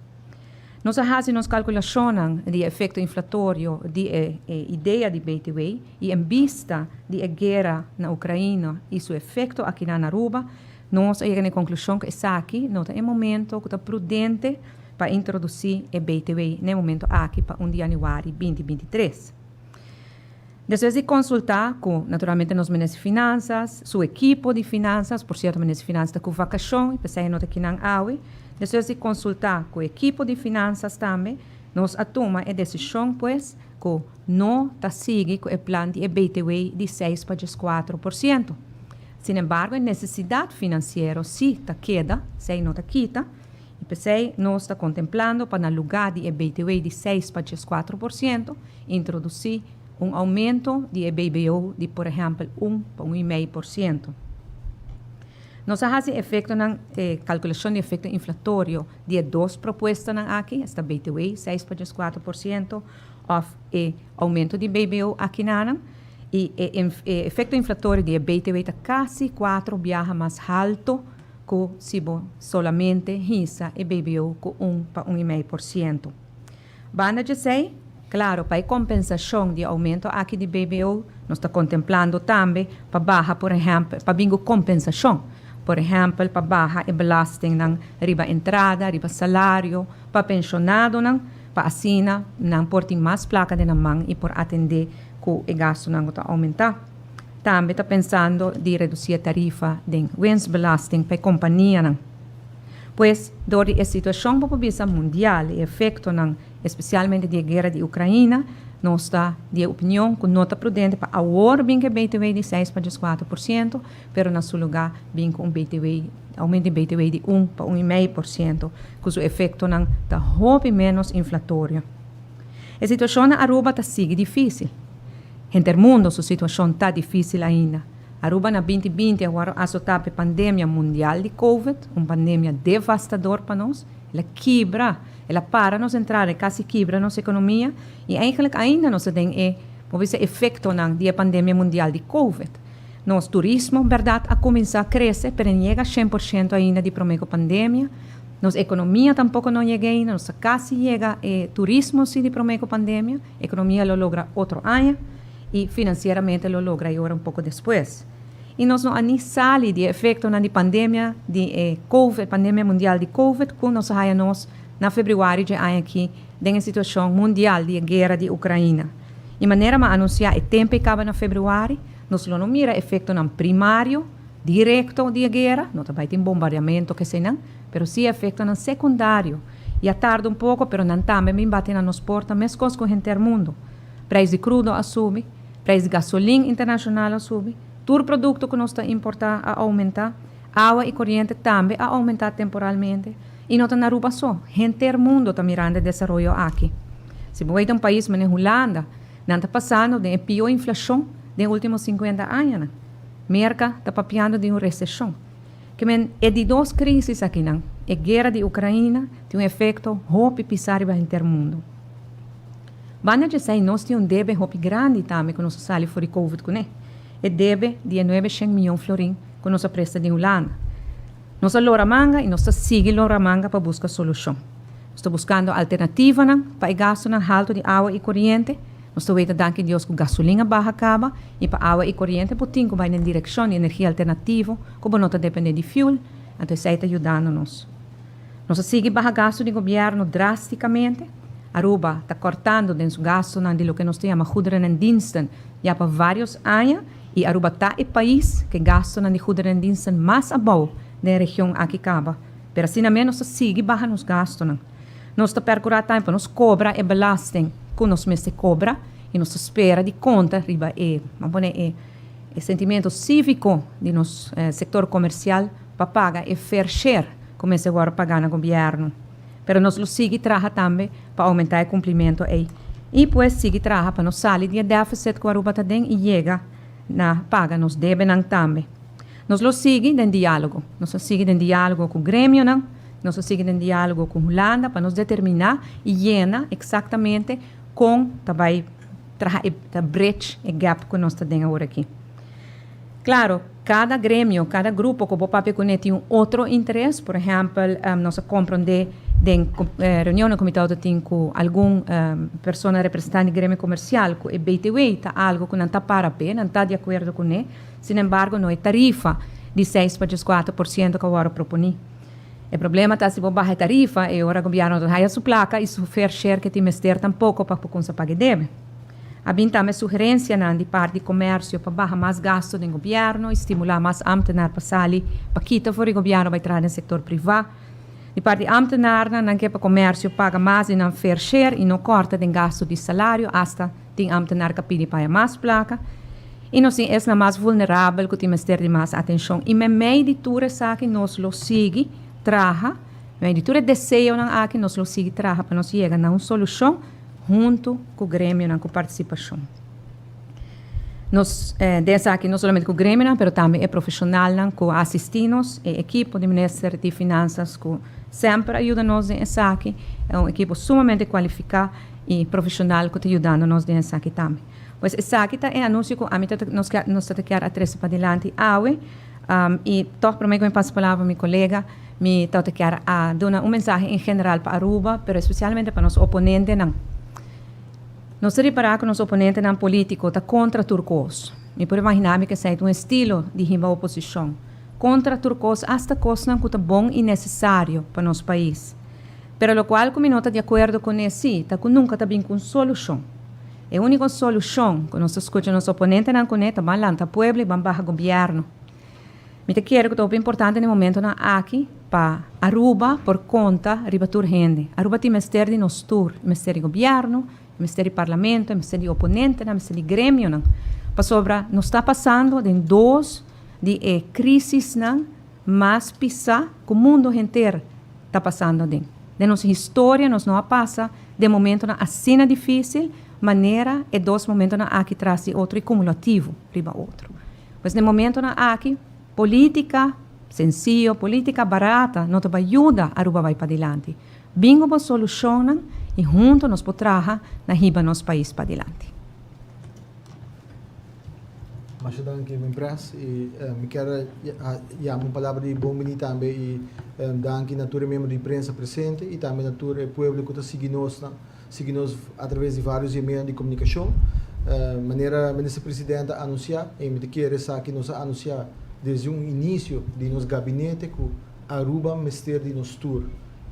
Nos a hasi nos kalkulashonnan di e efekto inflatorio di e idea di BTW i en bista di e guera na Ukraina i su efekto akinan na Aruba, nos a yega na e konklushon ku esaki no ta e momento ku ta prudente pa introdusí e BTW na e momento aki pa un di yanüari binti 23. Despues di konsultá ku naturalmente nos Minister di Finansas, su ekipo di finansas, por sierto Minister di Finansas ta ku vakashon i p'esei e no ta kinan awe, despues di konsultá ku ekipo di finansas tambe, nos a tuma e desishon pues ku no ta sigui ku e plan di e btw di seis pa 14%. Sinembargo e nesesidat finansiero si ta keda, esei no ta kita, I p'esei nos ta kontemplando pa na lugá di e btw di seis pa 14% introdusí un oumento di e BBO di por ehèmpel un pa un i mei por siento. Nos a hasi efektonan e kalkulashon di efekto inflatorio di e dos propuestanan aki, esta btw seis pa 14% òf e oumento di BBO akinanan, i e efekto inflatorio di e btw ta kasi kuatro biaha mas halto ku si bo solamente hisa e BBO ku un pa un i mei por siento. Banda djesei, klaro, pa e kompensashon di e oumento aki di BBO, nos ta kontemplando tambe pa baha, por ehèmpel, pa bin ku kompensashon, por ehèmpel, pa baha e belastingnan riba entrada, riba salario, pa penshonadonan, pa asina nan por tin mas plaka den nan man i por atendé ku e gastunan ku ta oumentá. Tambe ta pensando di reduci e tarifa den winstbelasting pa e companianan. Pues, dor di e situacion bo por bisa mundial y efectonan especialmente di e guera di Ucraina, nos ta di e opinion cu no ta prudente pa awor bin cu e btw di seis pa 14%, pero na su lugar bin cu un btw, aumento di btw di un pa un y mei por ciento, cu su efectonan ta hopi menos inflatorio. E situacion na Aruba ta sigui dificil. Henter mundo su situacion ta dificil ainda. Aruba na 2020 a wòrdu asotá pa e pandemia mundial di Covid, un pandemia devastador pa nos. El a kibra, el a para nos entrada, e kasi kibra nos ekonomia i eigenlijk ainda nos ta den e, bo bisa, efektonan di e pandemia mundial di Covid. Nos turismo, bèrdat, a kuminsá krese, pero e no yega 100% ainda di promé ku pandemia. Nos ekonomia tampoko no yega ainda, nos ta kasi yega e turismo si di promé ku pandemia. Ekonomia lo logra otro aña. I finansieramente lo logra e ora un poko despues. I nos no a ni sali di e efektonan di pandemia di e covid, pandemia mundial di covid ku nos a haya nos na febrüari dje aña aki den e situashon mundial di e guera di Ukraina. I manera m'a anunsiá e tempu ei kaba na febrüari, nos lo no mira efektonan primario, direkto di e guera, no ta bai tin bombardeamentu keseinan, pero si efektonan sekundario. I a tarda un poko pero nan tambe bin bati na nos porta meskos ku henter mundu. Prijs di crudo a subi, prijs di gasolin internacional a subi, tur producto cu nos ta importa a aumenta, awa y coriente tambe a aumenta temporalmente. Y no ta na Aruba so, henter mundo ta mirando e desaroyo aki. Si bo weta un pais manera Hulanda, nan ta pasando den e pio inflacion den e ultimo 50 añanan. Merca ta papiando di un recesion. Ke men e di dos crisis akinan, e guera di Ucraina, tin un efecto hopi pisa riba henter mundo. Banda djesei nos tin un debe hopi grandi tambe ku nos a sali for di covid kuné, e debe di e nuebe shen miyon florin ku nos a presta di Hulanda. Nos a lora manga i nos ta sigui lora manga pa buska solushon. Nos ta buskando alternativanan pa e gastunan haltu di awa i koriente. Nos ta weta danki Dios ku gasolin a baha kaba i pa awa i koriente bo tin ku bai den direkshon di energia alternativo ku bo no ta dependé di fuel, anto esei ta yudando nos. Nos a sigui baha gastu di gobièrnu drástikamente. Aruba ta kòrtando den su gastunan di loke nos ta yama goederen en diensten ya pa vários aña i Aruba ta e pais ku e gastunan di goederen en diensten mas abou den e region aki kaba. Pero asina mes nos ta sigui baha nos gastunan. Nos ta pèrkurá tambe pa nos kobra e belasting ku nos mester kobra i nos ta spera di konta riba e, ban pone, e sentimentu síviko di nos sektor komersial pa paga e fair share ku mester wòrdu pagá na gobièrnu. Pero nos lo sigui traha tambe pa oumentá e kumplimentu ei. I pues sigui traha pa nos sali di e deficit ku Aruba ta den i yega na paga nos debenan tambe. Nos lo sigui den diálogo. Nos a sigui den diálogo ku gremionan, nos a sigui den diálogo ku Hulanda pa nos determiná i yena eksaktamente kon ta bai traha e ta bridge e gap ku nos ta den awor aki. Claro, cada gremio, cada grupo cu bo papia cune tin un otro interes. Por ehempel, nos a comprende den reunionnan cu mi tawata tin cu algun persona representante di gremio comercial cu e BTW ta algo cu nan ta para p'e, nan ta di acuerdo cune. Sin embargo, no e tarifa di seis pa 14% cu a worde proponi. E problema ta si bo baha e tarifa, e ora gobierno no ta haya su placa y su fair share cu tin mester tampoco pa por cunsa paga e debe. A bin tambe sugerencianan di parti di comercio pa baha mas gasto den gobierno y stimula mas ambtenaar pa sali pa kita for di gobierno bay traha den sector priva. Di parti di ambtenaarnan, nan ke pa comercio paga mas di nan fair share y no corta den gasto di salario, hasta tin ambtenaar ka pidi pa haya mas placa. Y nos tin esnan mas vulnerabel cu tin mester di mas atencion. Y memey di tur esaki nos lo sigui traha, memey di tur e deseonan aki nos lo sigui traha pa nos yega na un solucion. huntu ku gremionan ku partisipashon. Nos den esaki no solamente ku gremionan pero tambe e profeshonalnan ku a asistí nos, e ekipo di Minister di Finansas ku semper a yuda nos den esaki, e un ekipo sumamente kualifiká i profeshonal ku ta yudando nos den esaki tambe. Pues esaki ta e anunsio ku ami ta nos nos ta kier a trese padilanti awe i tòg promé ku mi pasa palabra pa mi kolega, Mi tabata kier a duna un mensahe en general pa Aruba, pero especialmente pa nos oponentenan. Nos ta ripara cu nos oponentenan politico ta contra tur cos. Mi por imagina mi cu esey ta un estilo di hiba oposicion. Contra tur cos, hasta cosnan cu ta bon y necesario pa nos pais. Pero locual cu mi no ta di acuerdo cune si, ta cu nunca ta bin cu un solucion. E unico solucion cu nos ta scucha nos oponentenan cune ta ban lanta pueblo y ban baha gobierno. Mi ta kere ku ta hopi importante na e momentonan aki pa Aruba por konta riba tur hende. Aruba tin mester di nos tur, e mester di gobièrnu, e mester di parlamento, e mester di oponentenan, e mester di gremionan. Pasobra nos ta pasando den dos di e krisisnan mas pisá ku mundu henter ta pasando aden. Den nos historia nos no a pasa. den momentonan asina difísil manera e dos momentonan aki tras di otro i kumulativo riba otro. Pues den momentonan aki polítika sensiyo, polítika barata no ta bai yuda Aruba bai padilanti. Bin ku bo solushonnan i hunto nos por traha na hiba nos pais padilanti. Masha danki mi pres y mi kier yama un palabra di bon bini tambe y danki na tur e miembro di prensa presente y tambe na tur e pueblo cu ta sigui nos sigui nos a traves di varios di e medio di comunicacion. Manera Minister President a anuncia y mi ta kere esaki nos a anuncia desde un inicio di nos gabinete cu Aruba mester di nos tur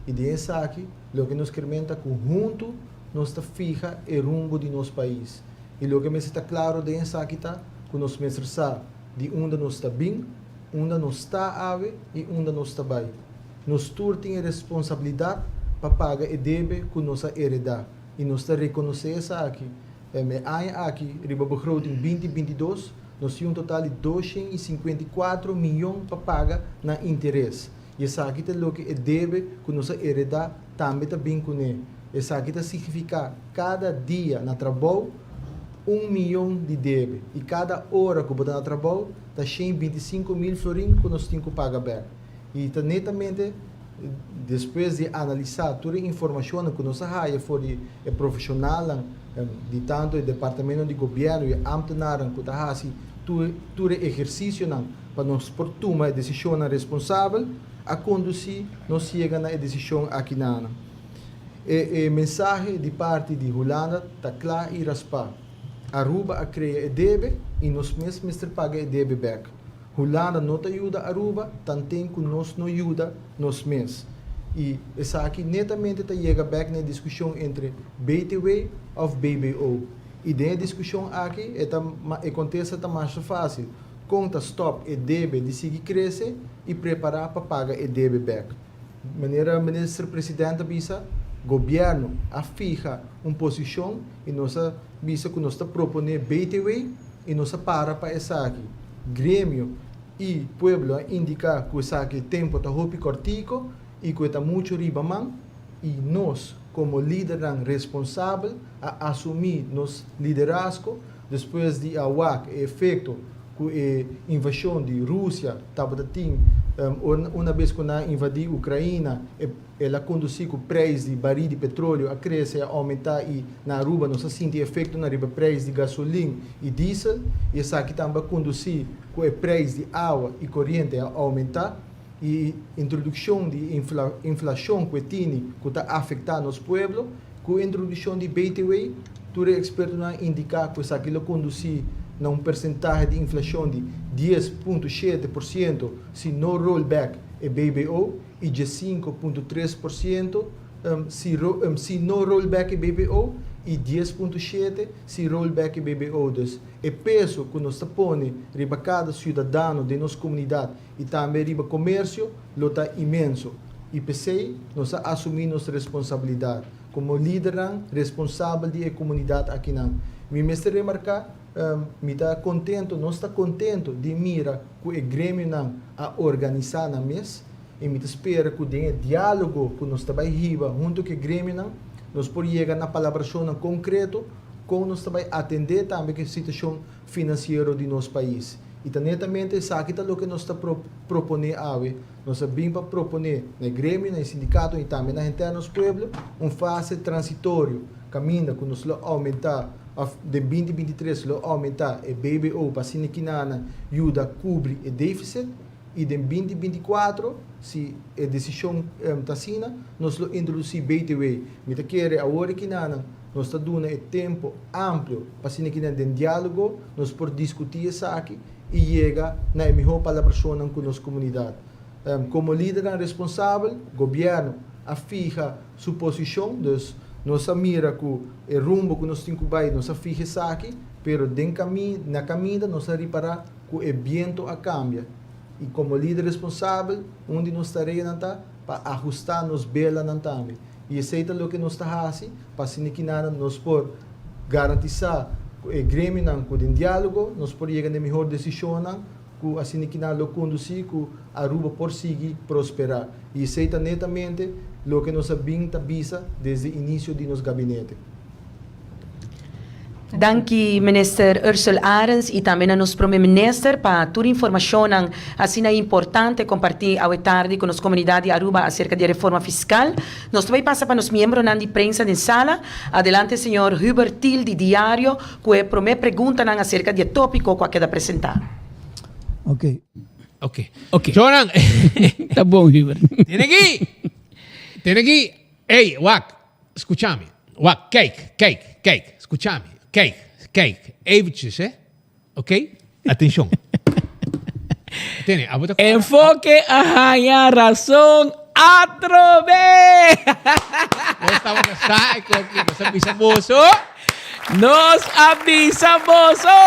y den esaki loke nos kier menta cu hunto nos ta fiha e rumbo di nos pais. I loke mester ta klaro den esaki ta ku nos mester sa di unda nos ta bin, unda nos ta awe i unda nos ta bai. Nos tur tin e responsabilidat pa paga e debe ku nos a eredá i nos ta rekonosé esaki. E aña aki riba begroting binti 22 nos tin un total di 254 miyon pa paga na interes. I esaki ta loke e debe ku nos a eredá tambe ta bin kuné. Esaki ta signifiká kada dia na trabou un miyon di debe i kada ora ku bo ta na trabou ta 125 mil florin ku nos tin ku paga bèk. I ta netamente despues di analisá tur e informashonnan ku nos a haya for di e profeshonalnan di tantu e departamentonan di gobièrnu i e ámtenarnan ku ta hasi tur tur e ehersisionan pa nos por tuma e desishonnan responsabel a kondusí nos yega na e desishon akinanan. E e mensahe di parti di Hulanda ta kla i raspá. Aruba a krea e debe i nos mes mester paga e debe bèk. Hulanda no ta yuda Aruba tanten ku nos no yuda nos mes. I esaki netamente ta yega bèk na e diskushon entre BTW òf BBO. I den e diskushon aki e ta e kontesta ta masha fásil, kon ta stòp e debe di sigui krese i prepará pa paga e debe bèk. Manera Minister President a bisa, Gobièrnu a fiha un posishon i nos a bisa ku nos ta proponé BTW i nos a para pa esaki. Gremio i pueblo a indiká ku esaki tempu ta hopi kòrtiko i ku e ta muchu riba man i nos komo lidernan responsabel a asumí nos liderazgo despues di a wak e efekto ku e invashon di Rusia tabata tin una bes ku nan a invadí Ukraina el a kondusí ku preis di barí di petroleo a krese a oumentá i na Aruba nos a sinti efektonan riba preis di gasolin i diesel i esaki tambe a kondusí ku e preis di awa i koriente a oumentá i introdukshon di inflashon ku e tini ku ta afektá nos pueblo. Ku introdukshon di BTW, tur e ekspertonan a indiká ku esaki lo kondusí na un persentahe di inflashon di 10.7% si no roll back e BBO i 15.3% si si no roll back e BBO i 10.7 si roll back e BBO. Dus e peso ku nos ta pone riba kada siudadano den nos komunidat i tambe riba komersio lo ta inmenso. I p'esei nos a asumí nos responsabilidat komo lidernan responsabel di e komunidat akinan. Mi mester remarká, mi ta kontentu, nos ta kontentu di mira ku e gremionan a organisá nan mes i mi ta spera ku den e diálogo ku nos ta bai hiba huntu ku e gremionan nos por yega na palabrashonnan konkreto kon nos ta bai atendé tambe ku e situashon finansiero di nos pais. I ta netamente esaki ta loke nos ta proponé awe. Nos a bin pa proponé na e gremio, na e sindikato i tambe na henter nos pueblo un fase transitorio kaminda ku nos lo oumentá òf den 2023 lo oumentá e BBO pa asina kinana yuda kubri e defisit i den 2024 si e desishon ta asina nos lo introdusí BTW. Mi ta kere awor e kinanan nos ta duna e tempu amplio pa asina kinan den diálogo nos por diskutí esaki i yega na e mihó palabrashonnan ku nos komunidat. Komo lidernan responsabel, gobièrnu a fiha su posishon, dus nos a mira ku e rumbo ku nos tin ku bai nos a fiha esaki, pero den kami na kaminda nos a ripará ku e bientu a kambia. I komo lider responsabel, un di nos tareanan ta pa ahustá nos belanan tambe. I esei ta loke nos ta hasi pa asina kinanan nos por garantisá ku e gremionan ku den diálogo nos por yega na e mihor desishonnan ku asina kinan lo kondusí ku Aruba por sigui prosperá. I esei ta netamente Loke nos a bin ta bisa desde inicio di nos gabinete. Danki Minister Ursell Arends y tambe na nos Prome Minister pa tur informacionnan asina importante comparti awe tardi cu nos comunidad di Aruba acerca di e reforma fiscal. Nos ta bay pasa pa nos miembronan di prensa den sala. Adelante señor Hubert Thiel di Diario cu e prome preguntanan acerca di e topico cu a keda presenta. Ok. Ok. Ok. Jonan. Ta bon, Hubert. Tene aki. Tene aki. Ey, wak. Skucha mi. Wak, kijk, kijk, kijk. Skucha mi. Kijk, kijk. Eventjes, hè. Ok? Atenshon. Tene, abo ta Enfoke a haña rason atrobe! Nos tabata sa e koki. Nos a bisa boso. Nos a bisa boso!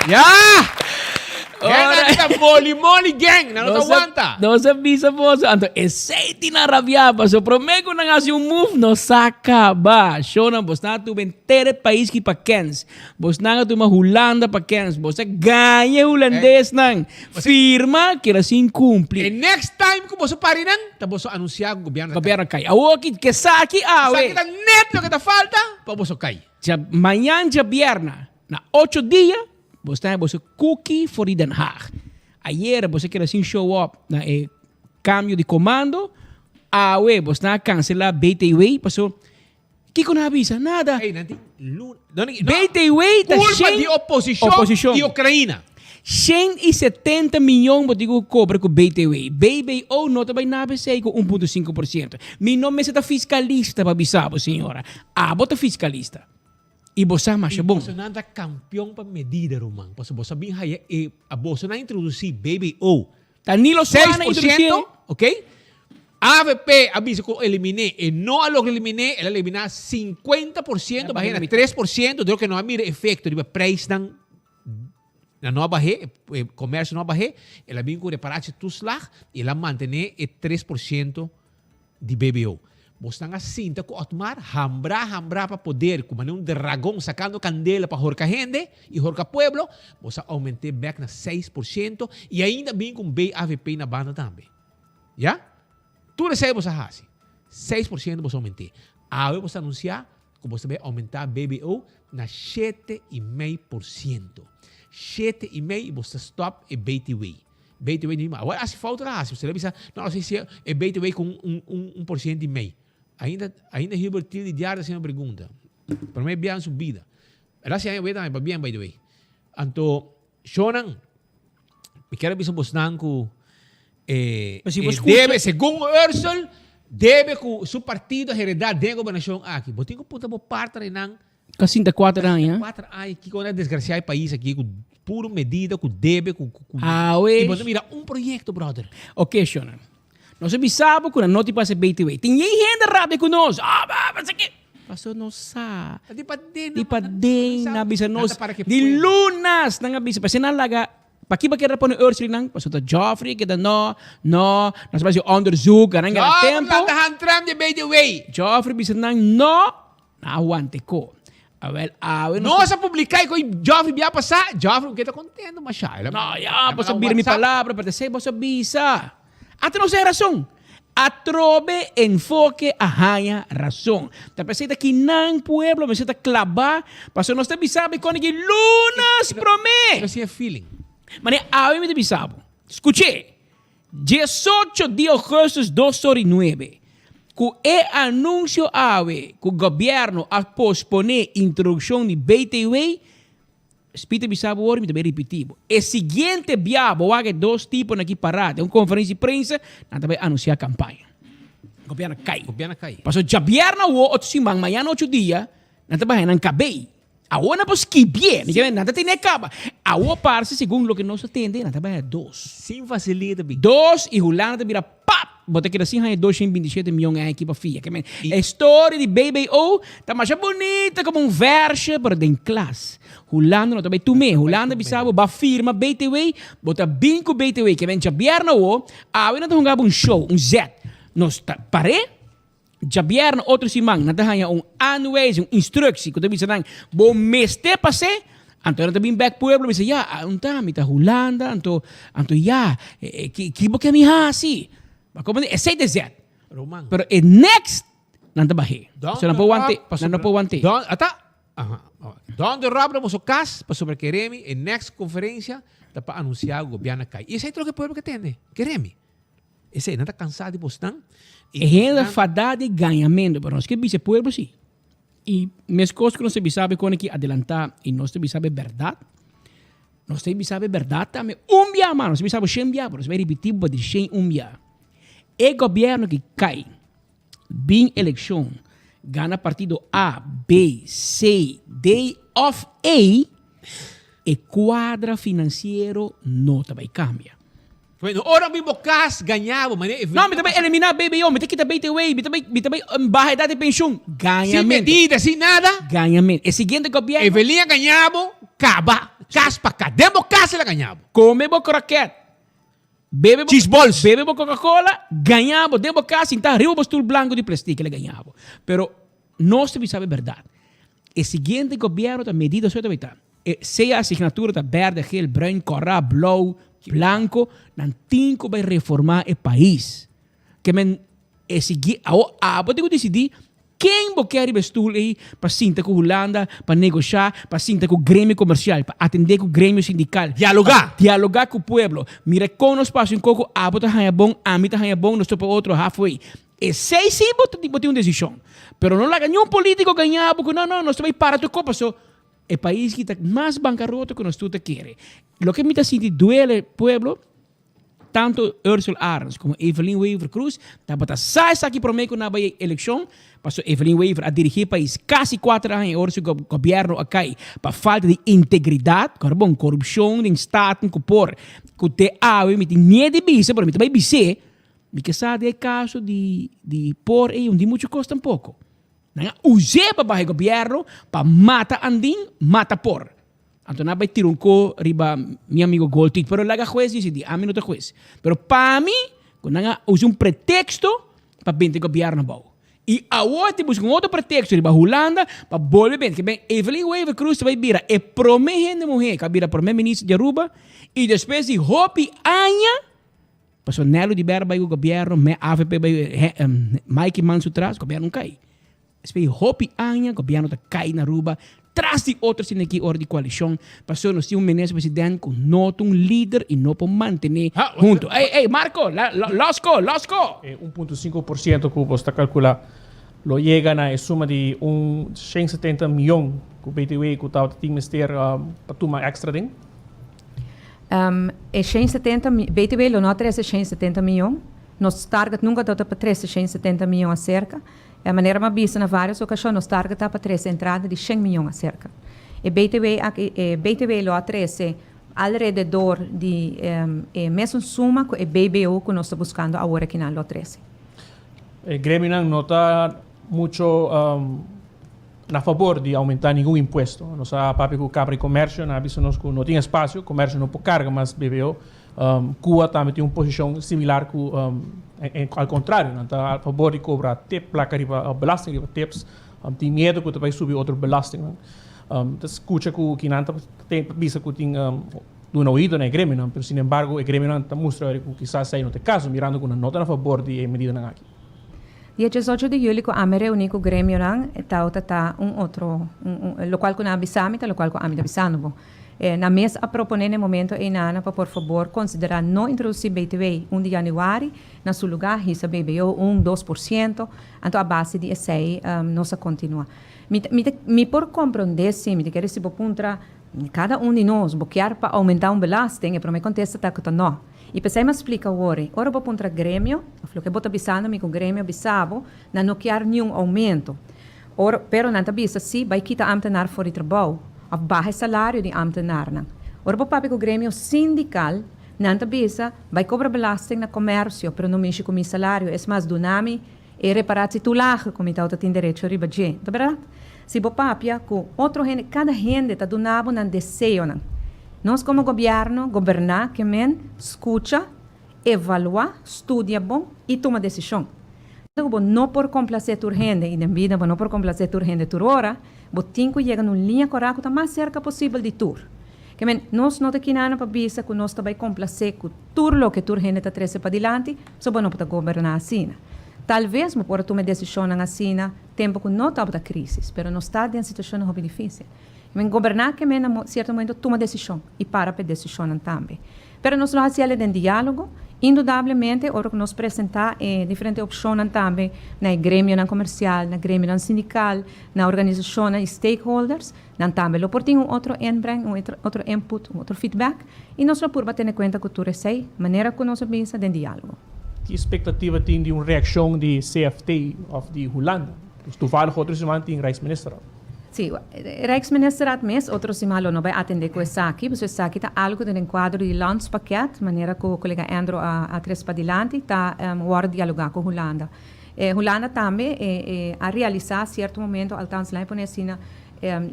Ya! Ora ta moli moli gang, nan no ta aguanta. Nos a bisa boso, anto esei tin nan rabiá, paso promé ku nan hasi un move, nos a kaba. Shownan, bosnan a tuma henter e pais ki pa kens. Bosnan a tuma Hulanda pa kens. Bos a gaña e hulandesnan. Firma, keda sin kumpli. E next time ku boso pari nan, ta boso anunsiá ku gobièrnu ta kai. Gobièrnu a kai. Awor ki kesaki awe. Esaki ta net loke ta falta pa boso kai. Dja mañan djabièrna, na ocho dia, Bos ta boso cookie for di Den Haag. Ayera bos a keda sin show up na e cambio di comando. Awe bos na cancela BTW paso kiko nan a bisa? Nada. Ey, nan tin luna. No, no, BTW ta Culpa shen di oposicion, oposicion. di Oekraïna. 170 miyon bo tin ku cobra ku BTW. BBO no ta bay nada esey ku 1.5%. Mi no mester ta fiscalista pa bisa bo, señora. Abo ta fiscalista. I bo sa masha bon. I bosonan ta kampion pa medida, ruman. Pasobra boso a bin haya e, a bosonan a introdusí BBO. Ta Nilo Suana Seis por introdusié. siento, ok. Avp a bisa ku eliminé, e no a logra eliminé, el a eliminá 50%, baj'é na 3%, dor ke no a mira efekto riba preisnan, nan no a baj'é, e komersio no a baj'é, el a bin ku reparatietoeslag i el a mantené e 3% di BBO. Bosnan a sinta ku Otmar, hambrá hambrá pa poder, ku manera un dragon sakando kandela pa horka hende i horka pueblo, bos a oument'é bèk na 6% i ainda bin ku un BAVP na banda tambe. Ya? Tur esei bos a hasi. 6% bos a oument'é. Awe bos ta anunsiá ku bos ta bai oumentá BBO na shete i mei por siento. Shete i mei i bos ta stòp e BTW. BTW ni mas. Awor hasi fout la hasi. Usted bisa, no, si si e BTW con un, un, un por ciento y mei. Ainda, ainda Hubert Thiel di diario haciendo pregunta. Primer bia en su vida. El hace aña weta pa bien, by the way. Anto, shonan, mi quiero bisa bosnan ku eh, Pero si eh, bo escucha- debe, según Ursel, debe ku su partido heredad den gobernación aki. Bo tin ku punta bo partner nan Casi ta cuater aña. Cuater aña, kiko na desgracia e pais aki ku puro medida, ku debe, ku ku Awe. I bo ta mira un proyecto, brother. Ok, shona. Nos a bisa bo ku nan no tin pasa BTW. Tin yen hende rabia ku nos. Ah, ba, ba, sa ke. Paso nos sa. Di pa den. Di pa den nan bisa nos. Di lunas nan a bisa. Pasobra nan laga. Paki bo keda pone Ursula nan? Pasobra ta Geoffrey keda no, no. Nos a hasi onderzoek. Nan gana tempo. Geoffrey lanta handrem di BTW. Geoffrey bisa nan no. Na aguante ko. Awel, awe nos. Nos a publica y koy Joffrey bia pasa, Joffrey ke ta contento masha. No, ya, boso bira mi palabra, pero te boso bisa. Ata nos hay razón. Atrobe enfoke a haña razón. Ta pesey ta kinan pueblo mester ta claba, paso nos ta bisa bo con ki lunas prome. Pero si e feeling. Mane awe mi ta bisa bo. Scuche. 18 di augustus 2009, ku e anunsio awe ku gobièrnu a posponé introdukshon di BTW, Speed ta bisa bo ora mi ta bai ripití bo. E siguiente bia bo wak e dos tiponan aki pará den un konferensia di prensa, nan ta bai anunsiá kampaña. Gobièrnu a kai. Gobièrnu a kai. Pasobra djabièrnu awor otro siman, mañana ocho dia, nan ta bai haña nan kabei. Awor nan por skibié, mi ke nan ta tene kaba. Awor parse segun loke nos a tende, nan ta bai a dos. Sin vaseline ta bin. Dos i Hulanda ta bira pap! Bo ta keda sin haña 227 mion aña aki pa fia. Ke men, e story di BBO ta masha bunita komo un versje, pero den klas. Hulanda no ta bai tum'é. Hulanda bisa bo, ba firma BTW, bo ta bin ku BTW. Ke men, djabièrnè awor, awe nan ta hunga bo un show, un zet. Nos ta par'é. Djabièrnè otro siman nan ta haña un aanwijzing, un instructie ku ta bisa nan bo mester pas'é. Anto nan ta bin bek pueblo bisa ya un ta mi ta Hulanda anto anto ya ki ki bo ke mi hasi? Bo a komprende? Esei ta e zet. Roman. Pero e next nan ta bah'é. Don So nan por want'é, nan no por want'é. Don ata aha Don de Rob na boso kas pasobra kere mi e next konferensia ta pa anunsiá ku gobièrnu a kai. I esei ta loke pueblo ke tende. Kere mi. Esei nan ta kansá di bosnan i E hende ta nan. fadá di gañamentu pero nos ke bisa e pueblo si. I meskos ku nos ta bisa bo kon aki adelantá i nos ta bisa bo e bèrdat, nos ta bisa bo e bèrdat tambe un bia mas, nos ta bisa bo shen bia, pero nos ta bai ripití bo pa di shen un bia. E gobièrnu ki kai bin elekshon gana partido A, B, C, D òf E, e kuadra finansiero no ta bai kambia. Bueno, ora mi bo cas gaña bo, mane No, mi ta bai eliminá BBO, mi ta kita BTW, mi ta bai, mi ta bai baha edad di penshun. Gañamento. Sin medida, sin nada. Gañamento. E siguiente gobierno. Evelyn a gaña bo, caba, cas pa cas. Den bo cas el a gaña bo. Come bo kroket, bebe bo, Cheese balls. bebe bo Coca-Cola, gaña bo den bo cas, sinta riba bo stoel blanco di plastic, el a gaña bo. Pero nos ta bisa bo e berdad. E siguiente gobierno ta medida so ta bai ta. E sea asignatura ta berde, geel, bruin, kòrá, blou, blanko, nan tin ku bai reformá e pais. Ke men e sigui awo abo tin ku disidí ken bo ke riba e stul ei pa sinta ku Hulanda, pa negoshá, pa sinta ku gremio komersial, pa atendé ku gremio sindikal, Dialogá! pa dialogá ku pueblo. Mira kon nos pasa un koko, abo ta haña bon, ami ta haña bon, nos topa otro halfway. Esei sí bo bo tin un desishon. Pero no laga niun polítiko gañá bo ku no, no, nos ta bai para tur kos paso E pais ki ta mas bankaroto ku nos tur ta kere. Loke mi ta sinti duele pueblo, tanto Ursula Arends komo Evelyn Wever Croes tabata sa esaki prome ku nan a bai elekshon, pasobra Evelyn Wever a dirigi e pais kasi kuater aña i ora su gobièrnu a kai pa falta di integridat, kòrda bon, korupshon den staten ku por ku te awe mi tin miedu di bisa pero mi ta bai bis'é, mi ke sa den e kaso di di por ei un di muchu kos tampoko. Nan a us'é pa baha e gobièrnu pa mata Andin, mata por. Anto nan a bai tira un ko riba mi amigo Goldtooth, pero laga hues disidí, ami no ta hues. Pero pa mi, ku nan a usa un preteksto pa benta e gobièrnu abou. I awor tin buska un otro preteksto riba Hulanda pa bolbe benta. Ke ben Evelyn Wever Croes ta bai bira e promé hende muhé ku a bira promé minister di Aruba i despues di hopi aña, Pasobra Nelo di Berra bai ku gobièrnu, me avp bai Mike Eman su tras, gobièrnu kai. Esei hopi aña gobièrnu ta kai na Aruba tras di otro asina aki ora di koalishon, pasobra nos tin un minister president ku no ta un lider i no por mantené huntu. Ey, ey, Marco, lòs ko, lòs ko! E 1.5% ku bo sta kalkulá lo yega na e suma di un 170 mion ku btw ku tabata tin mester pa tuma èkstra den. E 170 mi, BTW lo no a trese 170 miyon. Nos target nunka tabata pa trese 170 miyon aserka. E manera mi a bisa na varios okashon, nos target ta pa trese entrada di 100 miyon aserka. E BTW aki, e BTW lo a trese alrededor di e mesun suma ku e BBO ku nos ta buskando awor akinan lo a trese. E gremionan no ta mucho na fabor di aumenta ningun impuesto. Nos a papia cu Camara di Comercio, nan a bisa nos cu no tin espacio, comercio no por carga mas BBO. Cuba tambe tin un posicion similar cu, al contrario, nan ta a fabor di cobra tip, placa riba belasting riba tips, tin miedo cu ta bay subi otro belastingnan. Ta scucha cu kinan ta bisa cu tin duna oido na e gremionan, pero sin embargo e gremionan ta mustra cu kisas esey no ta e caso, mirando cu nan no ta na fabor di e medidanan aki. Dia diesocho di juli ku ami reuní ku gremionan e tauta ta un otro, un un lokual ku nan a bisa mi ta lokual ku ami ta bisando bo. Nan mes a proponé na e momento einana pa por fabor konsiderá no introdusí btw un di yanüari, na su lugá hisa BBO un, 2%, anto a base di esei nos a kontinuá. Mi ta mi ta mi por komprondé si, mi ta kere si bo puntra kada un di nos bo kier pa oumentá un belasting, e promé kontesta ta ku ta nò. I p'esei mi a splika wori, ora bo puntra gremio, of loke bo ta bisando mi ku gremio bisa bo, nan no kier niun oumento. Ora, pero nan ta bisa si, bai kita ambtenaar for di trabou, of baha e salario di ambtenaarnan. Ora bo papia ku gremio sindikal, nan ta bisa, bai kobra belasting na komersio, pero no mishi ku mi salario, es mas duna mi e reparatietoelage ku mi tawata tin derecho riba dje. Ta bèrdat? Si bo papia ku otro hende, kada hende ta duna bo nan deseonan. Nos komo gobièrnu, goberná ke men skucha, evaluá, studia bon i tuma desishon. Ku bo no por komplasé tur hende i den bida bo no por komplasé tur hende tur ora. Bo tin ku yega na un liña kòrá ku ta mas serka posibel di tur. Ke men, nos no ta kinana pa bisa ku nos ta bai komplasé ku tur loke tur hende ta trese padilanti, pasobra bo no por ta goberná asina. Tal ves bo por a tuma e desishonnan asina tempu ku no tabata krísis, pero nos ta den situashonnan hopi difísil. Ke men, goberná ke men na sierto momento tuma desishon i para pa e desishonnan tambe. Pero nos lo hasi el den diálogo. Indudablemente, ora ku nos presentá e diferente opshonnan tambe na e gremionan komersial, na gremionan sindikal, na organisashonnan i stakeholders, nan tambe lo por tin un otro inbreng, un otro input, un otro feedback, i nos lo purba tene kuenta ku tur esei, manera ku nos a bisa den diálogo. Ki espektativa tin di un reakshon di CFT òf di Hulanda? Toevallig otro siman tin Rijksministerraad. Sí, Rijksministerraad mes otro siman lo no bai atendé ku esaki, pasobra esaki ta algu ku ta den kuadro di landspakket, manera ku kolega Andrew a a tres padilanti, ta wòrdu dialogá ku Hulanda. Hulanda tambe a realisá sierto momento, althans laat mi pone asina,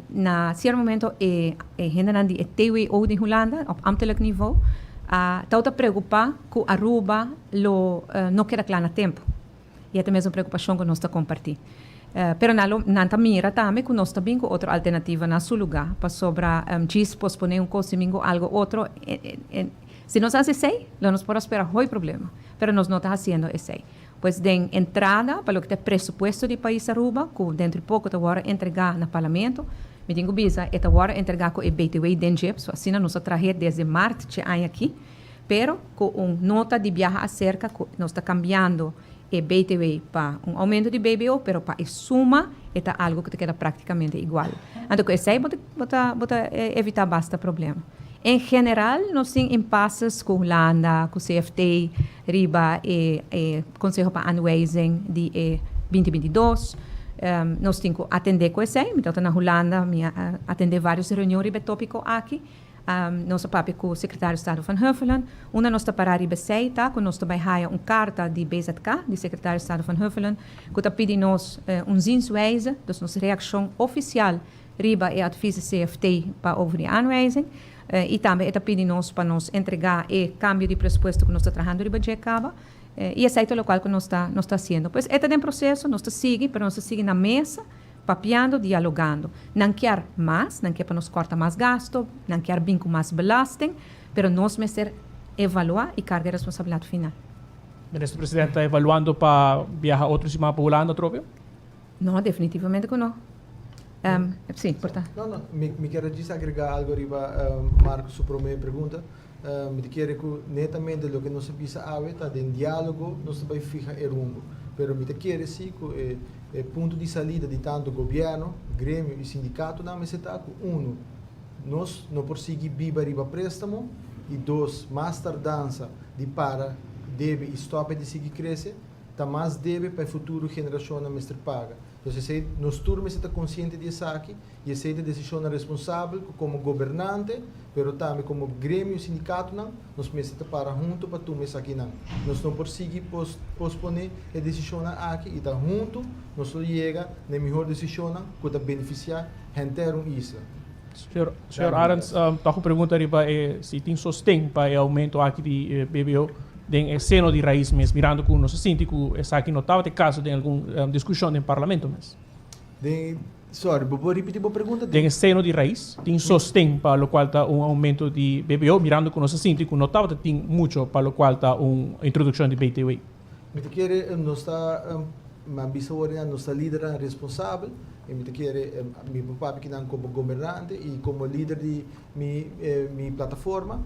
na sierto momento e e hendenan di e TWO di Hulanda, op ambtelijk niveau, a tabata preokupá ku Aruba lo no keda kla na tempu. I e ta mesun preokupashon ku nos ta kompartí. Pero nan lo nan ta mira tambe ku nos ta bin ku otro alternativa na su lugá, pasobra djis posponé un kos i bin ku algu otro, si nos hasi esei, lo nos por a spera hoy problema. Pero nos no ta hasiendo esei. Pues den entrada pa loke ta e presupuesto di pais Aruba, ku dentro di poko ta wòrdu entregá na Parlamento, mi tin ku bisa e ta wòrdu entregá ku e BTW den dje, so asina nos a trah'é desde mart dje aña aki. Pero cu un nota di biaha acerca cu nos ta cambiando e BTW pa un aumento di BBO, pero pa e suma e ta algo cu ta keda practicamente igual. Anto cu esey bo ta bo ta bo ta evita basta problema. En general nos tin impasses cu Hulanda, cu CFT riba e e conseho pa aanwijzing di e binti 22. Nos tin cu atende cu esey. Mi tabata na Hulanda, mi a atende varios reunion riba e topico aki. Nos a papia ku Sekretario Stado Van Huffelen. Unda nos ta pará riba esei ta ku nos ta bai haya un karta di BZK, di Sekretario Stado Van Huffelen, ku ta pidi nos un zienswijze, dus nos reakshon ofisial riba e advies di CFT pa over di aanwijzing. I tambe e ta pidi nos pa nos entregá e kambio di presupuesto ku nos ta trahando riba dje kaba. I esei ta lokual ku nos ta nos ta hasiendo. Pues e ta den proseso, nos ta sigui, pero nos ta sigui na mesa. Papiando, dialogando. Nan kier mas, nan kier pa nos corta mas gasto, nan kier bin cu mas belasting, pero nos mester evalua y carga e responsabilidad final. Minister President ta evaluando pa biaha otro siman pa Hulanda atrobe? No, definitivamente cu no. Si, por ta. No, no, mi mi kier a djis agrega algo riba Marco su prome pregunta. Mi ta kere cu netamente loke nos a bisa awe ta den dialogo nos ta bay fiha e rumbo. Pero mi ta kere si cu e e punto di salida di tanto gobierno, gremio y sindicatonan mester ta cu uno, nos no por sigui biba riba prestamo y dos, mas tardansa di para debe y stop e di sigui crece, ta mas debe pa e futuro generacionnan mester paga. Entonces esey nos tur mester ta consciente di esaki. I esei ta desishonnan responsabel ku komo gobernante, pero tambe komo gremio i sindikatonan, nos mester ta para huntu pa tuma esakinan. Nos no por sigui posponé e desishonnan aki i ta huntu nos lo yega na e mihor desishonnan ku ta benefisiá henter un isla. Señor Arends, ta un pregunta riba e si tin sosten pa e aumento aki di BBO den e seno di Raiz mes, mirando ku nos a sinti ku esaki no tabata e kaso den algun diskushon den parlamento mes. Den Sorry, bo por ripiti bo pregunta? Den e seno di rais tin sosten pa locual ta un aumento di BBO, mirando cu nos a sinti cu no tabata tin mucho pa locual ta un introduccion di BTW. Mi ta kere nos ta, mi a bisa awor ya, nos ta lidernan responsabel y mi ta kere mi por papia kinan como gobernante y como lider di mi mi plataforma,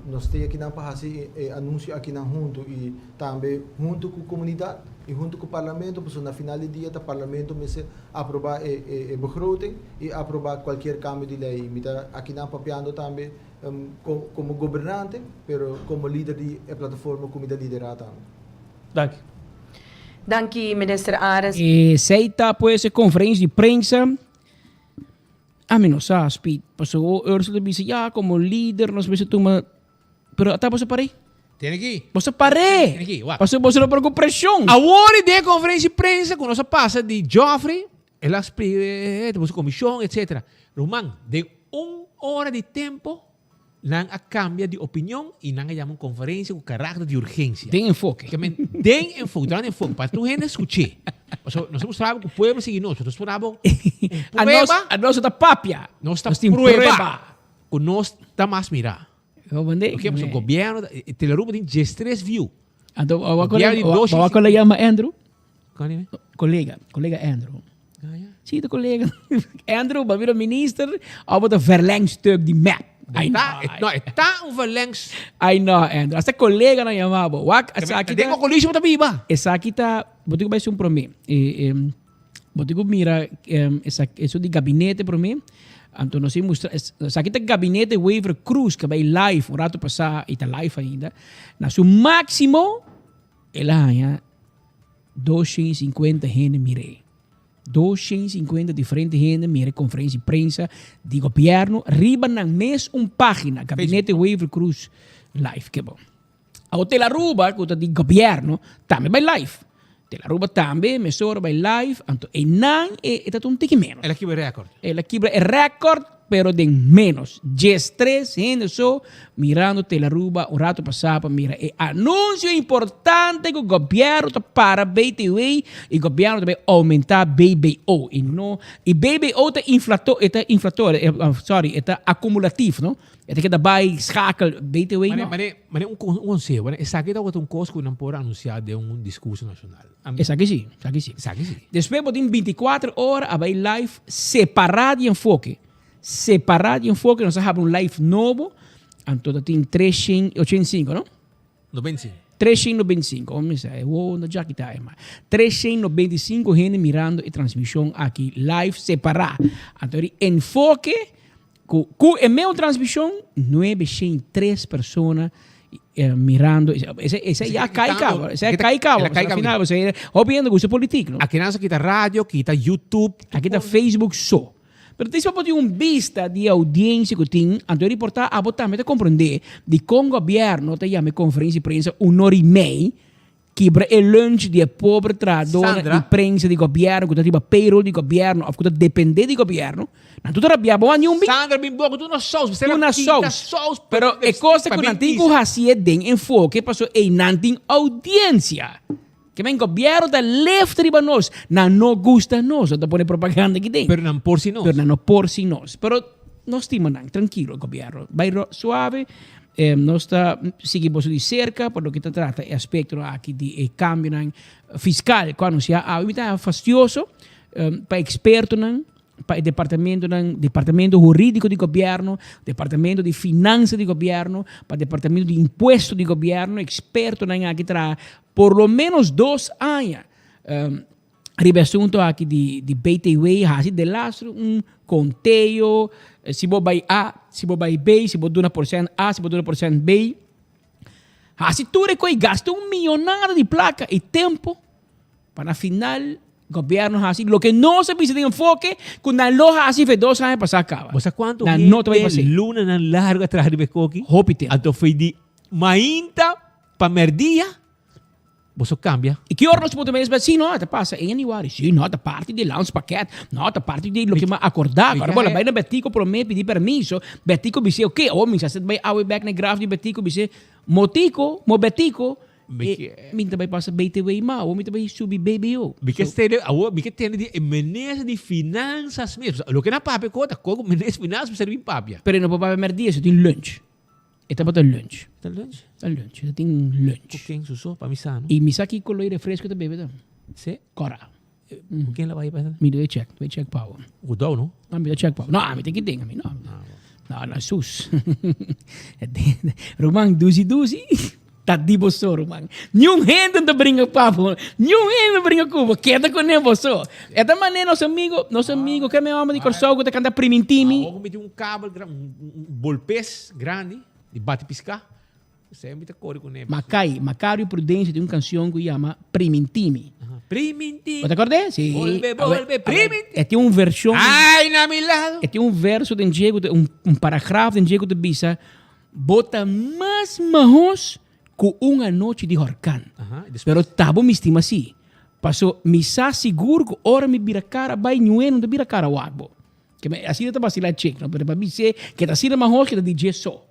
nos ta akinan pa haci e anuncio akinan hunto y tambe hunto cu comunidad y hunto cu parlamento, pasobra na final di dia ta parlamento mester Aproba e begroting y aproba cualkier cambio di ley. Mi ta akinan papiando tambe como gobernante, pero como lider di e plataforma cu mi ta lidera tambe. Danki. Danki Minister Arends. Esey ta pues e conferencia di prensa. Ami no sa, Speed. Pasobra Ursula ta bisa, ya, como lider nos mester tuma Pero ata boso paré. Tiene ki. Boso paré. Tiene ki, wak. Pasobra boso no por ku preshon. Awor den e konferensia di prensa ku nos a pasa di Geoffrey, el a splika boso komishon, etcetera. Ruman, den un ora di tempo nan a kambia di opinion i nan a yama un konferensia ku karakter di urgensia. Den enfoke. Den enfoke, durante enfoke, pa tur hende skuch'é. So, nos mostraba ku pueblo sigui nos, nos ponabo A nos, prueba. a nos ta papia. Nos ta Nos tin prueba. prueba. Ku nos ta mas mirá. Comprende? Oké, so gobierno, Telearuba tin 13 view. Anto, wa Gobierno di dos wa kola llama Andrew? Kon dime? Colega, colega Andrew. Sí, de colega. Andrew, ba bira minister, of het een verlengstuk di map. I Ta, know. no, e ta un verlengs. I know, Andrew. Hasta colega na llamabo. Wak, esaki Den ta... coalition ta biba. Esaki ta... Bo tin ku bai sun promé. Eh, eh, bo tin ku mira eh, esaki, eso di gabinete promé. Anto nos a mustra... Esaki ta gabinete Wever Croes ku a bai live un rato pasá i ta live ainda. Na su máximo el a haña 250 hende mir'é. 250 diferente hende mira e conferencia di prensa di gobierno riba nan mes un pagina, Gabinete Wever Croes live. Ke bon. Awo Tele Aruba ku ta di gobierno tambe bai live. Tele Aruba tambe mesora bai live, anto einan e e ta un tiki menos. El a kibra e record. El a kibra e record pero den menos. 13 hende so mirando Tele Aruba un rato pasá pa mira e anuncio importante ku gobierno ta para BTW y gobierno ta bay aumenta BBO y no y BBO ta inflato e ta inflator sorry e ta acumulatief no e ta keda bay schakel BTW Mane no. mane mane un un conseho mane esaki tabata un cos ku nan por anuncia den un discurso nacional. Esaki si esaki si. Esaki si. Despues bo tin 24 ora a bay live separa di enfoke. Separá di enfoke, nos a habri un live nobo, anto ta tin 385, no? 95. 395, oh misa, e wo no djaki ta e ma. 395 hende mirando e transmishon aki live separá. Anto di enfoke, ku, ku e meun transmishon, 903 persona eh, mirando. Ese, ese ya kai kaba, ese kai kaba. Al final, ese, hopi hende gusta politiek, no? Aki nan sa kita radio, kita YouTube. Aki ta Facebook so. Pero tin por tin un bista di e audiencia cu tin, anto e reporta abo tambe ta comprende di con gobierno ta yama e conferencia di prensa un ora y mei, kibra e lunch di e pober trahadornan Sandra. di prensa di gobierno cu ta riba payroll di gobierno of cu ta depende di gobierno, nan tur ta rabia bo a niun bin. Sandra bin boca tur na saus, Tur na kita saus. saus Pero e cos ta cu nan tin cu hacié den enfoke pasobra eynan tin audiencia. Ke men gobierno ta left riba nos, nan no gusta nos, nan ta pone propaganda aki den. Pero nan por si nos. Pero nan no por si nos. Pero nos stima nan, trankilo gobierno, bai suave, eh, nos ta sigui boso di cerca por loke ta trata e aspecto aki di e cambionan fiscal cu anuncia awe. Mi ta fastioso pa expertonan pa e departamentonan, departamento hurídiko di gobièrnu, departamento di finansa di gobièrnu, pa departamento di impuesto di gobièrnu, ekspertonan aki traha por lo ménos dos aña riba e asunto aki di di BTW, hasi delastro un konteo, si bo bai A, si bo bai B, si bo duna porsènt A, si bo duna porsènt B, hasi tur e kos i gasta un miyonada di plaka i tempu Pa na final gobierno haci loke nos a bisa den enfoke cu nan lo haci fe dos aña pasa caba. Bo sa cuanto Nan no ta bay hende pase. lunanan largo a traha riba e koki? Hopi tempo. Anto foi di mainta pa merdia boso cambia. Y ki ora nos por tuma esba? Si no, ta pasa en januari. Si no, ta parti di landspakket. No, ta parti di loke mi a acorda. Mi Ora bo la ke bay na Betico prome pidi permiso, Betico bis'e oke, awor mi sa set bay awe bek na e graf di Betico bis'e, Motico, mo Betico, Mi E, ke. mi ta bai pasa BTW ma awor mi ta bai subi BBO. Mi ke So, stede awor mi ke tende di e minister di finanzas mes. Loke nan papia ko ta ko ku minister di finanzas mester bin papia. Pero e no por papia merdia, su tin lunch. E tabata lunch. Ta lunch? Ta lunch, e ta tin lunch. Ku ken su so pa mi sa no. I mi sa ki kolor e refresco e ta bebe ta. Si? Kora. Ku ken la bai pa? Mi debe check, debe check pa awor. Ku dou no? No, mi ta check pa awor. No, ami ta ki den, ami no. No, no, sus. Ruman, dusi dusi, ta di boso, ruman. Niun hende no ta bringa pa bo, niun hende no bringa ku bo, keda kuné boso. E ta manera nos amigo, nos amigo, ke mi homber di Kòrsou ku ta kanta Primintimi. Awor ku mi tin un kabel, un bolpes grandi di bati piská. Esei mi ta kore kuné. Makai, Macario Prudencio tin un kanshon ku yama Primintimi. Primintimi. Bo ta kòrd'é? Si. Bolbe, bolbe, primintimi. E tin un vershon. Ai na mi lado. E tin un verso den dje ku ta, un un paragraf den dje ku ta bisa, Bo ta mas mahos ku un anochi di horkan. Pero ta bo mi stima si. Paso mi sa sigur ku ora mi bira kara bai ñué no ta bira kara wak bo. Ke asina ta basila chek no, pero pa mi se ke ta asina mahos ke ta di dje so.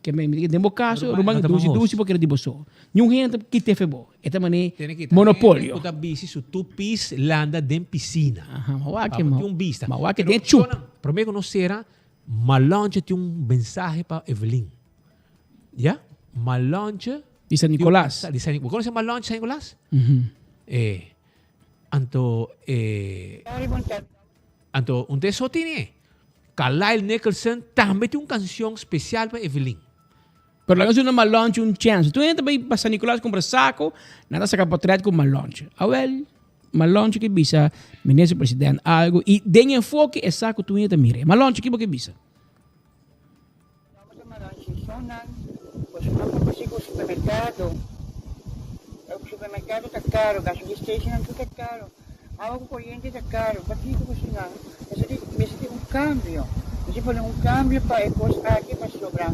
Ke men, den bo kaso, Ruman, ruman no ta dushi mahos. dushi bo kere di bo so. Niun hende ta kita efe bo. E ta mane Tene kita monopolio. hende ku ta bisti su two piece landa den pisina. Aha, ma wak Pa ma tin un bista. ma wak Pero den chup. shona, prome ku nos sera, Malonche tin un mensahe pa Evelyn. Ya? Malonche Di San Nicolas. Di San, bo konoce Malonche San Nicolas? Mhm. Eh, anto eh, anto un te so tine. Carlyle Nicholson tambe tin un canción special pa Evelyn. Pero laga nos duna Malonche un chance. Tur hende ta bai pa San Nicolas cumpra saco, nan ta saca potret cu Malonche. Awel, Malonche ke bisa Minister President algo y den enfoke e saco tur hende ta mira. Malonche, ki bo ke bisa? Boso no por basi ku supermerkado. E supermerkado ta karo, gasolin stationnan tur ta karo, awa ku koriente ta karo. Pakiko ku asina? Mester tin mester tin un kambio. Mester pone un kambio pa e kos aki pasobra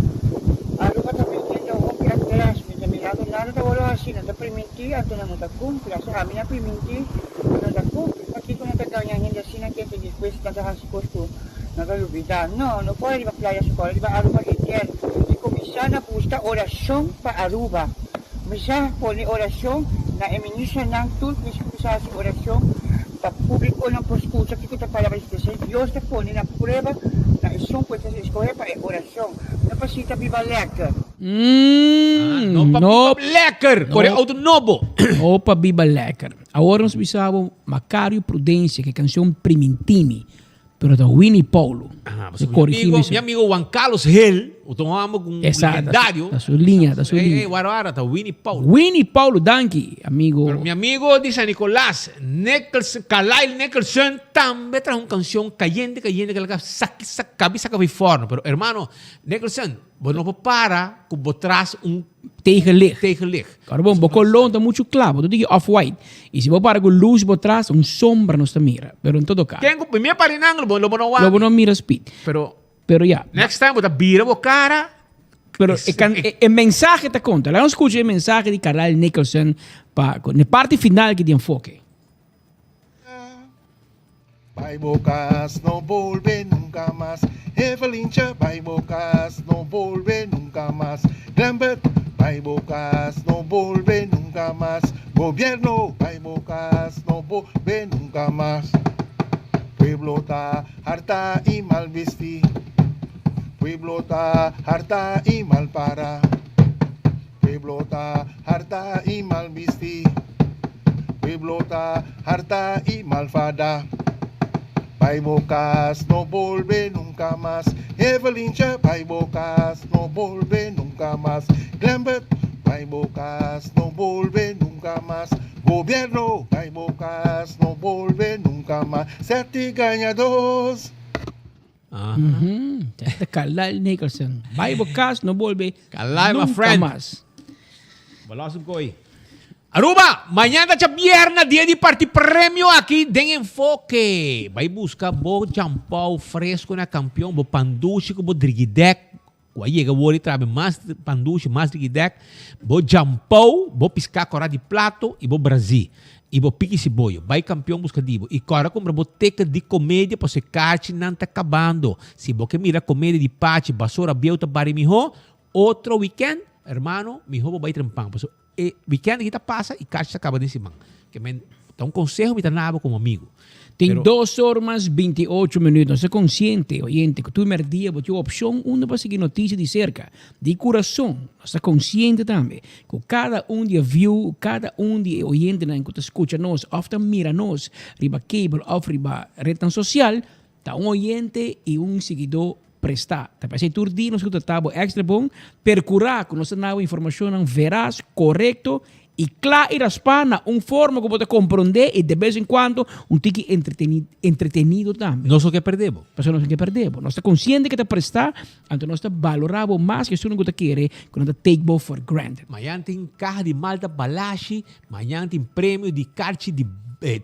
Aruba ta biniendo hopi atras. Mi ta mirando nada ta wòrdu hasi. Nan ta primintí anto nan no ta kumpli. Asa ami a primintí i no ta kumpli. Pakiko nan ta gaña hende asina ke te despues nan ta hasi kos ku No ta lubida, no, no kore riba playa su kore riba Aruba henter y cuminsa na busca oracion pa Aruba. Cuminsa pone oracion na e ministronan tur cuminsa cuminsa haci oracion pa publiconan por scucha kico ta palabra di Dios. Dios ta pone na prueba na esun cu e ta escoge pa e oracion, no pa sinta biba lekker. No pa biba lekker, kore auto nobo. No pa biba lekker. Awor nos bisa bo Macario Prudencia ke cancion Primintimi. Pero ta Winnie Paulo. Ah, Mi corrigi mi amigo, mi mi amigo Juan Carlos Hill, o ta un homber cu un Exacto, legendario. Ta su linea, ta su Ey, linea. ey, wara, wara, ta Winnie Paulo. Winnie Paulo, danki, amigo. Pero mi amigo di San Nicolas, Nicholson, Carlyle Nicholson, tambe traha un cancion cayente, cayente, que laga saki, saki, cabi saca fi forno. Pero hermano, Nicholson, bo no por para cu bo tras un Tegenlicht. Tegenlicht. Ora bon, bo color ta mucho cla, bo ta diki off-white. Y si bo para cu luz bo tras, un sombra nos ta mira. Pero en todo caso. Ken cu mi a para in anglo, bo lo bo no wak. Lo bo no mira speed. Pero. Pero ya. Next time bo ta bira bo cara. Pero e can, e, e mensahe ta conta. Laga nos scucha e mensahe di Carlyle Nicholson pa, ne parti final ki di enfoke. Bai bo cas, no bolbe nunca mas. Evelintje, bai bo cas, no bolbe nunca mas. Glembert, bai bo cas, no bolbe nunca mas. Gobierno, bai bo cas, no bolbe nunca mas. Pueblo ta harta y mal bisti. Pueblo ta harta y mal para. Pueblo ta harta y mal bisti. Pueblo ta harta y mal fada. Bai bo cas, no bolbe nunca mas. Evelintje, bai bo cas, no bolbe nunca mas. Glembert, bai bo cas, no bolbe nunca mas. Gobierno, bai bo cas, no bolbe nunca mas. Seti gañados. Mhm. Ta Carlyle Nicholson. Bai bo cas, no bolbe Carlyle, my nunca friend. mas. Balas un koi. Aruba, mañana ta djabierna, dia di parti premio aki den Enfoke. Bai busca bo champau fresco na Campeon, bo pan dushi cu bo drigidek. Cu a yega wor di trabe mas pan dushi, mas drigidek. Bo champau, bo pisca cora di plato y bo brazi. Y bo piki siboyo. Bai Campeon busca di bo. Y cora cumpra bo ticket di comedia pasobra e kaarchinan ta cabando. Si bo ke mira comedia di Pachi, Basora, Bieu ta bari miho, otro weekend, hermano, miho bo bai trempan. Pasobra e weekend aki ta pasa y kaarchi ta caba den siman. Ke men, ta un conseho mi ta nabo como amigo. Tin Pero. dos or mas 28 minuut. Nos ta konsiente, oyente, ku tur merdia bo tin un opshon unda pa sigui notisia di serka, di kurason. Nos ta konsiente tambe ku kada un di e view, kada un di e oyentenan ku ta skucha nos òf ta mira nos riba cable òf riba retnan sosial, ta un oyente i un siguidó prestá. Ta p'esei tur dia nos ku ta trata bo èkstra bon, perkurá ku nos ta na bo informashonnan veras, korekto i kla i raspá na un forma ku bo ta komprondé i de bes en kuando un tiki entretenido tambe. Nos no ke pèrdè bo. Pasobra nos no ke pèrdè bo. Nos ta konsiente ke ta prestá, anto nos ta balorá bo mas ke esun ku ta kere ku nan ta take bo for granted. Mañan tin kaha di malta balashi, mañan tin premio di karchi di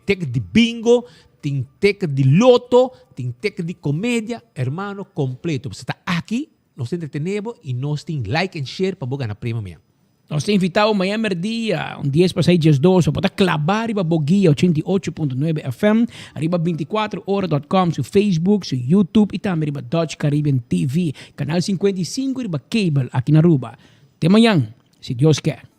ticket di bingo, Tin ticket di loto, tin ticket di comedia, hermano completo. Bo sa ta aki, nos ta entretene bo y nos tin like and share pa bo gana premio mia. Nos ta invitá bo mañan merdia, un dies pasá i diesdos, pa bo ta klabá riba bo guia 88.9 FM, riba 24 ora dot com, su Facebook, su YouTube i tambe riba Dutch Caribbean TV, kanal 55 riba cable aki na Aruba. Te mañan, si Dios ke.